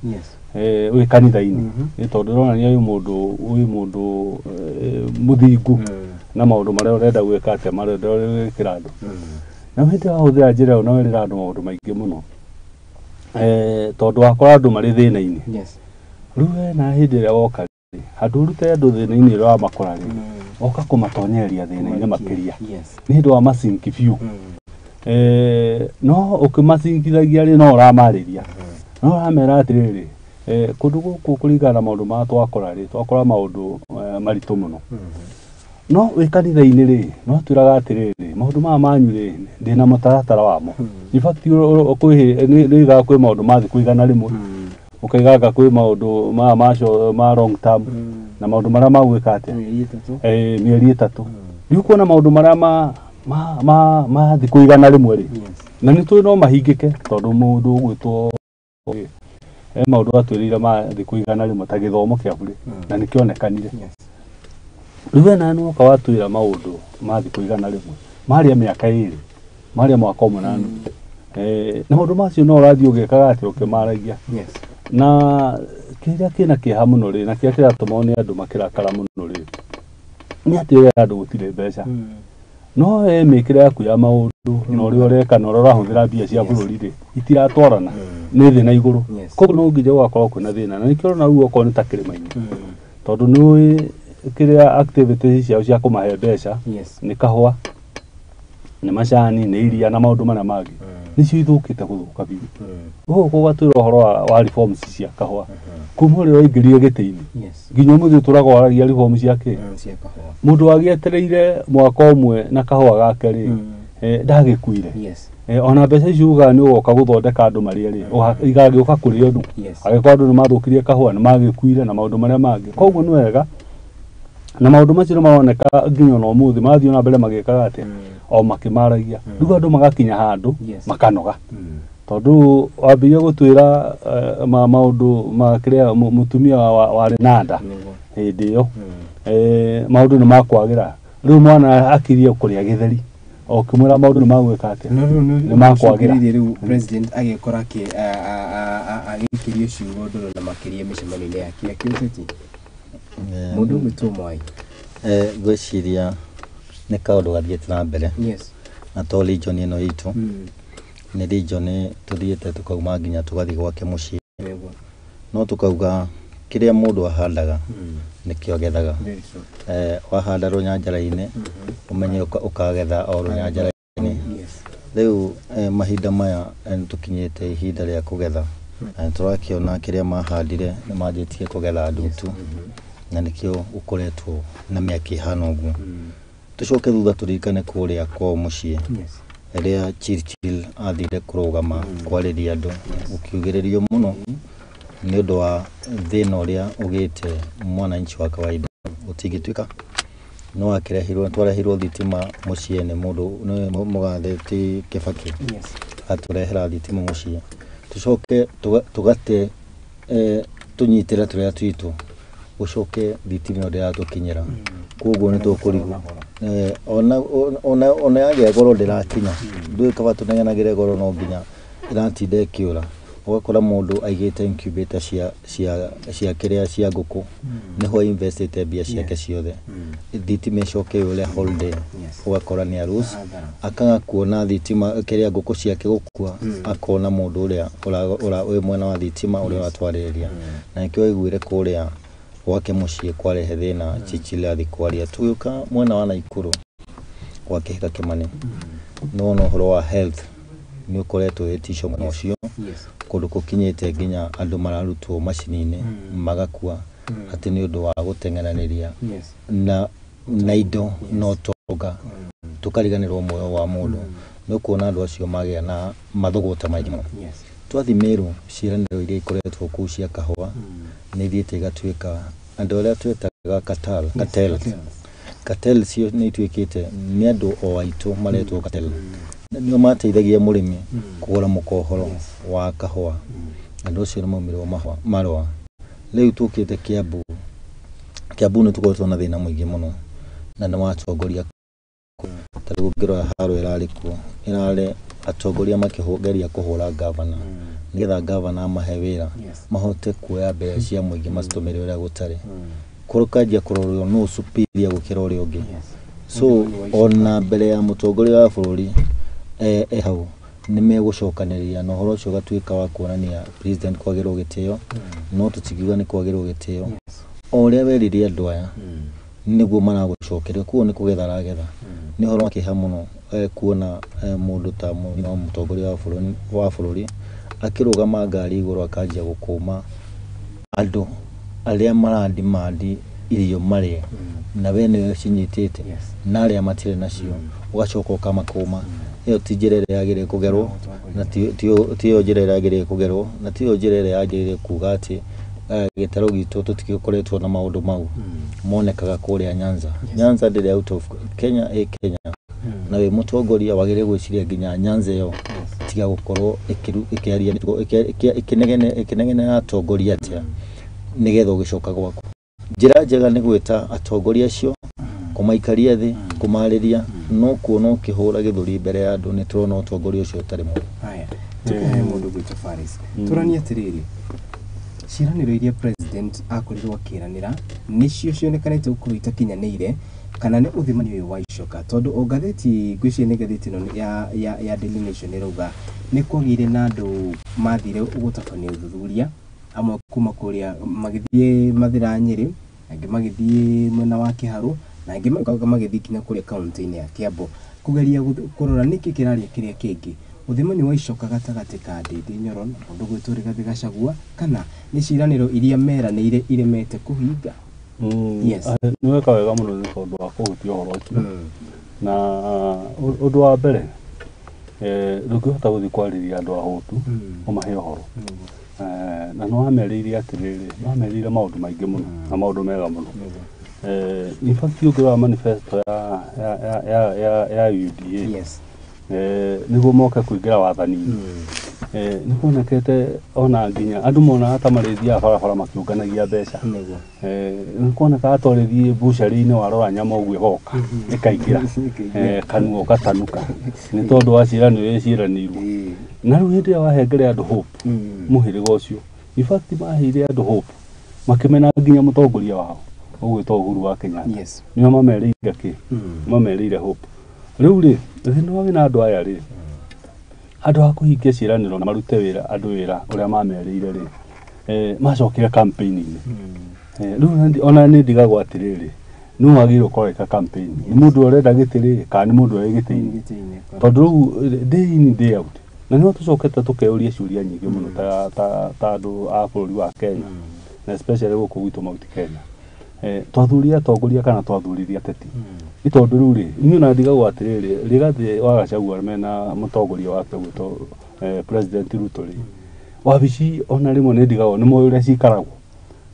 wĩ kanitha-inĩ, nĩ tondũ ũronania ũyũ mũndũ mũthingu na maũndũ marĩa ũrenda gwĩka atĩa, marĩa ũrenda gwĩkĩra andũ. Na hĩndĩ ĩrĩa wahũthĩra njĩra ĩyo na werĩra andũ maũndũ maingĩ mũno, tondũ wakora andũ marĩ thĩna-inĩ. Rĩu we na hĩndĩ ĩrĩa woka rĩ, handũ ũrute andũ thĩna-inĩ ũrĩa wamakora rĩ, oka kũmatonyeria thĩna-inĩ makĩria. Nĩ hĩndĩ wa macinki biũ. No ũkĩmacingithagia rĩ, no ũramarĩria, no ũramera atĩrĩrĩ, kũndũ gũkũ kũringana na maũndũ marĩa twakora rĩ, twakora maũndũ maritũ mũno. No wĩ kanitha-inĩ rĩ, no twĩraga atĩrĩrĩ, maũndũ maya manyu rĩ, ndĩna mũtaratara wamo. In fact, nĩ kwĩ maũndũ ma thikũ 100, ũkaiganga kwĩ maũndũ maya ma long term na maũndũ marĩa ma gwĩka atĩa, mĩeri 3. Rĩu kuona maũndũ marĩa ma thikũ 100 rĩ, na nĩ tũĩ no mahingĩke, tondũ mũndũ ũgwĩtwo maũndũ atwĩrĩire ma thikũ 100 ta gĩthomo kĩa bure, na nĩkĩonekanire. Rĩu we na nĩwoka watwĩra maũndũ ma thikũ 100 marĩa mĩaka 2, marĩa mwaka ũmwe na nuthu, na maũndũ macio no ũrathiĩ ũgĩkaga atĩ ũkĩmaragia. Na kĩrĩa kĩna kĩeha mũno rĩ, na kĩrĩa kĩratũma nĩ andũ makĩrakara mũno rĩ, nĩ atĩ ũrĩa andũ gũtirĩ mbeca. No we mĩkĩre yaku ya maũndũ na ũrĩa ũreka na ũrĩa ũrahũthĩra mbia cia bũrũri rĩ, itiratwarana, nĩ thĩ na igũrũ. Koguo no nginya gũgakorwo kwĩna thĩna, na nĩkĩo ũrona rĩu okorwo nĩ ta kĩrĩma-inĩ, tondũ nĩ ũĩ kĩrĩa activities ciao cia kũmahe mbeca nĩ kahũa, nĩ macani, nĩ iria na maũndũ marĩa mangĩ, nĩcio ithũkĩte gũthũka biũ. Gũkũ gũgatwĩra ũhoro wa reforms cia kahũa, kuma ũrĩa waingĩrire gĩtĩ-inĩ nginya ũmũthĩ ũtũraga waragia reforms cia kĩ, mũndũ wagĩetereire mwaka ũmwe na kahũa gake rĩ, ndagĩkuire. Ona mbeca icio ugaga nĩ ũgoka gũthondeka andũ marĩe rĩ, igagĩũka kũrĩo nũ, angĩkorwo andũ nĩ mathũkirie kahũa nĩ magĩkuire na maũndũ marĩa mangĩ. Koguo nĩ wega, na maũndũ macio nĩ maroneka nginya ona ũmũthĩ marathiĩ na mbere magĩkaga atĩa, o makĩmaragia. Rĩu andũ magakinya handũ makanoga, tondũ wambĩrĩria gũtwĩra maũndũ ma kĩrĩa mũtumia warĩ na nda hĩndĩ ĩyo, maũndũ nĩ makwagĩra. Rĩu mwana akirie kũrĩa gĩtheri, o ũkĩmwĩra maũndũ nĩ magwĩka atĩa, nĩ makwagĩra. Rĩu president agĩkora agĩikĩrio ciugo ndũrũ na makĩria mĩcemanio-inĩ yake ya kĩũteti. Mũndũ ũgwĩtwo Mwai, ngwĩciria nĩ kaũndũ gathiĩte na mbere. Na to region ĩno itũ, nĩ region tũthiĩte tũkauma nginya tũgathiĩ gwake mũciĩ, no tũkauga kĩrĩa mũndũ ahandaga nĩkĩo agethaga. Wahanda rũnyanjara-inĩ, ũmenye ũkagetha o rũnyanjara-inĩ. Rĩu mahinda maya nĩtũkinyĩte ihinda rĩa kũgetha. Na tũrakĩona kĩrĩa mahandire nĩ manjĩtie kũgetha ndutu, na nĩkĩo ũkoretwo na mĩaka ĩhana ũguo. Tũcoke thutha tũririkane kũrĩa kwao mũciĩ rĩrĩa Churchill athire kũrũgama kwarĩria andũ, gũkiugĩrĩrio mũno nĩ ũndũ wa thĩna ũrĩa ũgĩte mwananchi wa kawaida. Gũtingĩtuĩka no akĩrehirwo, twarehirwo thitima mũciĩ nĩ mũndũ nĩ mũgathe ti Kibaki, atũrehera thitima mũciĩ, tũcoke tũgate tũnyitĩre tũrĩa twitũ, gũcoke thitima ĩyo ndĩratũkinyĩra. Koguo nĩ tũkũrigwo ona yagĩa goro ndĩrakinya, ndũĩ kaba tũnegenagĩre goro no nginya ĩratinda ĩkĩũra. Ũgakora mũndũ aigĩte incubator cia kĩrĩa cia ngũkũ, nĩho investĩte mbia ciake ciothe, thitima ĩcoke yũre whole day, ũgakora nĩ arus akaga kuona thitima kĩrĩa ngũkũ ciake gũkua, akona mũndũ ũrĩa wĩ mwena wa thitima ũrĩa ũratwarĩrĩria. Na nĩkĩo waiguire kũrĩa gwake mũciĩ kwarehe thĩna Churchill athiĩ kwaria. Tũgĩũka mwena wa Naikuru gwa Kĩhika Kĩmani, nĩwona ũhoro wa health nĩ ũkoretwo wĩ tisho mwena ũcio, kũndũ gũkinyĩte nginya andũ mararutwo macini-inĩ magakua atĩ nĩ ũndũ wa gũteng'eranĩria na indo na ũtonga, tũkariganĩrwo muoyo wa mũndũ. Nĩ ũkuona andũ acio magĩa na mathũgũta maingĩ mũno. Twathiĩ Meru, ciĩranĩro iria ikoretwo kũu cia kahũa nĩ ithiĩte igatuĩka andũ arĩa twetaga cartel, cartel cio nĩ ituĩkĩte nĩ andũ o aitũ maretwo cartel, nĩo mateithagia mũrĩmi kũgũra mũkohoro wa kahũa. Andũ acio nĩ maumirwo marũa. Rĩu tũkĩte Kiambu, Kiambu nĩ tũkoretwo na thĩna mũingĩ mũno na nĩ watongoria. Ta rĩu ũngĩrora haro ĩrarĩ kuo, ĩrarĩ atongoria makĩgeria kũhũra ngavana nĩgetha ngavana amahe wĩra, mahote kuoya mbeca cia mũingĩ macitũmĩre ũrĩa gũtarĩ. Kũkanjia kũrorwo nũ superior gũkĩra ũrĩa ũngĩ. So ona mbere ya mũtongoria wa bũrũri e hau nĩ megũcokanĩrĩria na ũhoro ũcio ũgatuĩka wa kuonania president kwagĩrwo gĩtĩo, no tũtingiuga nĩ kwagĩrwo gĩtĩo. O ũrĩa werire andũ aya nĩguo maragũcokeria, koguo nĩ kũgetha aragetha. Nĩ ũhoro wa kĩeha mũno kuona mũndũ ta mũtongoria wa bũrũri akĩrũgama ngari igũrũ akanjia gũkũma andũ arĩa maradimandi irio marĩe, na we nĩwe ũcinyitĩte na arĩa matirĩ nacio ũgacoka ũkamakũma. Ĩyo ti njĩra ĩrĩa yagĩrĩire kũgerwo, na tiyo njĩra ĩrĩa yagĩrĩire kũgerwo, na tiyo njĩra ĩrĩa yagĩrĩire kuga atĩ gĩtarũ gitũ tũtigĩkoretwo na maũndũ mau monekaga kũrĩa Nyanza. Nyanza ndĩrĩ out of Kenya, ĩ Kenya, na wĩ mũtongoria wagĩrĩire gwĩciria nginya Nyanza ĩyo tiga gũkorwo ĩkĩaria ĩkĩnegenera atongoria atĩa nĩgetha ũgĩcoka gwaku. Njĩra njega nĩ gwĩta atongoria acio, kũmaikaria thĩ, kũmarĩria, no kuona ũkĩhũra gĩthũri mbere ya andũ nĩ tũrona ũtongoria ũcio ũtarĩ mwega. Haya, tũkĩhe mũndũ gwĩtwo Faris, tũranie atĩrĩrĩ, ciĩranĩro iria president akorirwo akĩranĩra nĩcio cionekanĩte gũkorwo itakinyanĩire, kana nĩ ũthimani ũyũ wa icoka? Tondũ o ngathĩti, ngwĩciria nĩ ngathĩti ĩno ya Daily Nation ĩrauga nĩ kwagĩire na andũ mathire gũtabania ũthuthuria, amwe kuma kũrĩa magĩthiĩ Mathĩra Nyĩrĩ, angĩ magĩthiĩ mwena wa Kĩharũ, na angĩ magĩthiĩ nginya kũrĩa kaũntĩ-inĩ ya Kiambu kũgeria kũrora nĩkĩ kĩraria kĩrĩa kĩngĩ. Ũthimani wa icoka gatagatĩ ka Ndindi Nyoro na mũndũ gwĩtwo Rigathĩ Gachagua, kana nĩ ciĩranĩro iria meranĩire iremete kũhinga? Yes. Nĩ weka wega mũno nĩ tondũ wa kũhutia ũhoro ũcio. Na ũndũ wa mbere, ndũngĩhota gũthiĩ kwarĩria andũ ahũtu ũmahe ũhoro. Na nĩ wamerĩire atĩrĩrĩ, nĩ wamerĩire maũndũ maingĩ mũno na maũndũ mega mũno. In fact ũngĩrora manifesto ya UDA, nĩguo moke kũingĩra wathani-inĩ, nĩ kuonekete ona nginya andũ monaga ta marĩthiaga barabara makĩũnganagia mbeca. Nĩ kuonekaga ta ũrĩthiĩ bucari-inĩ warora nyama ũguo ĩgoka ĩkaingĩra kanua ũgatanuka nĩ tondũ wa ciĩranĩro iria ciĩranĩirwo. Na rĩu hĩndĩ ĩrĩa wahengere andũ hope, mũhĩrĩga ũcio, in fact maheire andũ hope makĩmena nginya mũtongoria wao ũgwĩtwo Uhuru wa Kenyatta. Nĩo mamerĩire kĩ? Mamerĩire hope. Rĩu rĩ, thĩna wĩna andũ aya rĩ, andũ a kũhingia ciĩranĩro na marute wĩra andũ wĩra ũrĩa mamerĩire rĩ, macokire campaign-inĩ. Rĩu ona nĩ ndigagwo atĩrĩrĩ, nũ wagĩrĩirwo gũkorwo agĩka campaign? Nĩ mũndũ ũrĩa ũrenda gĩtĩ rĩ, kana nĩ mũndũ ũrĩa wĩ gĩtĩ-inĩ? Tondũ rĩu day in day out Na nĩho tũcokete tũkeyũria ciũria nyingĩ mũno ta andũ a bũrũri wa Kenya, na especially gũkũ gwitũ Mount Kenya. Twathurire atongoria kana twathurire ateti? Nĩ tondũ rĩu rĩ, niĩ ona ndigagwo atĩrĩrĩ, Rigathĩ wa Gachagua mena mũtongoria wake gwĩtwo President Ruto rĩ, wabici ona rĩmwe nĩ ndigagwo nĩ moĩ ũrĩa cikaragwo,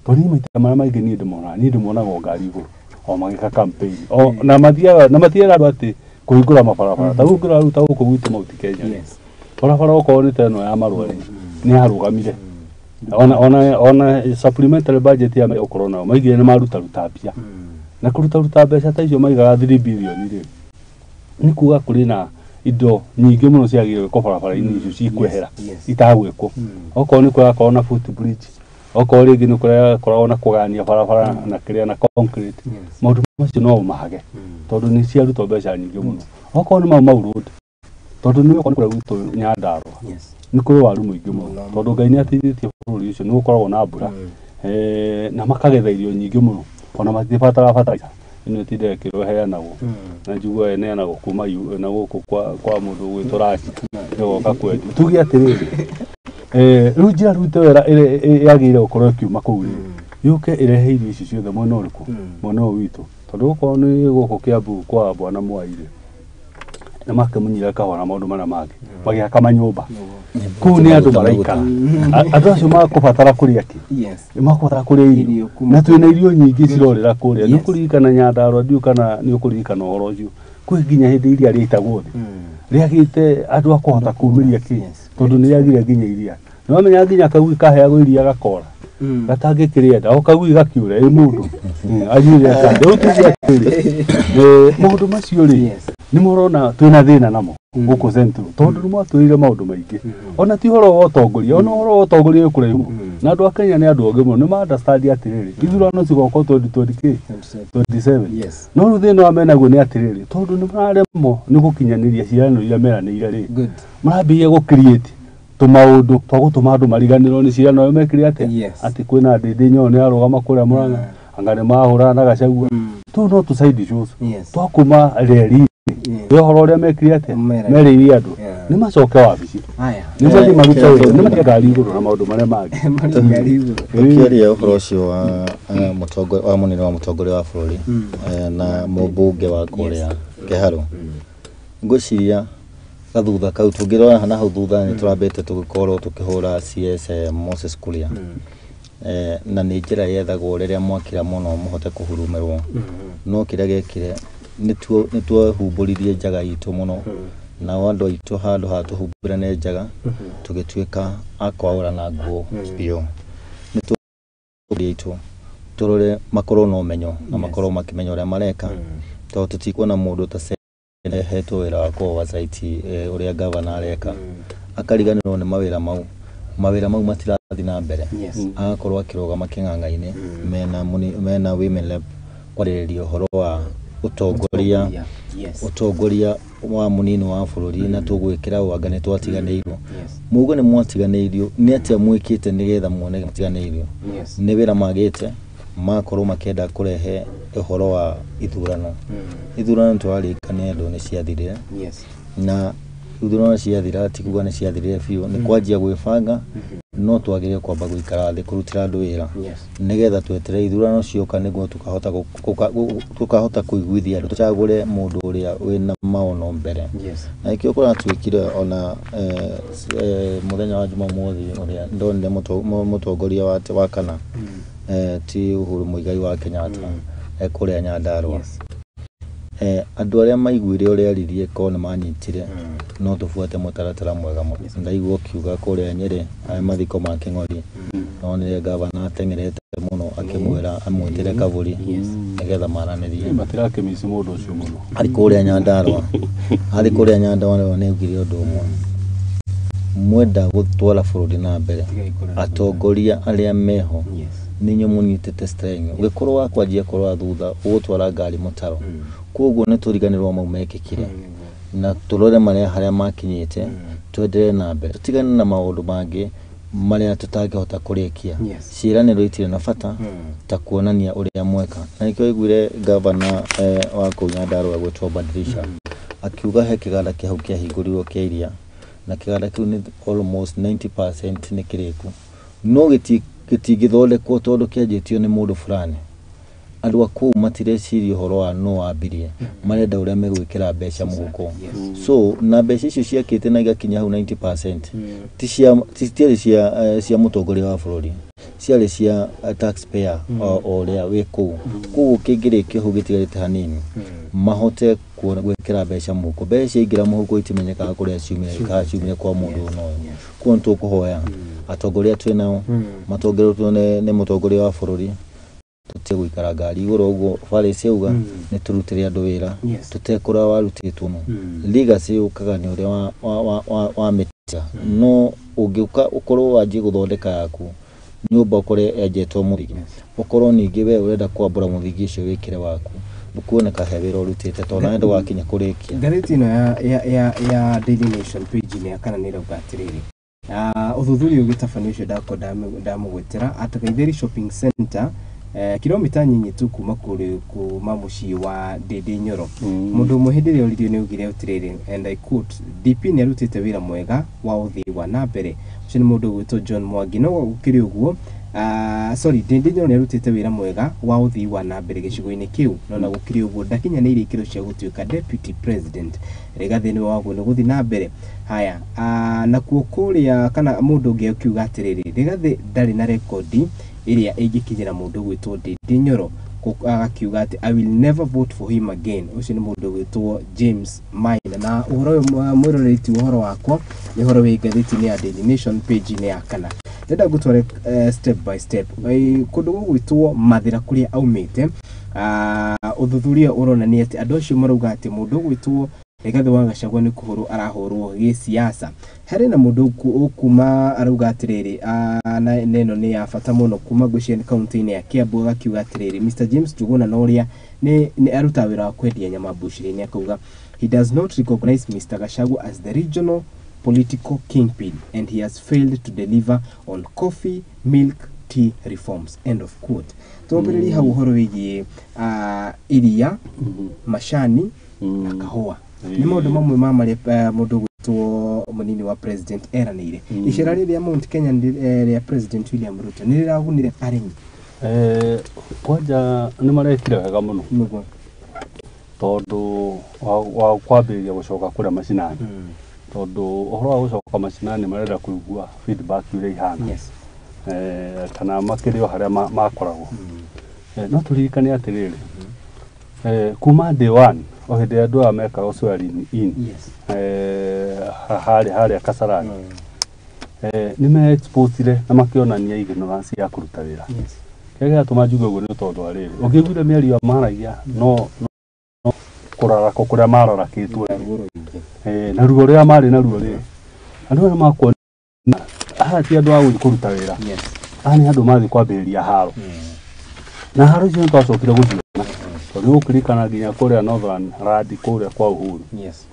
tondũ niĩ maita marĩa maingĩ niĩ ndĩmonaga, niĩ ndĩmonaga o ngari igũrũ o magĩka campaign o na mathiaga na matieraga andũ atĩ kũhingũra mabarabara. Ta rĩu ũngĩrora rĩu ta gũkũ gwitũ Mount Kenya rĩ, barabara okorwo nĩ ta ĩno ya Marũa rĩ, nĩ yarũgamire. Ona supplementary budget ya okorwo nayo maigire nĩ marutaruta mbia, na kũrutaruta mbeca ta icio maigaga 3 billion rĩ, nĩ kuga kũrĩ na indo nyingĩ mũno ciagĩrĩirwo gwĩkwo barabara-inĩ icio cikwehera itagwĩkwo. Okorwo nĩ kũrakorwo na foot bridge, okorwo rĩngĩ nĩ kũrakorwo na kũgania barabara na kĩrĩa na concrete, maũndũ macio no ũmahage tondũ nĩ ciarutwo mbeca nyingĩ mũno. Okorwo nĩ Mau Mau Road, tondũ nĩ okorwo nĩ kũrĩa gwitũ Nyandarũa nĩ kũrĩ waru mũingĩ mũno, tondũ Ngai nĩ ateithĩtie bũrũri ũcio, nĩ gũkoragwo na mbura na makagetha irio nyingĩ mũno, ona matibataraga fertilizer ĩno ĩtindaga ĩkĩrwo ĩheanagwo, na njiguaga ĩneanagwo kuma na gũkũ kwa mũndũ ũgwĩtwo Raci ĩgoka kwendio. Tuge atĩrĩrĩ, rĩu njĩra rĩu ta ĩyo yagĩrĩire gũkorwo ĩkiuma kũu rĩ, yũke ĩrehe irio ici ciothe mwena ũrĩkũ? Mwena ũyũ witũ, tondũ okorwo nĩ gũkũ Kiambu kwa Bwana Mwai rĩ, nĩ makĩmunyire kahũa na maũndũ marĩa mangĩ, magĩaka manyũmba kũu, nĩ andũ maraikara. Andũ acio makũbatara kũrĩa kĩ? Makũbatara kũrĩa irio, na twĩna irio nyingĩ cirorĩra kũrĩa. Nĩ ũkũririkana Nyandarũa, ndiũĩ kana nĩ ũkũririkana ũhoro ũcio, kwĩ nginya hĩndĩ iria rĩaitagwo thĩ, rĩagĩte andũ a kũhota kumĩria kĩ, tondũ nĩ rĩagire nginya iria. Nĩ wamenya nginya kagui kaheagwo iria gakora gatangĩkĩrĩenda, o kagui gakiũra ĩ mũndũ anyuire akande. Rĩu tuge atĩrĩ, maũndũ macio rĩ, nĩ mũrona twĩna thĩna namo gũkũ Central, tondũ nĩ mwatwĩrire maũndũ maingĩ, ona ti ũhoro wa ũtongoria, ona ũhoro wa ũtongoria wĩ kũraihu, na andũ a Kenya nĩ andũ ogĩ mũno, nĩ ma understand atĩrĩrĩ, ithurano cigoka 2027. No rĩu thĩna wa menaguo nĩ atĩrĩrĩ, tondũ nĩ mararemwo nĩ gũkinyanĩria ciĩranĩro iria meranĩire rĩ, marambĩrĩria gũ create tũmaũndũ twa gũtũma andũ mariganĩrwo nĩ ciĩranĩro mekire atĩa, atĩ kwĩna Ndĩndĩ Nyoro nĩ arũgama kũrĩa Mũrang'a, anga nĩ mahũrana na Gachagua. Tũu no tũ side shows twa kuma reri nĩ ũhoro ũrĩa mekire atĩa, merĩire andũ nĩ macoke wabici, nĩ mathiĩ marute wĩra, nĩ mathiĩ ngari igũrũ na maũndũ marĩa mangĩ. Ũkĩaria ũhoro ũcio wa mũtongoria wa mũnene wa mũtongoria wa bũrũri na mũmbunge wa kũrĩa Kĩharũ, ngwĩciria gathutha kau tũngĩrora na hau thutha nĩ tũrambĩte tũgĩkorwo tũkĩhũra CS Moses Kuria, na nĩ njĩra yethagwo rĩrĩa mwakira mũno mũhote kũhurumĩrwo, no kĩrĩa gĩekire nĩ twehumbũririe njaga itũ mũno, nao andũ aitũ handũ ha tũhumbũrane njaga tũgĩtuĩka a kwaũrana nguo biũ. Nĩ tũrore tũrore makorwo na ũmenyo na makorwo makĩmenya ũrĩa mareka, tondũ tũtikuona mũndũ ta hetwo wĩra wa kũ oversight ũrĩa gavana areka, akariganĩrwo nĩ mawĩra mau matirathiĩ na mbere, agakorwo akĩrũgama kĩng'ang'a-inĩ mena women rep kwarĩrĩria ũhoro wa ũtongoria wa mũnini wa bũrũri, na tũgwĩkĩra ũũ anga nĩ twatiganĩirwo. Muge nĩ mwatiganĩirio, nĩ atĩa mwĩkĩte nĩgetha muone mwatiganĩirio? Nĩ wĩra magĩte makorwo makĩenda kũrehe ũhoro wa ithurano. Ithurano tũrarĩkania andũ nĩ ciathirire, na ithurano ciathira ti kuga nĩ ciathirire biũ, nĩ kwanjia gwĩbanga, no twagĩrĩire kwamba gũikara thĩ kũrutĩra andũ wĩra nĩgetha tweterere ithurano cioka, nĩguo tũkahota kũiguithia andũ, tũcagũre mũndũ ũrĩa wĩna maono mbere. Na nĩkĩo kũratuĩkire ona mũthenya wa Jumamothi ũrĩa ndonire mũtongoria wa kana ti Uhuru Muigai wa Kenyatta kũrĩa Nyandarũa, andũ arĩa maiguire ũrĩa aririe korwo nĩ manyitire, no tũbuate mũtaratara mwega mũno. Ndaigua ũkiuga kũrĩa Nyĩrĩ mathiko ma Kĩng'ori, nonire gavana ateng'erete mũno akĩmwĩra amwĩtĩre Kavuri nĩgetha maranĩrie. Matirakĩmici mũndũ ũcio mũno. Arĩ kũrĩa Nyandarũa nĩ augire ũndũ ũmwe, mwenda gũtwara bũrũri na mbere, atongoria arĩa meho nĩ inyuĩ mũnyitĩte steering, ũngĩkorwo wa kwanjia kũrora thutha ũgũtwara ngari mũtaro. Koguo nĩ tũriganĩrwo mau mekĩkire na tũrore marĩa harĩa makinyĩte, twenderee na mbere, tũtigane na maũndũ mangĩ marĩa tũtangĩhota kũrĩkia. Ciĩranĩro itirĩ na bata ta kuonania ũrĩa mweka. Na nĩkĩo waiguire gavana wa kũu Nyandarũa gwĩtwo Badilisha akiuga he kĩganda kĩa hau kĩahingũrirwo kĩa iria, Na kĩganda kĩu nĩ almost 90% nĩ kĩrĩku, no gĩtingĩthondekwo tondũ kĩanjĩtio nĩ mũndũ fulani. Andũ a kũu matireciria ũhoro wa no wambirie, marenda ũrĩa megwĩkĩra mbeca mũhuko. So na mbeca icio ciakĩte na igakinya hau 90% ti cia citiarĩ cia mũtongoria wa bũrũri, ciarĩ cia taxpayer o ũrĩa wĩ kũu. Koguo kĩngĩrĩkio hau gĩtigarĩte hanini, mahote kuona gwĩkĩra mbeca mũhuko. Mbeca ciaingĩra mũhuko itimenyekaga kũrĩa ciumire, kana ciumire kwa mũndũ ũyũ na ũyũ. Koguo nĩ tũkũhoya atongoria twĩ nao matongoretio nĩ mũtongoria wa bũrũri, tũtige gũikara ngari igũrũ ũguo Palace yauga, nĩ tũrutĩre andũ wĩra tũtekũrora warutĩtwo nũ. Legacy yũkaga nĩ ũrĩa wa mĩtiga, no ũngĩũka ũkorwo wanjie gũthondeka yaku nyũmba ũkore yenjetwo mũthingi, ũkorwo ningĩ we ũrenda kwambũra mũthingi ũcio wĩkĩre waku, ndũkuoneka he wĩra ũrutĩte tondũ nawe ndũgakinya kũrĩkia. Ngathĩti ĩno ya Daily Nation page-inĩ ya kana nĩ ĩrauga atĩrĩrĩ, ũthuthuria ũgĩtabanio ũcio ndako ndamũgwetera at Gaitheri Shopping Center, kilomita nyinyi tu kuma kũrĩ kuma mũciĩ wa Ndĩndĩ Nyoro. Mũndũ ũmwe hĩndĩ ĩrĩa oririo nĩ augire atĩrĩrĩ, and I quote, "DP nĩ arutĩte wĩra mwega wa ũthii wa na mbere." Ũcio nĩ mũndũ ũgwĩtwo John Mwangi. No gũkĩrĩ ũguo, sorry, Ndĩndĩ Nyoro nĩ arutĩte wĩra mwega wa ũthii wa na mbere gĩcigo-inĩ kĩu, no na gũkĩrĩ ũguo ndakinyanĩirie ikĩro cia gũtuĩka deputy president. Rigathĩ nĩwe wagwo nĩ gũthiĩ na mbere. Haya, nakuo kũrĩa kana mũndũ ũngĩ akiuga atĩrĩrĩ, Rigathĩ ndarĩ na rekondi ĩrĩa ĩngĩkinyĩra mũndũ ũgwĩtwo Ndĩndĩ Nyoro. Agakiuga atĩ, "I will never vote for him again." Ũcio nĩ mũndũ ũgwĩtwo James Maina. Na ũhoro ũyũ, mwĩroreri, ti ũhoro wakwa, nĩ ũhoro wĩ ngathĩti-inĩ ya Daily Nation page-inĩ ya kana. Ndĩrenda ngũtware step by step kũndũ gũgwĩtwo Mathĩra kũrĩa aumĩte. Ũthuthuria ũronania atĩ andũ acio marauga atĩ mũndũ ũgwĩtwo Rigathĩ wa Gachagua nĩ kũhũrwo arahũrwo gĩsiasa. Harĩ na mũndũ ũkuma arauga atĩrĩrĩ, na ĩno nĩ ya bata mũno, kuma ngwĩciria nĩ kaunti-inĩ ya Kiambu, agakiuga atĩrĩrĩ, Mr James Njuguna na ũrĩa nĩ arutaga wĩra wa kwendia nyama mbucĩrĩ-inĩ, akauga he does not recognize Mr Gachagua as the regional political kingpin and he has failed to deliver on coffee, milk, tea reforms, end of quote. Twambĩrĩrie hau ũhoro wĩgiĩ iria, macani na kahũa, nĩ maũndũ mamwe ma marĩa mũndũ ũgwĩtwo mũnini wa president eranĩire. Icera rĩrĩa Mount Kenya rĩa President William Ruto nĩ rĩragunire arĩmi? Kwanja nĩ marekire wega mũno tondũ wa kwambĩrĩria gũcoka kũrĩa macinani, tondũ ũhoro wa gũcoka macinani marenda kũigua feedback ũrĩa ihana, kana makĩrĩ o harĩa makoragwo. No tũririkane atĩrĩrĩ, kuma day one o hĩndĩ ĩrĩa andũ aya mekaga swearing in harĩa Kasarani, nĩ me exposire na makĩonania ignorance ya kũruta wĩra. Kĩrĩa gĩatũma njuge ũguo nĩ tondũ wa rĩrĩ, ũngĩiguire mĩario maragia no kũrarakwo kũrĩa mararakĩtwo na ruo rũrĩa marĩ naruo rĩ, andũ aya makuona haha ti andũ a gũthiĩ kũruta wĩra, haha nĩ andũ mathiĩ kwambĩrĩria haro, na haro icio nĩ twacokire gũciona tondũ nĩ ũkũririkana nginya kũrĩa Northern Rand kũrĩa kwa Uhuru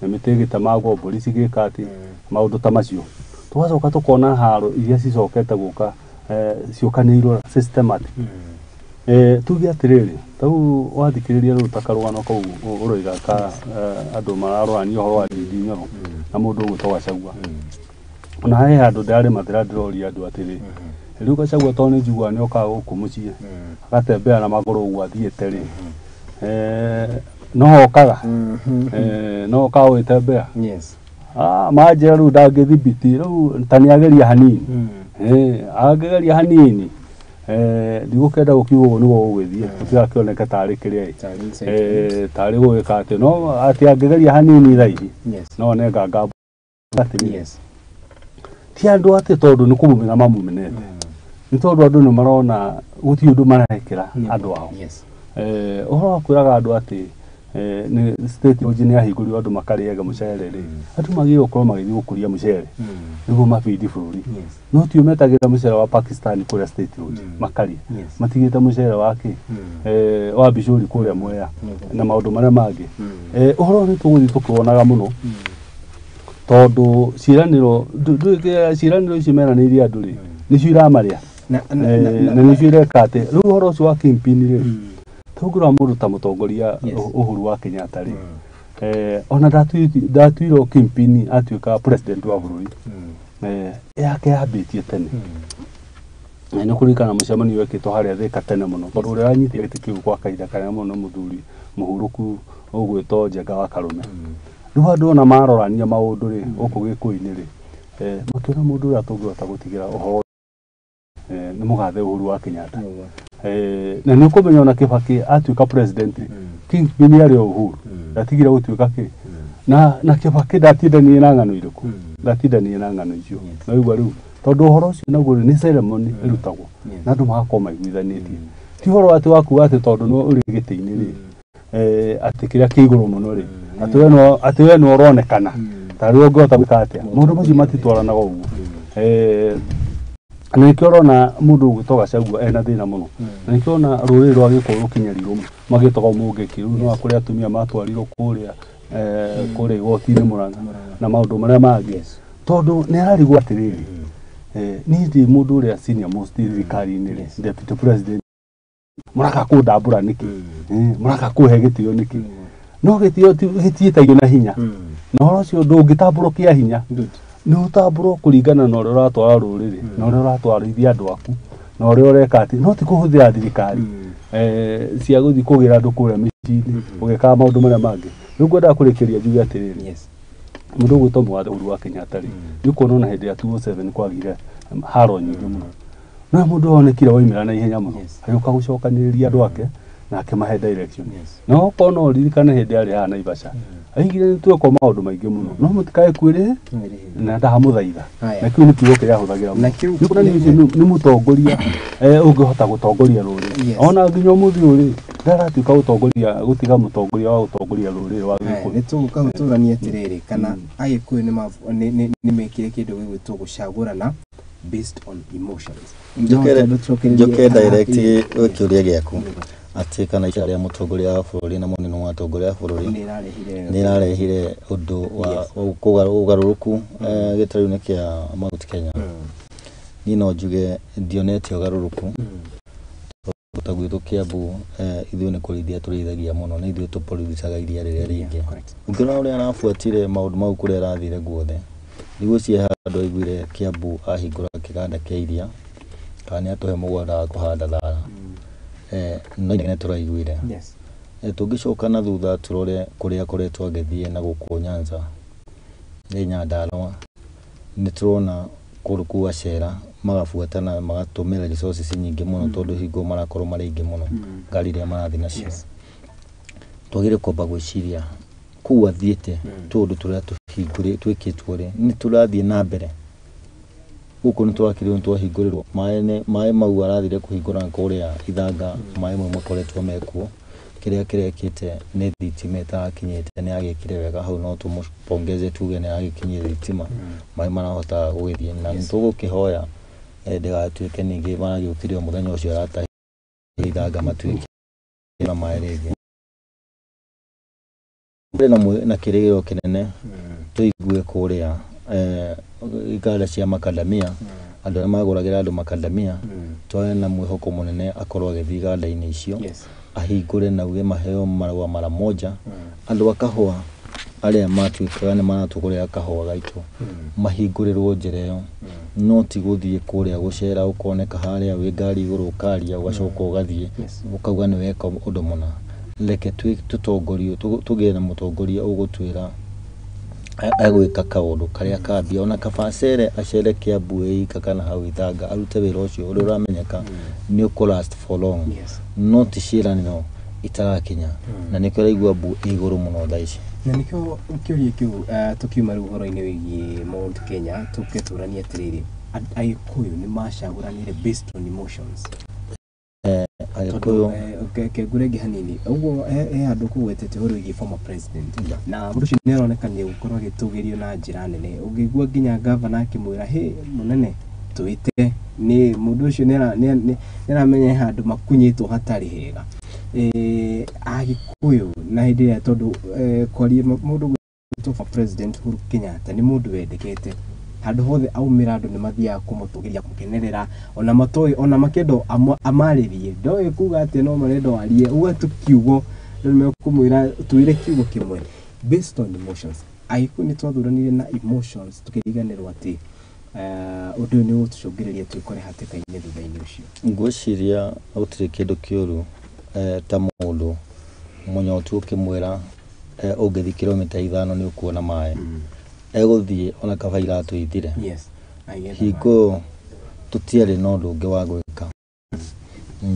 na mĩtĩ ĩgĩtemangwo, mbũri cigĩka atĩ maũndũ ta macio. Tũgacoka tũkona haro iria cicokete gũka ciũkanĩirwo systematic. Tuge atĩrĩrĩ, tau wathikĩrĩria rĩu ta karũgano kau ũroiga ka andũ mararorania ũhoro wa Ndindi Nyoro na mũndũ ũgwĩtwo Gachagua, ona he handũ ndĩrarĩ Mathĩra ndĩroria andũ atĩrĩ, rĩu Gachagua tondũ nĩ njiguaga nĩ okaga gũkũ mũciĩ agatembea na magũrũ ũguo athiĩte rĩ, no okaga no okaga gũgĩtembea. Manjĩra rĩu ndangĩthibiti, rĩu ta nĩageria hanini, angĩgeria hanini, ndigũkĩenda gũkiuga ũguo nĩguo gũgũgĩthiĩ gũtigakĩoneke tarĩ kĩrĩa tarĩ gũgĩka atĩ no atĩ angĩgeria hanini thaa ici no one nganga atĩrĩ, ti andũ atĩ tondũ nĩ kũmumena mamumenete, nĩ tondũ andũ nĩ marona gũtirĩ ũndũ marekĩra andũ ao. Ũhoro wa kwĩraga andũ atĩ nĩ state lodge nĩ yahingũrirwo andũ makarĩaga mũcere rĩ, andũ magĩrĩirwo gũkorwo magĩthiĩ gũkũria mũcere nĩguo mabindi bũrũri, no tio metagĩra mũcere wa Pakistan kũrĩa state lodge makarĩa, matigĩte mũcere wa kĩ wa Bicũri kũrĩa Mwea na maũndũ marĩa mangĩ. Ũhoro ũyũ nĩ tũgũthiĩ tũkĩwonaga mũno tondũ ciĩranĩro ciĩranĩro icio meranĩirie andũ rĩ, nĩcio iramarĩa na nĩcio ireka atĩ rĩu ũhoro ũcio wa kingpin rĩ, tũngĩrora mũndũ ta mũtongoria Uhuru wa Kenyatta rĩ, Ona ndatuirwo kingpin atuĩka president wa bũrũri, yake yambĩtie tene. Nĩ kũririkana mũcemanio wekĩtwo harĩa Thika tene mũno, tondũ ũrĩa wanyitire gĩtĩ kĩu kwa kahinda kanene mũno mũthuri mũhurũku ũgwĩtwo Njenga wa Karũme. Rĩu andũ ona marorania maũndũ rĩ, gũkũ Gĩkũyũ-inĩ rĩ, makĩona mũndũ ũrĩa tũngĩhota gũtigĩra ũhoro nĩ mũgathe Uhuru wa Kenyatta. Na nĩ ũkũmenya ona Kibaki atuĩka president, kingpin yarĩ o Uhuru, ndatigire gũtuĩka kĩ na Kibaki ndatindanirie na ng'ano irĩkũ, ndatindanirie na ng'ano icio. Na ũigua rĩu tondũ ũhoro ũcio naguo rĩ, nĩ ceremony ĩrutagwo na andũ magakorwo maiguithanĩtie, ti ũhoro atĩ wa kuga atĩ tondũ nĩ ũrĩ gĩtĩ-inĩ rĩ, atĩ kĩrĩa kĩ igũrũ mũno rĩ, atĩ we no ũronekana ta rĩu ũngĩhota gwĩka atĩa. Maũndũ macio matitwaranaga ũguo. Na nĩkĩo ũrona mũndũ ũgwĩtwo Gachagua ena thĩna mũno, na nĩkĩo ũrona rũrĩrĩ rwa Gĩkũyũ rũkĩnyarirwo magĩtagwo Mũngĩkĩ. Rĩu no kũrĩa atumia matwarirwo kũrĩa kũrĩa igoti-inĩ Mũrang'a na maũndũ marĩa mangĩ, tondũ nĩ ararigwo atĩrĩrĩ, niĩ ndĩ mũndũ ũrĩa senior most thirikari-inĩ rĩ, deputy president, mũraka kũndambũra nĩkĩ? Mũraka kũhe gĩtĩo nĩkĩ? No gĩtĩo gĩtiĩtagio na hinya, na ũhoro ũcio ndũngĩtambũrwo kĩa hinya, nĩ ũtambũrwo kũringana na ũrĩa ũratwara rũrĩrĩ na ũrĩa ũratwarithia andũ aku na ũrĩa ũreka atĩ, no ti kũhũthĩra thirikari cia gũthiĩ kũgĩra andũ kũrĩa mĩciĩ-inĩ ũgĩkaga maũndũ marĩa mangĩ. Rĩu ngwendaga kũrĩkĩria njuge atĩrĩrĩ, mũndũ ũgwĩtwo mũgathe Uhuru wa Kenyatta rĩ, nĩ ũkuona ona hĩndĩ ya 2007 kwagire haro nyingĩ mũno, no mũndũ onekire waimĩra na ihenya mũno, agĩũka gũcokanĩrĩria andũ ake na akĩmahe direction. Na okorwo no ũririkane hĩndĩ yarĩ haha Naivasha, aigire nĩ twekwo maũndũ maingĩ mũno, no mũtikae kwĩrĩhe na ndamũthaitha, na kĩu nĩ kiugo kĩrĩa ahũthagĩra mũno. Nĩ kuonania ũcio nĩ mũtongoria ũngĩhota gũtongoria rũrĩrĩ. Ona nginya ũmũthĩ ũyũ rĩ, ndaratuĩka gũtongoria gũtiga mũtongoria wa gũtongoria rũrĩrĩ rwa Gĩkũyũ. Nĩ tũgũka gũtũrania atĩrĩrĩ, kana Agĩkũyũ nĩ mekire kĩndũ gĩgwĩtwo gũcagũrana based on emotions. Njoke direct kĩũria gĩaku atĩ kana ica rĩa mũtongoria wa bũrũri na mũnene wa atongoria a bũrũri nĩ ĩrarehire ũndũ wa ũgarũrũku gĩtarũ-inĩ kĩa Mount Kenya. Niĩ no njuge ndionete ũgarũrũku, tondũ ta gwitũ Kiambu ithuĩ nĩ kũrĩithia tũrĩithagia mũno, nĩ ithuĩ tũproducaga iria rĩrĩa rĩingĩ. Ũngĩrora ũrĩa arabuatire maũndũ mau kũrĩa arathire guothe, ndigwĩciria handũ aiguire Kiambu ahingũra kĩganda kĩa iria kana nĩ atũhe mũgũnda wa kũhanda thara, no inegene tũraiguire. Tũngĩcoka na thutha tũrore kũrĩa akoretwo agĩthiĩ na gũkũ Nyanza nĩ Nyandarũa, nĩ tũrona kũndũ kũu acera magabuatana magatũmĩra resources nyingĩ mũno, tondũ hingo marakorwo marĩ aingĩ mũno ngari iria marathiĩ nacio. Twagĩrĩire kwamba gwĩciria kũu athiĩte tũũndũ tũrĩa twĩkĩtwo rĩ, nĩ tũrathiĩ na mbere. Gũkũ nĩ twakĩrĩirwo nĩ twahingũrĩrwo maĩ mau arathire kũhingũra kũrĩa Ithanga, maĩ mau makoretwo mekuo. Kĩrĩa kĩrekĩte nĩ thitima ĩtarakinyĩte, nĩ agĩkire wega hau, no tũmũpongeze tuge nĩ agĩkinyia thitima, maĩ marahota gũgĩthiĩ, na nĩ tũgũkĩhoya ndĩgatuĩke ningĩ maragĩũkire o mũthenya ũcio aratahire Ithanga matuĩke na maĩ rĩngĩ. Kũrĩ na kĩrĩgĩrĩro kĩnene tũigue kũrĩa iganda cia makadamia, andũ arĩa magũragĩra andũ makadamia, twarĩ na mwĩhoko mũnene akorwo agĩthiĩ iganda-inĩ icio, ahingũre na uge maheo marũa mara moja. Andũ a kahũa arĩa matuĩkaga nĩ maratũgũrĩra kahũa gaitũ mahingũrĩrwo njĩra ĩyo, no ti gũthiĩ kũrĩa gũcera ũkoneka harĩa wĩ ngari igũrũ ũkaria ũgacoka ũgathiĩ ũkauga nĩ weka ũndũ mũna. Reke tũtongorio tũgĩe na mũtongoria ũgũtwĩra egwĩka kaũndũ karĩa kambia, ona kaba acere acere Kiambu ĩika kana hau Ithanga arute wĩra ũcio ũrĩa ũramenyeka nĩ ũkũ last for long, no ti ciĩranĩro itarakinya, na nĩkĩo ũraigua mbu ĩ igũrũ mũno thaa ici. Na nĩkĩo kĩũria kĩu tũkiuma rĩu ũhoro-inĩ wĩgiĩ Mount Kenya, tũke tũranie atĩrĩrĩ, Agĩkũyũ nĩ macagũranire based on emotions. Agĩkũyũ Kengure ngĩ hanini ũguo he handũ kũgwetete ũhoro wĩgiĩ former president, na mũndũ ũcio nĩ aroneka nĩ egũkorwo agĩtũgĩrio na njĩra nene, ũngĩigua nginya gavana akĩmwĩra hĩ mũnene twĩte nĩ mũndũ ũcio nĩ aramenya he handũ makunyĩtwo hatarĩ hega. Agĩkũyũ na hĩndĩ ĩrĩa tondũ kwaria mũndũ gwĩtwo former president Uhuru Kenyatta nĩ mũndũ wendekete handũ hothe aumĩra, andũ nĩ mathiaga kũmũtũgĩria kũmũkenerera, ona matoĩ ona makĩenda amarĩrie ndoĩ kuga atĩa, no marenda warie uga tu kiugo, andũ nĩ mekũmwĩra twĩre kiugo kĩmwe. Based on emotions, Agĩkũyũ nĩ twathuranire na emotions, tũkĩriganĩrwo atĩ ũndũ ũyũ nĩ ũgũtũcũngĩrĩria twĩkore hatĩka-inĩ thutha-inĩ ũcio. Ngwĩciria gũtirĩ kĩndũ kĩũru ta mũndũ mũnyotu ũkĩmwĩra ũngĩthiĩ kilomita 5 nĩ ũkuona maĩ, egũthiĩ ona kaba iratũ ithire. Hingo ĩyo tũtiarĩ na ũndũ ũngĩ wa gwĩka,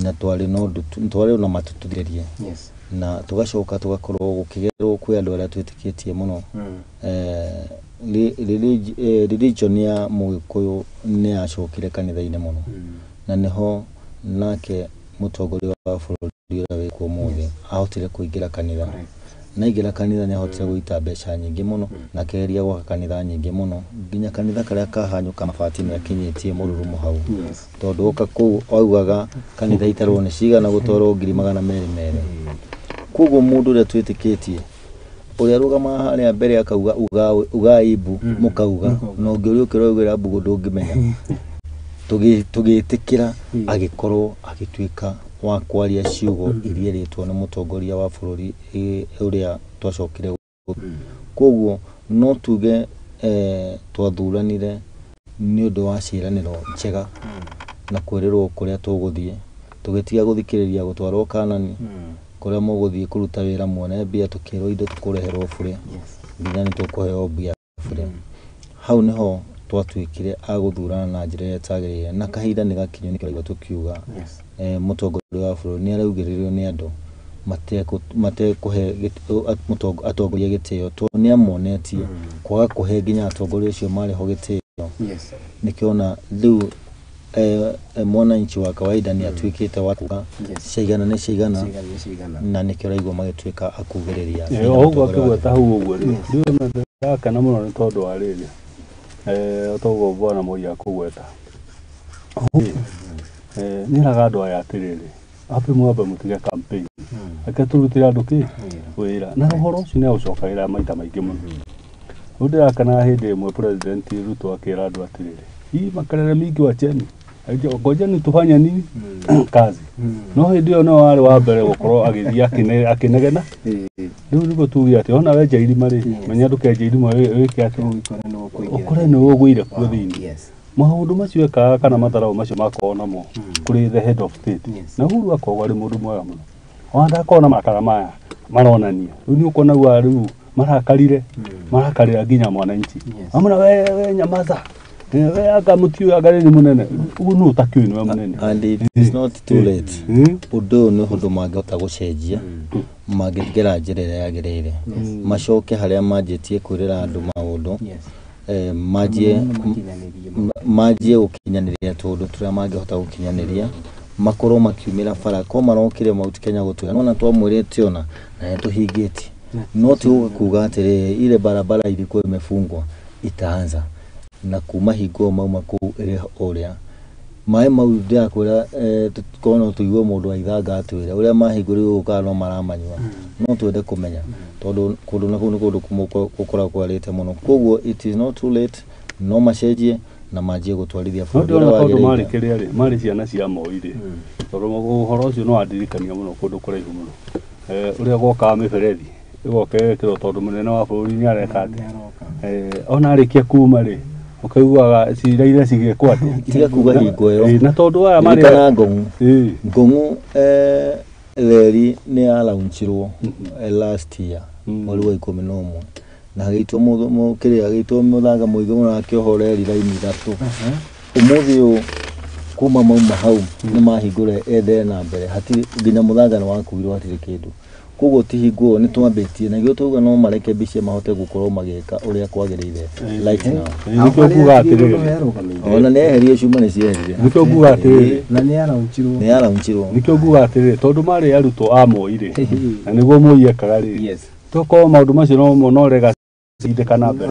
na twarĩ na ũndũ twarĩ na matũtũthĩrĩrie, na tũgacoka tũgakorwo gũkĩgerwo kwĩ andũ arĩa twĩtĩkĩtie mũno. Religion ya Mũgĩkũyũ nĩ yacokire kanitha-inĩ mũno, na nĩho nake mũtongoria wa bũrũri ũrĩa wĩkuo ũmũthĩ ahotire kũingĩra kanitha. Na aingĩra kanitha nĩ ahotire gũita mbeca nyingĩ mũno, na akĩgeria gwaka kanitha nyingĩ mũno, nginya kanitha karĩa kahanyũka mabati nĩ akinyĩtie mũrurumo hau, tondũ oka kũu augaga kanitha itarwo nĩ cigana gũtwarwo 200,000. Koguo mũndũ ũrĩa twĩtĩkĩtie ũrĩa arũgamaga harĩa mbere akauga ugai mbu, mũkauga, na ũngĩ ũrĩa ũkĩraugĩra mbu ndũngĩmenya. Tũgĩtĩkĩra agĩkorwo agĩtuĩka wa kwaria ciugo iria erĩtwo nĩ mũtongoria wa bũrũri ũrĩa twacokire. Koguo no tuge twathuranire nĩ ũndũ wa ciĩranĩro njega na kwĩrĩrwo kũrĩa tũgũthiĩ, tũgĩtiga gũthikĩrĩria gũtwarwo Kanani kũrĩa mũgũthiĩ kũruta wĩra muone mbia, tũkĩrwo indo tũkũreherwo bure, nginya nĩ tũkũheo mbia bure. Hau nĩho twatuĩkire a gũthurana na njĩra ĩrĩa ĩtagĩrĩire, na kahinda nĩ gakinyu nĩkĩo tũkiuga mũtongoria wa bũrũri nĩ araugĩrĩrio nĩ andũ matekũhe atongoria gĩtĩo, tondũ nĩ amonetie kwaga kũhe nginya atongoria acio marĩ ho gĩtĩo. Nĩkĩo rĩu mwananchi wa kawaida nĩ atuĩkĩte wa kuga ciaigana nĩ ciaigana, na nĩkĩo ũraigua magĩtuĩka akugĩrĩria. Ũguo akĩgweta hau ũguo rĩ, rĩu ndĩrakena mũno nĩ tondũ wa rĩrĩ toguo bwana Moi akũgweta nĩraga andũ aya atĩrĩrĩ, ambe mwambe mũtige campaign, reke tũrutĩre andũ kĩ wĩra, na ũhoro ũcio nĩ aũcokagĩra maita maingĩ mũno. Rĩu ndĩrakena hĩndĩ ĩmwe President Ruto akĩra andũ atĩrĩrĩ, hii makelele mingi wacheni, ngojeni tufanye nini kazi. No hĩndĩ ĩyo no warĩ wa mbere gũkorwo agĩthiĩ akĩnegena. Rĩu nĩguo tuge atĩ ona wenja irima rĩ, menya ndũkenje irima wĩke atĩ ũkore nĩ ũgũire kuo thĩinĩ. Maũndũ macio ekaga kana matharaũ macio makoragwo namo kũrĩ the head of state, na Uhuru akoragwo arĩ mũndũ mwega mũno, ona ndakorwo na makara maya maronania rĩu nĩ ũkuona rĩu marakarire, marakarĩra nginya mwananchi, amuna we nyamaza, we anga mũtiũĩ anga nĩ mũnene, ũguo nũ ũtakĩũĩ nĩwe mũnene. And it is not too late. Ũndũ ũyũ nĩ ũndũ mangĩhota gũcenjia mangĩgera njĩra ĩrĩa yagĩrĩire, macoke harĩa manjĩtie kwĩrĩra andũ maũndũ, manjie gũkinyanĩria tũndũ tũrĩa mangĩhota gũkinyanĩria, makorwo makiumĩra bara ko marokire Mount Kenya gũtwĩra nona twamwĩrĩte ona na nĩtũhingĩtie, no ti kuga atĩrĩrĩ ile barabara ilikuwa imefungwa itaanza na kuma hingo mauma kũu ĩrĩ ũrĩa maĩ mau ndĩrakwĩra, tũkorwo no tũigue mũndũ aithanga atwĩre ũrĩa mahingũrirwo gũkaga no maramanyua, no twende kũmenya tondũ kũndũ na kũu nĩ kũndũ gũkoragwo kwarĩte mũno. Koguo it is not too late, no macenjie na manjie gũtwarithia No bũrũri ndĩrona ũrĩa tondũ marĩ wagĩrĩire. kĩrĩa rĩ, marĩ ciana cia Moi rĩ, tondũ ũhoro ũcio nĩ wandirikania mũno kũndũ kũraihu mũno, ũrĩa gwokaga mĩberethi ĩgoka ĩgekĩrwo tondũ mũnene wa bũrũri nĩ areka atĩa, ona arĩkia kuma rĩ ũkaiguaga ciraire cigĩkwo atĩa, Tiga kuga hingo ĩyo. Na tondũ aya marĩ Ririkana Ngong'u. Ngong'u reri nĩ yalaunchirwo last year mweri wa 11, na hagĩitwo kĩrĩa hagĩitwo mũthanga mũingĩ mũno akĩohwo reri raini 3. Ũmũthĩ ũyũ kuma mauma hau nĩ mahingũre ethere na mbere, hatirĩ nginya mũthanga nĩ wakuirwo, hatirĩ kĩndũ. Koguo ti hingo ĩyo nĩ twambĩtie na gĩo twauga no marekebishe mahote gũkorwo magĩka ũrĩa kwagĩrĩire right now. Nĩkĩo nguga atĩrĩrĩ, Ona nĩ eherie cuma nĩ cieherire. Nĩkĩo nguga atĩrĩrĩ, na nĩ yaraunchirwo, nĩ yaraunchirwo. Nĩkĩo nguga atĩrĩrĩ, tondũ marĩ arutwo a Moi rĩ, na nĩguo Moi ekaga rĩ, tokorwo maũndũ macio no no rega cindĩka na mbere,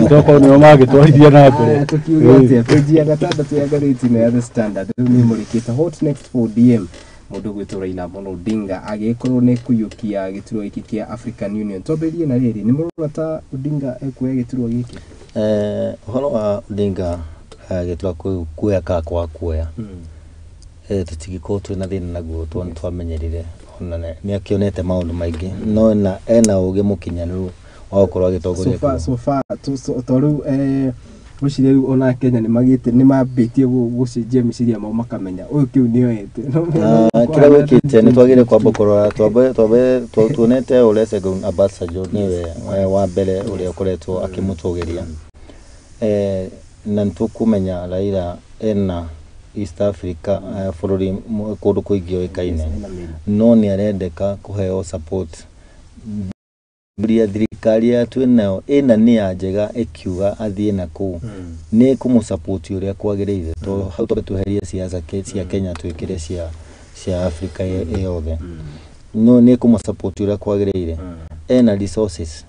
tokorwo nĩo magĩtwarithia na mbere. Tukiuga atĩa peji ya 6 ya ngathĩti ĩno ya The Standard rĩu nĩ ĩmũrĩkĩte what next for ODM, mũndũ gwĩtwo Raila Amolo Odinga agĩkorwo nĩ kũiyũkia gĩturwa gĩkĩ kĩa African Union. Twambĩrĩrie na rĩrĩ, nĩ mũrona ta Odinga ekuoya gĩturwa gĩkĩ? Ũhoro wa Odinga gĩturwa kuoya kana kwaga kuoya, tũtingĩkorwo twĩna thĩna naguo tondũ nĩ twamenyerire Ona nĩ akĩonete maũndũ maingĩ, no ena ũgĩ mũkinyanĩru wa gũkorwo agĩtongoria. So far, so far to rĩu gwĩciria rĩu ona Kenya nĩ magĩte, nĩ mambĩtie gũcenjia meciria mao, makamenya ũyũ kĩu nĩoete. Kĩrĩa gwĩkĩte nĩ twagĩrĩire kwamba kũrora, twambe tuonete Olusegun Obasanjo nĩwe wa mbere ũrĩa ũkoretwo akĩmũtũgĩria, na nĩ tũkũmenya Raila ena East Africa, bũrũri kũndũ kũingĩ ũĩkaine, no nĩ arendeka kũheo support ria thirikari ya twĩnayo ĩna nia njega ĩkiuga athiĩ na kũu nĩ kũmũsupport ũrĩa kwagĩrĩire, to hau twambe tweherie siasa cia Kenya, twĩkĩre cia Africa yothe, no nĩ kũmũsupport ũrĩa kwagĩrĩire. Ena resources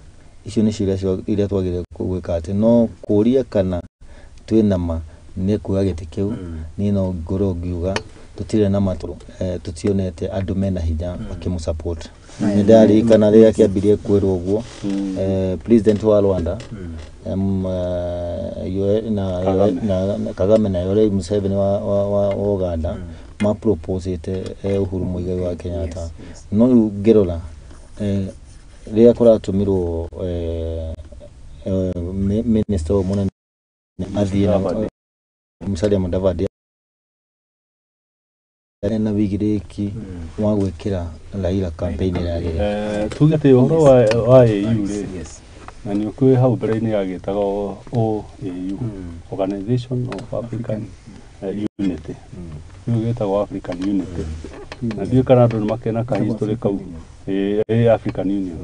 icio nĩ ciũria iria twagĩrĩire gwĩka atĩ, no kũria kana twĩna ma nĩ kuoya gĩtĩ kĩu, niĩ no ngorwo ngiuga tũtirĩ na ma, tũtionete andũ mena hinya makĩmũsupport. Nĩ ndaririkana rĩrĩa kĩambirie kwĩrwo ũguo, president wa Rwanda na Kagame na Yoweri Museveni wa Uganda ma proposete Uhuru Muigai wa Kenyatta, no rĩu ngĩrora rĩrĩa kũratũmirwo minister ũyũ mũnene athiĩ na Musalia Mudavadi, ena wĩigĩrĩrĩki wa gwĩkĩra Raila campaign ĩrĩa yagĩrĩire. Tuge atĩ ũhoro wa AU rĩ, na nĩ ũkĩũĩ hau mbere-inĩ yagĩtagwo OAU, Organization of African Unity, rĩu gĩtagwo African Unity, na ndiũĩ kana andũ nĩ makĩrĩ ka history kau, African Union,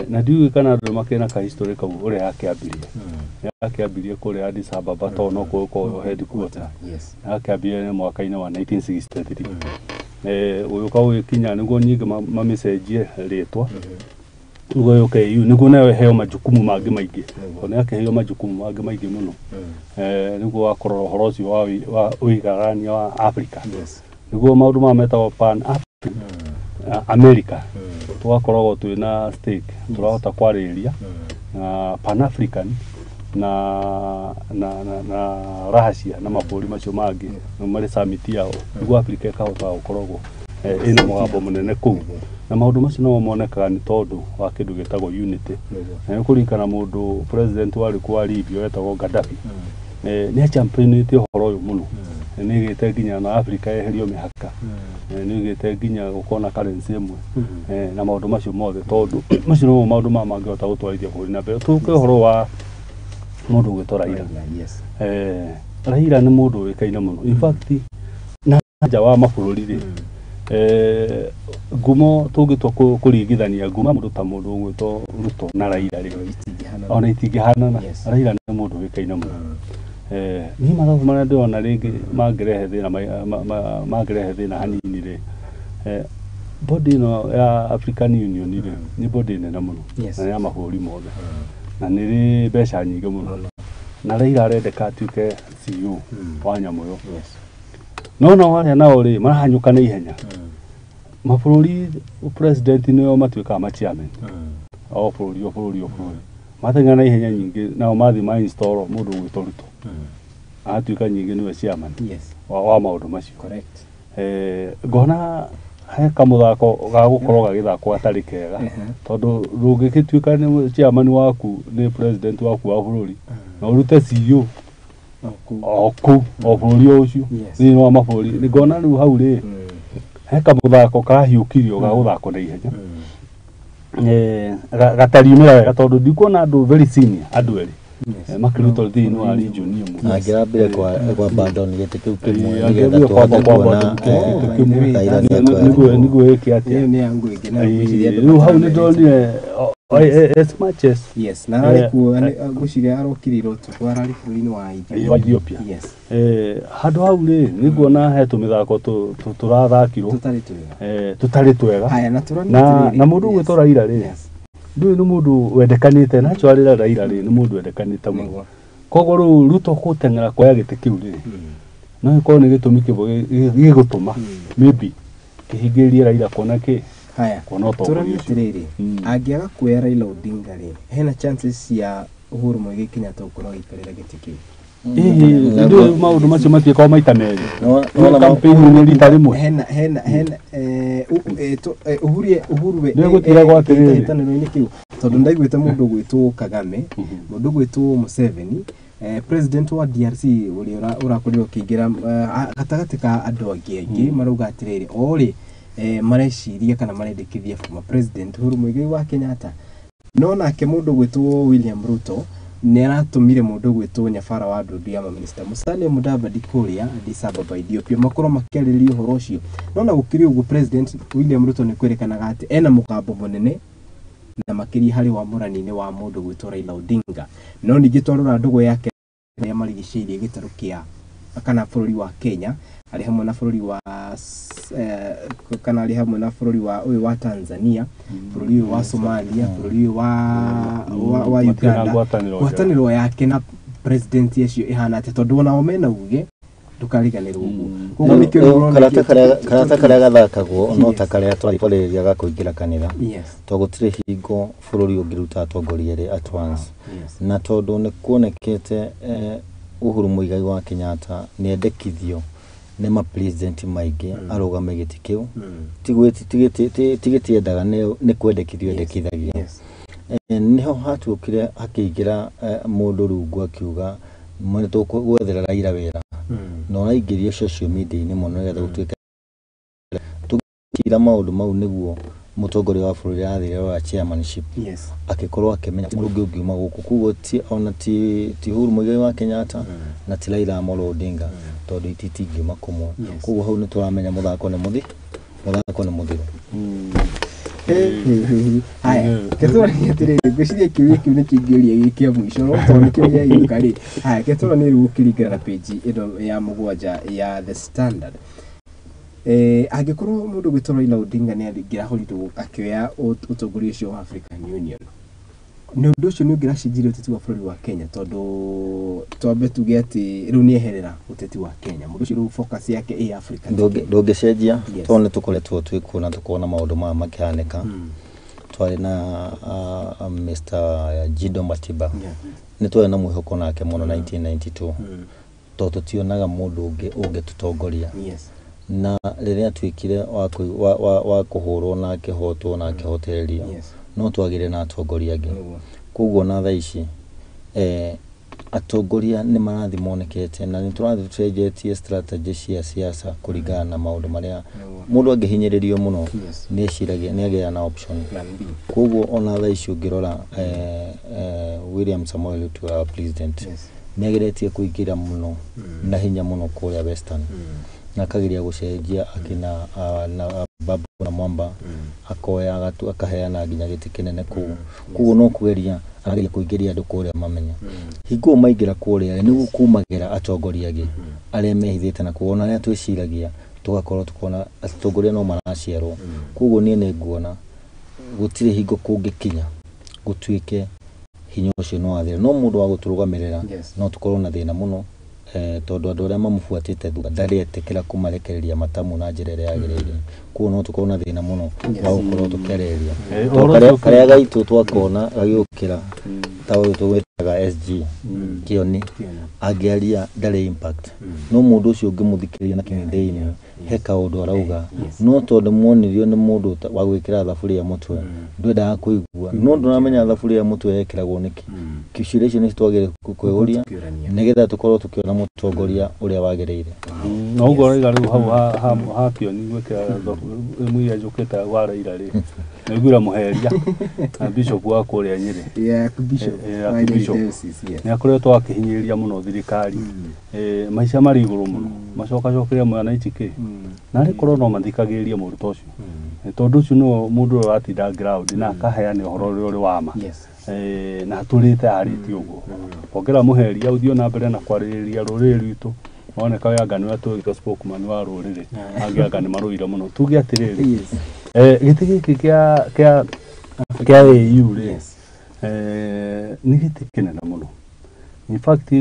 na ndiũĩ kana andũ nĩ makĩrĩ ka history kau ũrĩa yakĩambirie kũrĩa Addis Ababa, tondũ no kuo gũkoragwo headquarter. Yakĩambirie mwaka-inĩ wa 1963, ũgĩũka ũgĩkinya nĩguo ningĩ mamĩcenjie rĩtwa nĩguo yũke AU, nĩguo nayo ĩheo majukumu mangĩ maingĩ, tondũ nĩ yakĩheirwo majukumu mangĩ maingĩ mũno, nĩguo wa kũrora ũhoro ũcio wa ũigarania wa Africa, nĩguo maũndũ maya metagwo Pan African America, tũgakoragwo twĩna stake, tũrahota kwarĩrĩria na Pan African na Russia na mabũrũri macio mangĩ marĩ summit yao, nĩguo Africa ĩkahota gũkoragwo ĩna mũgambo mũnene kũu, na maũndũ macio no monekaga nĩ tondũ wa kĩndũ gĩtagwo unity. Na nĩ kũririkana mũndũ president warĩ kuo wa Libya wetagwo Gaddafi, nĩ achampionĩte ũhoro ũyũ mũno, nĩ ĩgĩte nginya na Africa yeherio mĩhaka, nĩ ĩgĩte nginya gũkorwo na currency ĩmwe, na maũndũ macio mothe, tondũ macio nomo maũndũ maya mangĩhota gũtwarithia bũrũri na mbere. Tũke ũhoro wa mũndũ ũgwĩtwo Raila. Raila nĩ mũndũ ũĩkaine mũno, in fact na nja wa mabũrũri rĩ, ngumo tũngĩtua kũringithania nguma mũndũ ta mũndũ ũgwĩtwo Ruto na Raila rĩ, ona itingĩhanana. Raila nĩ mũndũ ũĩkaine mũno. Niĩ mathabu marĩa ndĩrona rĩngĩ mangĩrehe thĩna hanini rĩ, body ĩno ya African Union rĩ, nĩ body nene mũno na nĩ ya mabũrũri mothe na nĩ ĩrĩ mbeca nyingĩ mũno, na Raila arendeka atuĩke CEO wa nyamũ ĩyo, no nao arĩa nao rĩ marahanyũka na ihenya mabũrũri, president nĩo matuĩkaga ma chairman o bũrũri o bũrũri o bũrũri, mateng'era na ihenya nyingĩ, nao mathiĩ ma install mũndũ ũgwĩtwo Ruto agatuĩka nyingĩ nĩwe chairman wa maũndũ macio. Ngona he kamũthako ga gũkorwo gagĩthakwo gatarĩ kega, tondũ ndũngĩgĩtuĩka nĩ chairman waku nĩ president waku wa bũrũri na ũrute CEO o kũu o bũrũri o ũcio thĩinĩ wa mabũrũri. Ngona rĩu hau rĩ he kamũthako karahiũkirio ga gũthakwo na ihenya, gatariumĩra wega, tondũ ndikuona andũ very senior, andũ erĩ makĩrutwo thĩinĩ wa region ĩmwe. Angĩrambire kwa abandon gĩtĩ kĩu kĩmwe nĩgetha nĩgetha kwamba tũhote kwamba kuona gĩtĩ kĩmwe Raila nĩekuoya. Nĩguo ĩke atĩa? Ĩyo nĩ ya ngũ ĩngĩ na ngwĩciria andũ Rĩu hau nĩ matiramenyete. ndonire as much as Yes, na ararĩ kuo, ngwĩciria arokire ũtukũ, ararĩ bũrũri-inĩ wa Ethiopia. Wa Ethiopia. Handũ hau rĩ, nĩ nguona he tũmĩthako tũrathakirwo tũtarĩ twega. Tũtarĩ twega. Haya, na tũranie na atĩrĩrĩ, na mũndũ ũgwĩtwo Raila rĩ, ndũĩ nĩ mũndũ wendekanĩte naturally. Raila rĩ, nĩ mũndũ wendekanĩte mũno, koguo rĩu Ruto gũteng'era kuoya gĩtĩ kĩu rĩ, no gĩkorwo nĩ gĩtũmi kĩmwe gĩgũtũma maybe kĩhingĩrĩrie Raila kuona kĩ Haya, kuona ũtongoria tũranie ũcio. atĩrĩrĩ, angĩaga kuoya Raila Odinga rĩ, hena chances cia Uhuru Muigai Kenyatta gũkorwo agĩikarĩra gĩtĩ kĩu? Ĩhĩ, ndũĩ maũndũ macio matiĩkagwo maita merĩ. Nĩwona campaign nĩ rita rĩmwe. Hena Uhuru we Nĩgũtigagwo atĩrĩrĩ. Hĩtahĩtanĩro-inĩ kĩu tondũ ndaiguĩte mũndũ ũgwĩtwo Kagame, mũndũ ũgwĩtwo Museveni, president wa DRC ũrĩa ũrakorirwo ũkĩingĩra gatagatĩ ka andũ angĩ aingĩ marauga atĩrĩrĩ o rĩ mareciria kana marendekithia former president Uhuru Muigai wa Kenyatta. No nake mũndũ ũgwĩtwo William Ruto nĩ aratũmire mũndũ ũgwĩtwo Nyabara wa Ndundu ya Minista Musalia Mudavadi kũrĩa Addis Ababa, Ethiopia, makorwo makĩarĩrĩria ũhoro ũcio. No na gũkĩrĩ ũguo, President William Ruto nĩ kwĩrĩkanaga atĩ ena mũgambo mũnene na makĩria harĩ wamũrani-inĩ wa mũndũ gwĩtwo Raila Odinga. No ningĩ twarora ndũgũ yake arĩa marigicĩirie gĩtarũ kĩa kana bũrũri wa Kenya, arĩ hamwe na bũrũri wa kana arĩ hamwe na bũrũri wa ũyũ wa Tanzania, bũrũri ũyũ wa Somalia, bũrũri ũyũ wa Matirĩ na Uganda. ngwatanĩro njega. Ngwatanĩro yake na president acio ĩhana atĩa, tondũ onao mena uge ndũkariganĩrwo ũguo. Koguo nĩkĩo rĩu ũrona Karata karĩa gathakagwo no ta karĩa twarĩrĩria ga kũingĩra kanitha, tondũ gũtirĩ hingo bũrũri ũngĩruta atongoria erĩ at once, na tondũ nĩ kuonekete Uhuru Muigai wa Kenyatta nĩ endekithio nĩ ma president maingĩ arũgame gĩtĩ kĩu, ti gĩtiendaga, nĩ kwendekithio endekithagia. Nĩho hatuĩkire hakĩingĩra mũndũ rungu akiuga nĩ tũgwethera Raila wĩra, na ũraingĩrio social media-inĩ mũno nĩgetha gũtuĩke tũgĩtira maũndũ mau, nĩguo mũtongoria wa bũrũri arathire rora chairmanship akĩkorwo akĩmenya mũndũ ũngĩ ũngiuma gũkũ. Koguo ti ona ti Uhuru Muigai wa Kenyatta na ti Raila Amolo Odinga, tondũ itingiuma kũmwe. Koguo hau nĩ tũramenya mũthako nĩ mũthako nĩ mũthiru. Haya, ketũranie atĩrĩrĩ, ngwĩciria kĩũria kĩu nĩ kĩngĩũria gĩ kĩa mũico, no tondũ nĩkĩo gĩagĩũka rĩ. Haya, ketũranie rĩu gũkĩringana na page ĩno ya 7 ya The Standard. Angĩkorwo mũndũ gwĩtwo Raila Odinga nĩ angĩrahorirwo akĩoya ũtongoria ũcio wa African Union, nĩ ũndũ ũcio nĩ ũngĩracenjirie ũteti wa bũrũri wa Kenya, tondũ twambe tuge atĩ rĩu nĩ eherera ũteti wa Kenya, mũndũ ũcio rĩu focus yake ĩ Africa. Ndũngĩcenjia, tondũ nĩ tũkoretwo twĩkuo na tũkona maũndũ maya makĩhanĩka. Twarĩ na Mr. Jido Matiba, nĩ twarĩ na mwĩhoko nake mũno 1992, tondũ tũtionaga mũndũ ũngĩ ũngĩtũtongoria. Na rĩrĩa atuĩkire wa kũhũrwo na akĩhotwo na akĩhotererio, no twagĩre na atongoria angĩ. Koguo na thaa ici atongoria nĩ marathiĩ monekete na nĩ tũrathiĩ tũcenjetie strategy cia siasa kũringana na maũndũ marĩa mũndũ angĩhinyĩrĩrio mũno nĩ eciragia nĩ agĩaga na option. Koguo ona thaa ici ũngĩrora William Samoei Ruto, our president, nĩ ageretie kũingĩra mũno na hinya mũno kũrĩa Western, na akageria gũcenjia akina na Babu na Mwamba, akoya akaheana nginya gĩtĩ kĩnene kũu. Koguo no kũgeria arageria kũingĩria andũ kũrĩa mamenya hingo ĩyo maingĩra kũrĩa nĩguo kumagĩra atongoria angĩ arĩa mehithĩte na kuo, ona arĩa twĩciragia tũgakorwo tukona atongoria no maraciarwo. Koguo niĩ nĩ nguona gũtirĩ hingo kũngĩkinya gũtuĩke hinya ũcio no wathira, no mũndũ wa gũtũrũgamĩrĩra no tũkorwo na thĩna mũno, tondũ andũ arĩa mamũbuatĩte thutha ndarĩetĩkĩra kũmarekereria matamu na njĩra ĩrĩa yagĩrĩire. Koguo no tũkorwo na thĩna mũno wa gũkorwo tũkĩarĩrĩria. Ũhoro Tondũ ũcio karĩa gaitũ twakona gagĩũkĩra ta ũyũ tũgwĩtaga SG Kĩoni, angĩaria ndarĩ impact, no mũndũ ũcio ũngĩmũthikĩrĩria na kinyi thĩinĩ he kaũndũ arauga, no tondũ muonirio nĩ mũndũ wa gwĩkĩra thaburia mũtwe ndwendaga kũigua, no ndũramenya thaburia mũtwe yekĩragwo nĩkĩ. Ciũria icio nĩ twagĩrĩire kwĩyũria nĩgetha tũkorwo tũkĩona mũtongoria ũrĩa wagĩrĩire. Na ũguo ũroiga rĩu hau ha Kĩoni gwĩkĩra ĩmwe iria njũkĩte wa Raila rĩ, nĩaiguire mũheria na bishop wa kũrĩa Nyĩrĩ. Yeah, Bishop wa Nyeri Bishop. Diocese, yes. Nĩ akoretwo akĩhinyĩrĩria mũno thirikari. Maica marĩ igũrũ mũno, macokacokeria mwananchi kĩ na arĩ korwo no mathikagĩrĩrie mũndũ ta ũcio. Tondũ ũcio nĩwe mũndũ ũrĩa ũratinda ground na akaheana ũhoro ũrĩa ũrĩ wa ma. Na atũrĩte arĩtie ũguo ongera mũheria ũthiĩ na mbere na kwarĩrĩria rũrĩrĩ rwitũ, oneka we anga nĩwe tũgĩtwo spokesman wa rũrĩrĩ, angĩ anga nĩ marũire mũno. Tuge atĩrĩrĩ, gĩtĩ gĩkĩ kĩa AU rĩ, nĩ gĩtĩ kĩnene mũno. In fact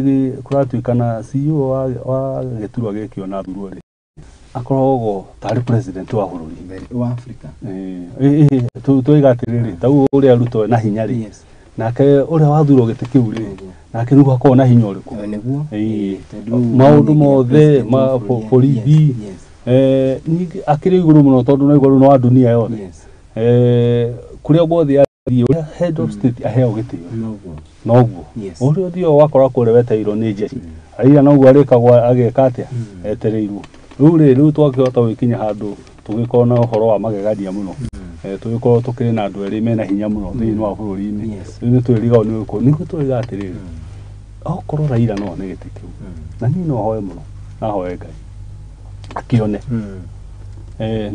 kũratuĩkana CEO wa gĩturwa gĩkĩ ona thurwo rĩ, akoragwo tarĩ president wa bũrũri wa Africa. Tuiga atĩrĩrĩ, ta ũguo ũrĩa Ruto ena hinya rĩ, nake ũrĩa wathurwo gĩtĩ kĩu rĩ, nake nĩguo akoragwo na hinya ũrĩkũ? Nĩguo. Maũndũ mothe ma borithi, Ningĩ akĩrĩ igũrũ mũno tondũ no igũrũ no wa dunia yothe. Kũrĩa guothe athiĩ ũrĩa head of state aheo gĩtĩo noguo ũrĩa ũthiaga ũgakora kũrĩa wetereirwo nĩ jeshi. Raila noguo arĩkagwo ageka atĩa etereirwo. Rĩu rĩ rĩu twakĩhota gũgĩkinya handũ tũgĩkorwo na ũhoro wa magegania mũno. Tũgĩkorwo tũkĩrĩ na andũ erĩ mena hinya mũno thĩinĩ wa bũrũri-inĩ. Rĩu nĩ twĩrigagwo nĩ ũrĩkũ nĩguo twĩriga atĩrĩrĩ okorwo Raila no one gĩtĩ kĩu na niĩ no hoe mũno na hoe Ngai akĩone.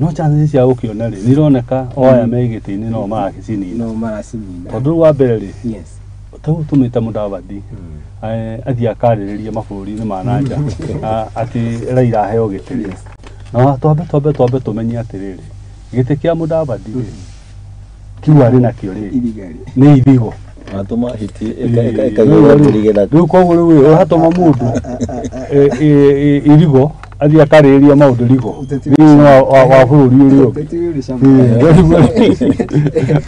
No chances cia gũkĩona rĩ nĩ ironeka o aya me gĩtĩ-inĩ no maragĩcinina no maracinina tondũ rĩu wa mbere rĩ ta rĩu tũmĩte Mũdavadi athiĩ akarĩrĩrie mabũrũri-inĩ ma na nja atĩ Raila aheo gĩtĩ rĩ na twambe tũmenye atĩrĩrĩ gĩtĩ kĩa Mũdavadi rĩ kĩu arĩ nakĩo rĩ nĩ irigo atũma hiti ĩkaigua gĩthaka. Rĩu koguo rĩu ũratũma mũndũ irigo athiĩ akarĩrĩria maũndũ rigo thĩinĩ wa bũrũri ũrĩa ũngĩ.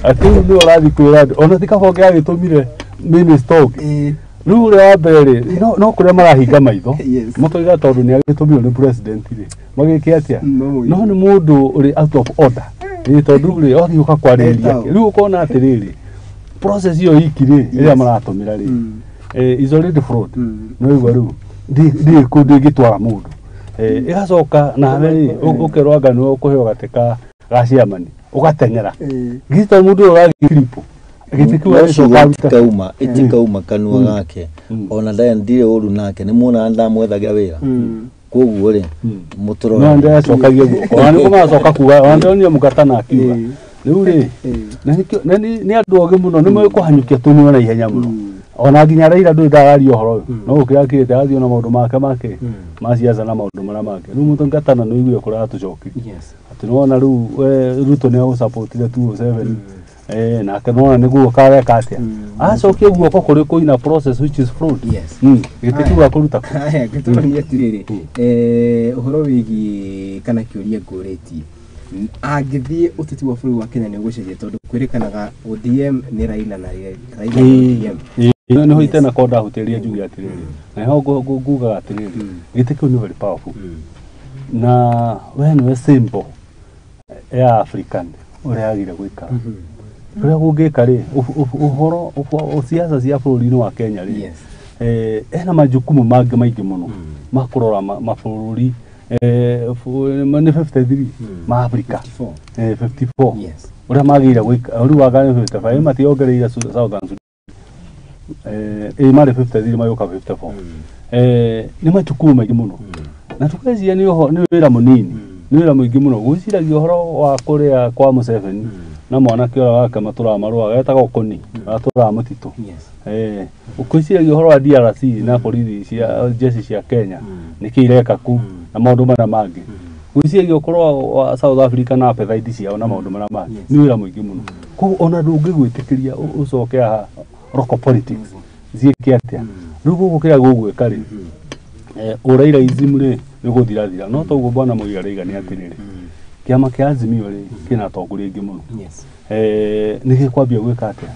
Atĩ rĩu nĩwe ũrathiĩ kwĩra andũ ona ti kaba ũngĩagĩtũmire minister ũngĩ. Rĩu ũrĩa wa mbere rĩ no kũrĩa marahinga maitho makoiga tondũ nĩ agĩtũmirwo nĩ president rĩ magĩke atĩa no nĩ mũndũ ũrĩ out of order tondũ rĩ othiĩ ũka kwarĩrĩria rĩu ũkona atĩrĩrĩ process ĩyo iki rĩ ĩrĩa maratũmĩra rĩ is already fraud. No igua rĩu ndĩ kũndũ ĩngĩtwara mũndũ ĩgacoka nawe rĩ ũkerwo anga nĩwe ũkũheo gatĩ ka chairman ũgateng'era githĩ to mũndũ ũyũ ũragĩkiripũ gĩtĩ kĩu agĩcoka aruta itikauma kanua gake ona ndirĩ ũru nake nĩ muonaga ndamwethagira wĩra koguo rĩ mũtũrore no ndĩracokagia guoko ona nĩguo maracoka kuga ona ndĩronire Mũgatana akiuga rĩu rĩ nĩ andũ ogĩ mũno nĩ moĩ kũhanyũkia tũnua na ihenya mũno ona nginya Raila ndũrĩ ndararia ũhoro ũyũ no gũkĩra akĩrĩte athiĩ na maũndũ make ma siasa na maũndũ marĩa make rĩu Mũgatana nĩ ũiguire kũrĩa atũcokirie atĩ nĩwona rĩu Ruto nĩ agũsupportire 207 nake nĩwona nĩguo kareka atĩa acokie guoko kũrĩ kũina process which is fraud. Gĩtĩ kĩu akũruta kũ. Haya ngĩtũrania atĩrĩrĩ ũhoro wĩgiĩ kana kĩũria ngũrĩtie angĩthiĩ ũteti wa bũrũri wa Kenya nĩ ũgũcenjia tondũ kwĩrĩkanaga ODM nĩ Raila na Raila nĩ ODM. Nĩho itena ndahutĩria njuge atĩrĩrĩ na nĩho ngugaga atĩrĩrĩ gĩtĩ kĩu nĩ very powerful na we nĩwe symbol ya African ũrĩa yagĩrĩire gũikara kũrĩa kũngĩka rĩ ũhoro siasa cia bũrũri-inĩ wa Kenya rĩ ena majukumu mangĩ maingĩ mũno ma kũrora mabũrũri nĩ 53 ma Africa 54 ũrĩa magĩrĩire gũikara rĩu anga nĩ 55 mationgereire Southern Sudan marĩ 53 magĩũka 54 nĩ majukumu maingĩ mũno na tũkeciria nĩ wĩra mũnini nĩ wĩra mũingĩ mũno gwĩciragia ũhoro wa kũrĩa kwa Museveni na mwanake ũrĩa wake matũraga marũaga etagwo Koni atũraga mũtitũ ũkwĩciragia ũhoro wa DRC na borithi cia jeshi cia Kenya nĩkĩ ireka kũ na maũndũ marĩa mangĩ gwĩciragia ũhoro wa South Africa na appetite ciao na maũndũ marĩa mangĩ nĩ wĩra mũingĩ mũno koguo ona ndũngĩgwĩtĩkĩria ũcoke haha local politics ciĩke atĩa rĩu gũkũ kĩrĩa gũgwĩka rĩ ũrairaism rĩ nĩ gũthirathira no toguo bwana Mũiga arauga nĩ atĩrĩrĩ kĩama kĩa Azimio rĩ kĩna atongoria aingĩ mũno nĩ gĩkwambia gwĩka atĩa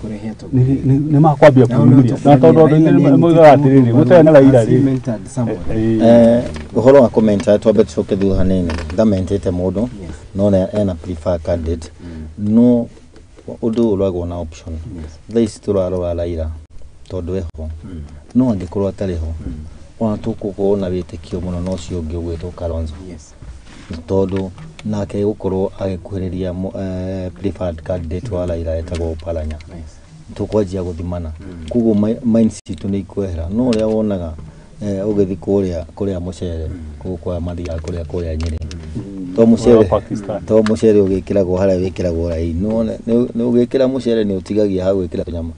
nĩ makwambia kwĩyumĩria na tondũ andũ aingĩ moigaga atĩrĩrĩ gũtarĩ na Raila rĩ ũhoro wa comment twambe tũcoke thutha hanini ndamentĩte mũndũ no ena prefer candidate no ũndũ ũragwo na option thaa ici tũrarora Raila tondũ eho no angĩkorwo atarĩ ho ona tũkũkorwo na wĩtĩkio mũno na ũcio ũngĩ ũgwĩtwo Kalonzo tondũ nake gũkorwo agĩkuhĩrĩria preferred candidate wa Raila etagwo Oparanya tũkwanjia gũthimana koguo mind citũ nĩ ikwehera no ũrĩa wonaga ũgĩthiĩ kũrĩa mũcere gũkũ mathiaga kũrĩa Nyĩrĩ to mũcere ũgĩkĩragwo harĩa wĩkĩragwo raini nĩ ũgĩkĩra mũcere nĩ ũtigagia ha gwĩkĩra tũnyama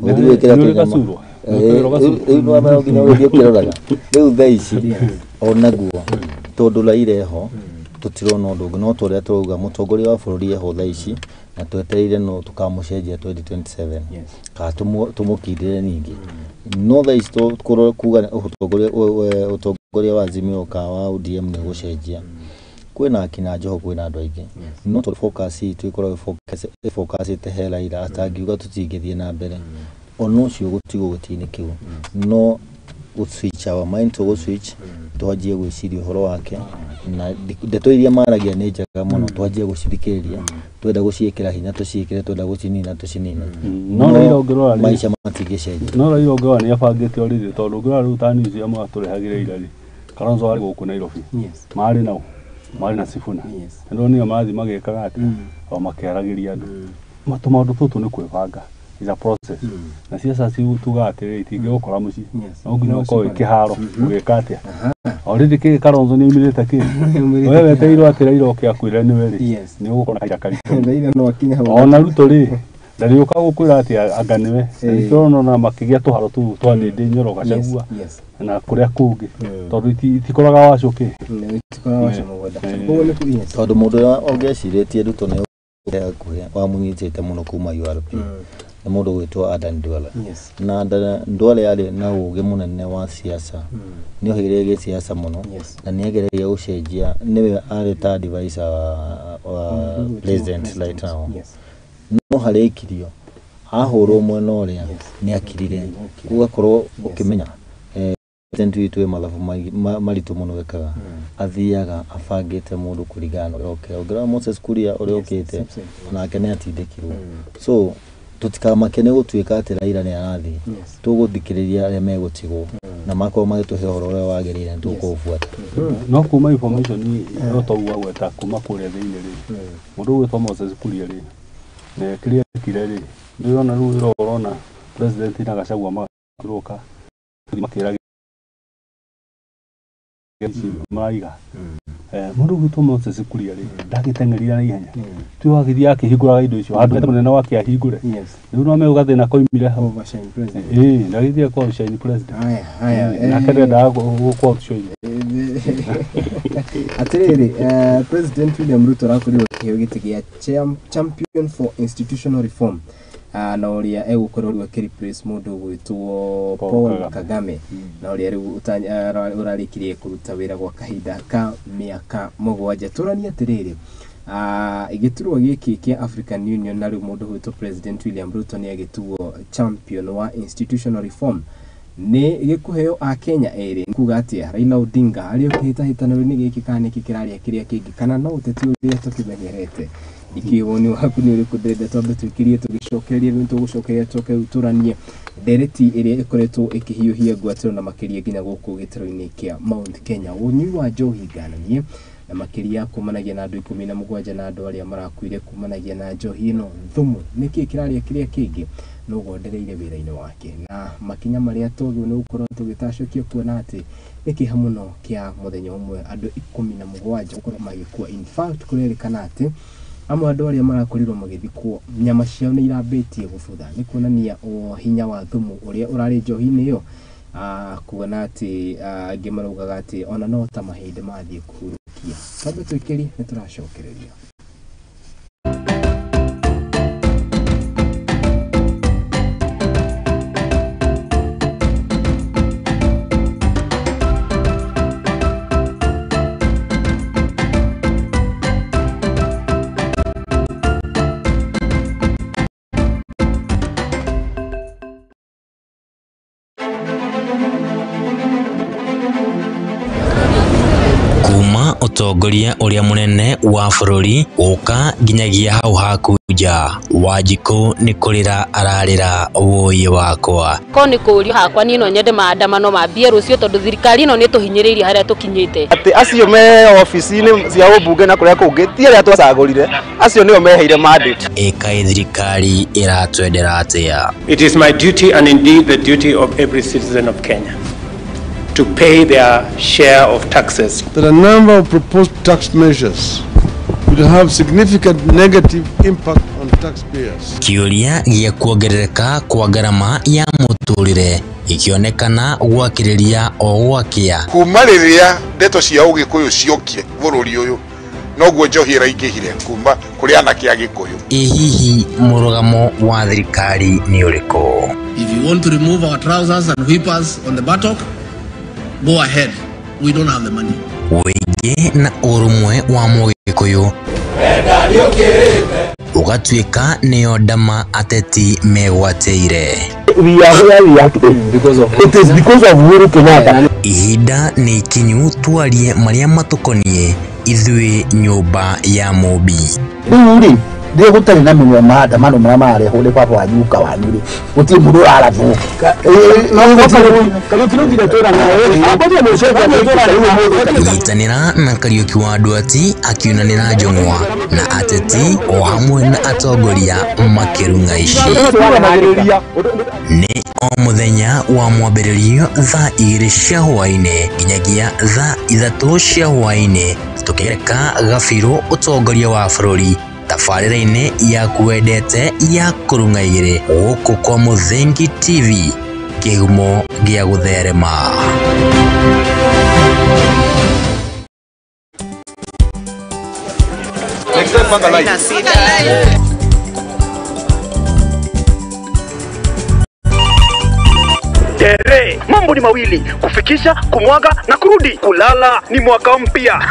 ũgĩthiĩ gwĩkĩra tũnyama rĩu nĩ nginya ũgĩthiĩ ũkĩroraga rĩu thaa ici onaguo tondũ Raila eho tũtirona ũndũ ũngĩ no tũrĩa tũrauga mũtongoria wa bũrũri eho thaa ici na twetereire no tũkamũcenjia 2027 kana tũmũkindĩre ningĩ no thaa ici kuga ũtongoria wa Azimio kana wa ODM nĩ ũgũcenjia kwĩna akina Joho kwĩna andũ aingĩ no tondũ focus itũ ĩkoragwo ĩfocusĩte he Raila atangiuga tũtingĩthiĩ na mbere ona ũcio gũtigwo gĩtĩ-inĩ kĩu no gũ switch our mind tũgũ switch twanjie gwĩciria ũhoro wake Na ndeto iria maragia nĩ njega mũno, twanjie gũcithikĩrĩria, twenda gũciĩkĩra hinya tũciĩkĩre, twenda gũcinina tũcinine. No Raila ũngĩrora rĩ- maica matingĩcenjia. No Raila ũngĩrora nĩ abangĩte already, tondũ ũngĩrora rĩu ta news iria mũratũrehagĩra ira rĩ, Kalonzo arĩ gũkũ Nairobi. Marĩ nao marĩ na Sifuna. Nĩndonire marathiĩ magĩkaga atĩa, o makĩaragĩria andũ. Tũmaũndũ tũtũ nĩ kwĩbanga, is a process. Na ciaca tugaga atĩrĩrĩ, itingĩgũkora mũciĩ, no nginya No ũkorwo wĩ ũcikore. kĩharo ũgĩka atĩa. Already kĩ Kalonzo nĩ aumĩrĩte kĩ Aumĩrĩte we kĩharo. wetereirwo atĩ Raila oke akwĩre nĩwe rĩ, nĩ ũgũkora kahinda karitũ. Raila no akinye hau. Ona Ruto rĩ, ndarĩũka gũkwĩra atĩ anga nĩwe. Nĩkĩo ũrona makĩgĩa tũharo tũu twa Ndĩndĩ Nyoro, Gachagua na kũrĩa kũngĩ, tondũ itikoraga wacũ kĩ. Itikoraga wacũ mũgũnda. Koguo nĩ yes. Tondũ mũndũ ũrĩa ũngĩecirĩtie Ruto nĩ hakuhĩ wamũnyitĩte mũno kuma URP nĩ mũndũ gwĩtwo Adan Duale. Na Adan Duale arĩ na ũgĩ mũnene wa siasa, nĩ ohĩgĩrĩire gĩsiasa mũno na nĩ ageragia gũcenjia, nĩwe arĩ ta advisor wa president right now. No harĩkirio ahũrwo mwena ũrĩa nĩ akirire, ũgakorwo ũkĩmenya president witũ wĩ mathabu maritũ mũno ekaga, athiaga abangĩte mũndũ kũringana na ũrĩa okĩra. Ũngĩrora Moses Kuria ũrĩa okĩte, onake nĩ atindĩkirwo. So tũtikamake nĩ gũtuĩka atĩ Raila nĩ arathiĩ, tũgũthikĩrĩria arĩa megũtigwo na makorwo magĩtũhe ũhoro ũrĩa wagĩrĩire nĩ tũkũũbuata. No kuma information no toguo agweta kuma kũrĩa thĩinĩ rĩ, mũndũ ũgwĩtwo Moses Kuria rĩ, na kĩrĩa ekire rĩ, ndĩrona rĩu wĩra ũrona president na Gachagua magĩũka makĩra maraiga mũndũ ũgwĩtwo Moses Kuria rĩ, ndagĩteng'erire na ihenya, tiwe wagĩthiĩ akĩhingũraga indo icio handũ hete mũnene wake ahingũre. Rĩu no megũ gathĩna koimire hau. Ĩĩ, ndagĩthiĩ kwa outshine president. Haya, Nake ndendaga gũkũ outshine. Atiriri, President William Ruto arakorirwo akĩheo gĩtĩ gĩa champion for institutional reform, na ũrĩa egũkorwo rĩu akĩreplace mũndũ ũgwĩtwo Paul Paul Kagame. Kagame, na ũrĩa rĩu ũrarĩkirie kũruta wĩra gwa kahinda ka mĩaka 7. Tũranie atĩrĩrĩ, gĩturwa gĩkĩ kĩa African Union, na rĩu mũndũ ũgwĩtwo President William Ruto nĩ agĩtuo champion wa institutional reform, nĩ gĩkũheo akenya erĩ kuga atĩa? Raila Odinga arĩ kĩhĩtahĩtano-inĩ gĩkĩ kana nĩkĩ kĩrarĩa kĩrĩa kĩngĩ, kana no ũteti ũrĩa tũkĩmenyerete? Ikĩ woni waku nĩ ũrĩkũ? Ndĩrenda twambe twĩkĩrie tũgĩcokereria, rĩu tũgũcokeria tũcoke rĩu tũranie ndereti ĩrĩa ĩkoretwo ĩkĩhiũhia ngwatĩro na makĩria nginya gũkũ gĩtarũ-inĩ kĩa Mount Kenya, ũnyui wa njohi ngananie na makĩria kumanagia na andũ 17 na andũ arĩa marakuire kumanagia na njohi ĩno thumu. Nĩkĩ kĩrarĩa kĩrĩa kĩngĩ no gondereire wĩra-inĩ wake na makinya marĩa twagĩrĩirwo nĩ gũkorwo tũgĩtacũkia kuona atĩ nĩ kĩeha mũno kĩa mũthenya ũmwe andũ 17 gũkorwo magĩkua. In fact, kũrerĩkana atĩ amwe andũ arĩa marakorirwo magĩthikwo nyama ciao nĩ irambĩtie gũbutha, nĩ kuonania o hinya wa thumu ũrĩa ũrarĩ njohi-inĩ ĩyo. Kuona atĩ angĩ maraugaga atĩ ona no ta mahĩndĩ mathiĩ kũhurũkia. Twambe twĩkĩrie, nĩ tũracokereria. Kuma ũtongoria ũrĩa mũnene wa bũrũri gũka nginyagia hau haku nja, Wanjikũ nĩ kũrĩra ararĩra wũiĩ wakwa. Ko nĩ kũũrio hakwa niĩ no nyende maandamano mambie rũciũ, tondũ thirikari ĩno nĩ tũhinyĩrĩirie harĩa tũkinyĩte. Atĩ acio me obici-inĩ cia ũmbunge na kũrĩa kũngĩ ti arĩa twacagũrire, acio nĩo meheire mandate. Ĩkaĩ thirikari ĩratwendera atĩa? It is my duty and indeed the duty of every citizen of Kenya to pay their share of taxes. That a number of proposed tax measures will have significant negative impact on taxpayers. Kĩũria gĩa kuongerereka kwa ngarama ya mũtũrĩre gĩkĩonekana gwakĩrĩria o gwakĩa. Kuma rĩrĩa ndeto cia ũgĩkũyũ ciokire bũrũri ũyũ, noguo njohi ĩraingĩhire kuma kũrĩ anake a Gĩkũyũ. Ĩ hihi mũrũgamo wa thirikari nĩ ũrĩkũ? If you want to remove our trousers and whippers on the buttock, go ahead. We don't have the money. Ũingĩ na ũrũmwe wa mũgĩkũyũ. Ũgatuĩka nĩyo ndama ateti megwatĩire. We are where we are today because of it is because of Uhuru Kenyatta. Ihinda nĩ ikinyu twarie marĩa matũkoniĩ ithuĩ nyũmba ya Mũmbi. Rĩu rĩ rĩrĩa gũtarĩ na mĩnwa maandamano marĩa mararehwo nĩ baba wanyu guka wanyu rĩ gũtirĩ mũndũ ũrarathwo. Nyitanĩra na Kariũki wa Nduati akiunanĩra njũng'wa na ateti o hamwe na atongoria makĩrung'a ici. Nĩ o mũthenya wa mwambĩrĩrio thaa 2 cia hwaĩ-inĩ nginyagia thaa 3 cia hwaĩ-inĩ tũkĩgereka gabirũ ũtongoria wa bũrũri tabarĩra-inĩ yaku wendete ya kũrung'a igĩrĩ gũkũ kwa Mũthingi TV kĩhumo gĩa gũtherema. Next time panga line. Tere, mambo ni mawili, kufikisha, kumwaga na kurudi. Kulala ni mwaka mpya.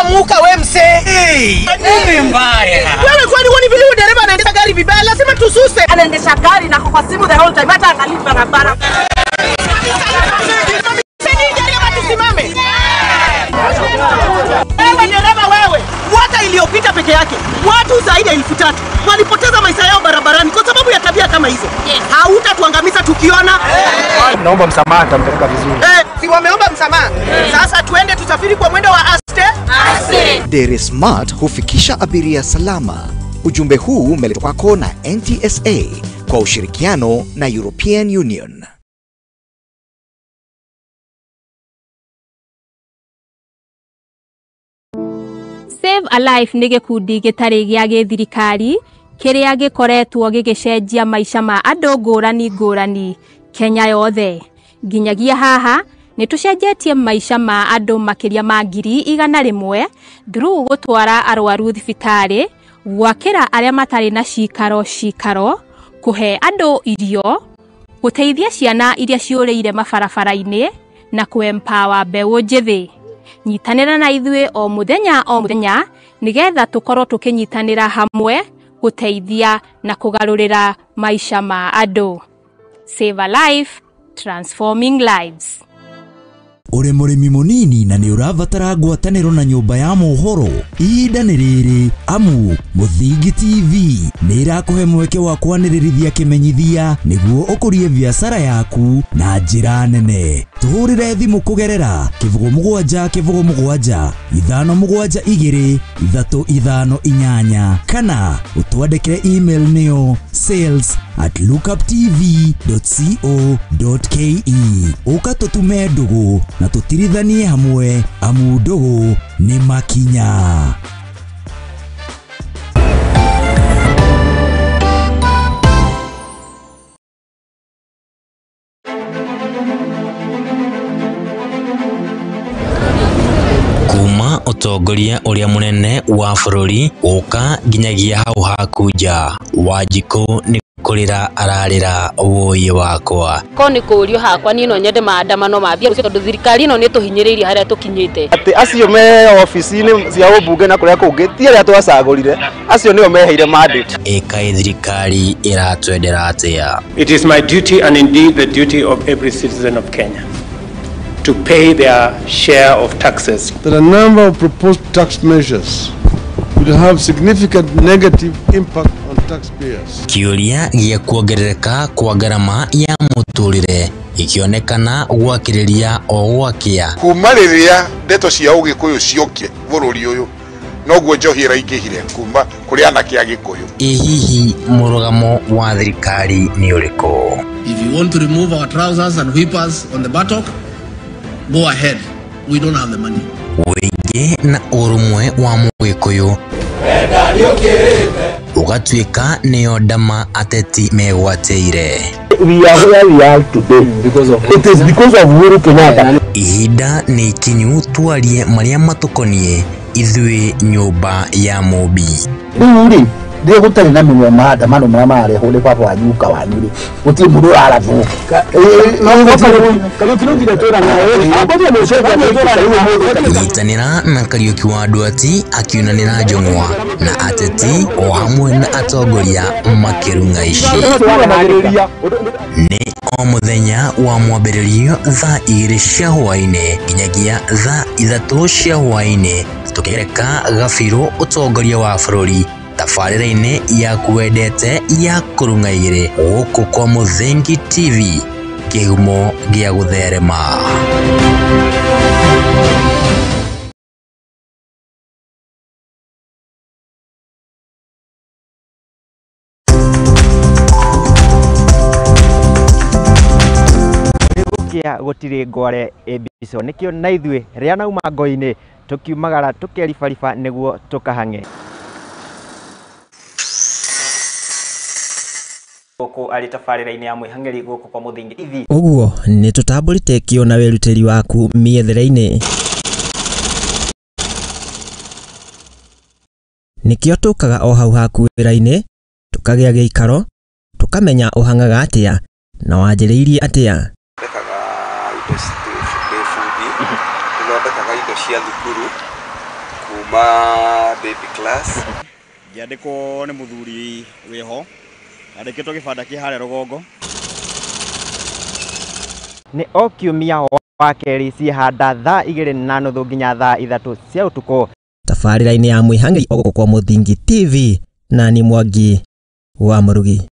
Muka we mse. Hey, nini mbaya? Wewe kwani huoni vile dereva anaendesha gari vibaya? Lazima tususe. Anaendesha gari na kwa simu the whole time, hata angalii barabara. Tusimame. Wewe dereva wewe, mwaka iliyopita peke yake watu zaidi ya 3000 walipoteza maisha yao barabarani kwa sababu ya tabia kama hizo. Hautatuangamiza tukiona. Naomba msamaha, nitampeleka vizuri. Si wameomba msamaha. Sasa tuende tusafiri kwa mwendo wa aste. Dere Smart hufikisha abiria salama. Ujumbe huu umeletwa kwako na NTSA kwa ushirikiano na European Union. Save a Life nĩ gĩkundi gĩtarĩ gĩa gĩthirikari kĩrĩa gĩkoretwo gĩgĩcenjia maica ma andũ ngũrani ngũrani Kenya yothe. Nginyagia haha nĩ tũcenjetie maica ma andũ makĩria ma 100,000 through gũtwara arwaru thibitarĩ, gwakĩra arĩa matarĩ na cikaro cikaro, kũhe andũ irio, gũteithia ciana iria ciũrĩire mabarabara-inĩ na kũ-empower mbeũ njĩthĩ. Nyitanĩra na ithuĩ o mũthenya nĩgetha tũkorwo tũkĩnyitanĩra hamwe gũteithia na kũgarũrĩra maica ma andũ. Save a Life, transforming lives. Ũrĩ mũrĩmi mũnini na nĩ ũrabatara ngwatanĩro na nyũmba ya mohoro, ihinda nĩ rĩrĩ amu Mũthingi TV nĩ ĩrakũhe mweke wa kwanĩrĩrithia kĩmenyithia nĩguo ũkũrie biacara yaku na njĩra nene. Tũhũrĩre thimũ kũgerera 07 07 5 7 2 3 5 8 kana ũtwandĩkĩre email nĩyo sales@lookuptv.co.ke. Ũka tũtume ndũgũ na tũtirithanie hamwe amu ndũgũ nĩ makinya. Kuma ũtongoria ũrĩa mũnene wa bũrũri ũka nginyagia hau haku nja, Wanjikũ nĩ kũrĩra ararĩra wũi wakwa. Ko nĩ kũũrio hakwa niĩ no nyende maandamano mambie rũciũ tondũ thirikari ĩno nĩ ĩtũhinyĩrĩirie harĩa tũkinyĩte. Atĩ acio me ofici-inĩ cia ũmbunge na kũrĩa kũngĩ ti arĩa twacagũrire, acio nĩo meheire mandate. Ĩkaĩ thirikari ĩratwendera atĩa? It is my duty and indeed the duty of every citizen of Kenya to pay their share of taxes. That a number of proposed tax measures will have significant negative impact on taxpayers. Kĩũria gĩa kuongerereka kwa ngarama ya mũtũrĩre gĩkĩonekana gwakĩrĩria o gwakĩa. Kuma rĩrĩa ndeto cia ũgĩkũyũ ciokire bũrũri ũyũ noguo njohi ĩraingĩhire kuma kũrĩ anake a Gĩkũyũ. Ĩ hihi mũrũgamo wa thirikari nĩ ũrĩkũ? If you want to remove our trousers and whippers on the buttock, go ahead. We don't have the money. Ũingĩ na ũrũmwe wa Mũgĩkũyũ ũgatuĩka nĩyo ndama ateti megwatĩire. We are where we are today because of it is because of Uhuru Kenyatta. Ihinda nĩ ikinyu twarie marĩa matũkoniĩ ithuĩ nyũmba ya Mũmbi. Rĩu rĩ Rĩrĩa gũtarĩ na mĩnwa maandamano marĩa mararehwo nĩ baba wanyu guka wanyu rĩ, gũtirĩ mũndũ ũrarathwo. Nyitanĩra na Kariũki wa Nduati akiunanĩra njũng'wa na ateti o hamwe na atongoria makĩrung'a ici. Nĩ o mũthenya wa mwambĩrĩrio thaa 2 cia hwaĩ-inĩ nginyagia thaa 3 cia hwaĩ-inĩ tũkĩgereka gabirũ ũtongoria wa bũrũri tabarĩra-inĩ yaku wendete ya kũrung'a igĩrĩ gũkũ kwa Mũthingi TV, kĩhumo gĩa gũtherema. Gũkĩa gũtirĩ ngware ĩmbico nĩkĩo na ithuĩ rĩa nauma ngo-inĩ tũkiumagara tũkeribariba nĩguo tũkahang'e. Gũkũ arĩ tabarĩra-inĩ ya mwĩhang'eri gũkũ kwa Mũthingi TV. Ũguo nĩ tũtambũrĩte kĩo na wĩrutĩri waku mĩethere-inĩ. Nĩkĩo tũkaga o hau haku wĩra-inĩ, tũkagĩa gĩikaro, tũkamenya ũhang'aga atĩa na wanjĩrĩirie atĩa. Thondekaga indo ndĩ bundi, nĩthondekaga indo cia thukuru kuma baby class. Ngĩandĩkwo nĩ mũthuri wĩho, andĩkĩtwo gĩbanda kĩ harĩa rũgongo. Nĩ o kiumia wa kerĩ ciĩhanda thaa 2:30 nginya thaa 3 cia ũtukũ. Tabarĩra-inĩ ya mwĩhang'eri o gũkũ kwa Mũthingi TV na ni Mwangi wa Mũrugi.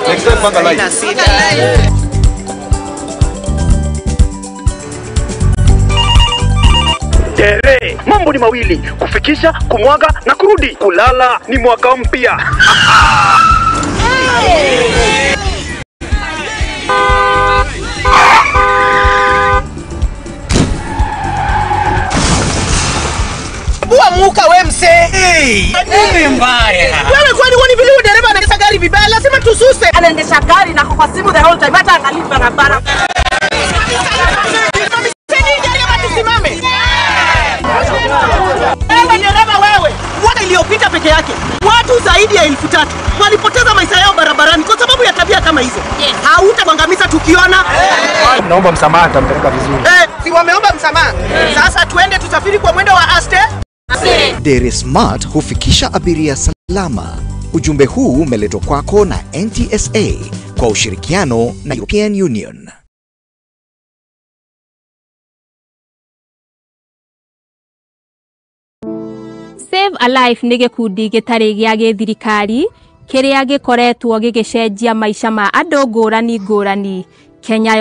Next time panga line. Dere, mambo ni mawili, kufikisha, kumwaga na kurudi. Kulala ni mwaka mpya. Bua muka we mse. Nini mbaya? Wewe kwani huoni vile dereva anaendesha gari vibaya? Lazima tususe. Anaendesha gari na kwa simu the whole time, hata angalii barabara. Tusimame. Wewe dereva wewe, mwaka iliyopita peke yake watu zaidi ya 3000 walipoteza maisha yao barabarani kwa sababu ya tabia kama hizo. Hautakuangamiza tukiona. Naomba msamaha, nitampeleka vizuri. Si wameomba msamaha. Sasa tuende tusafiri kwa mwendo wa aste. Dere Smart hufikisha abiria salama. Ujumbe huu umeletwa kwako na NTSA kwa ushirikiano na European Union. Save a Life nĩ gĩkundi gĩtarĩ gĩa gĩthirikari kĩrĩa gĩkoretwo gĩgĩcenjia maica ma andũ ngũrani ngũrani Kenya.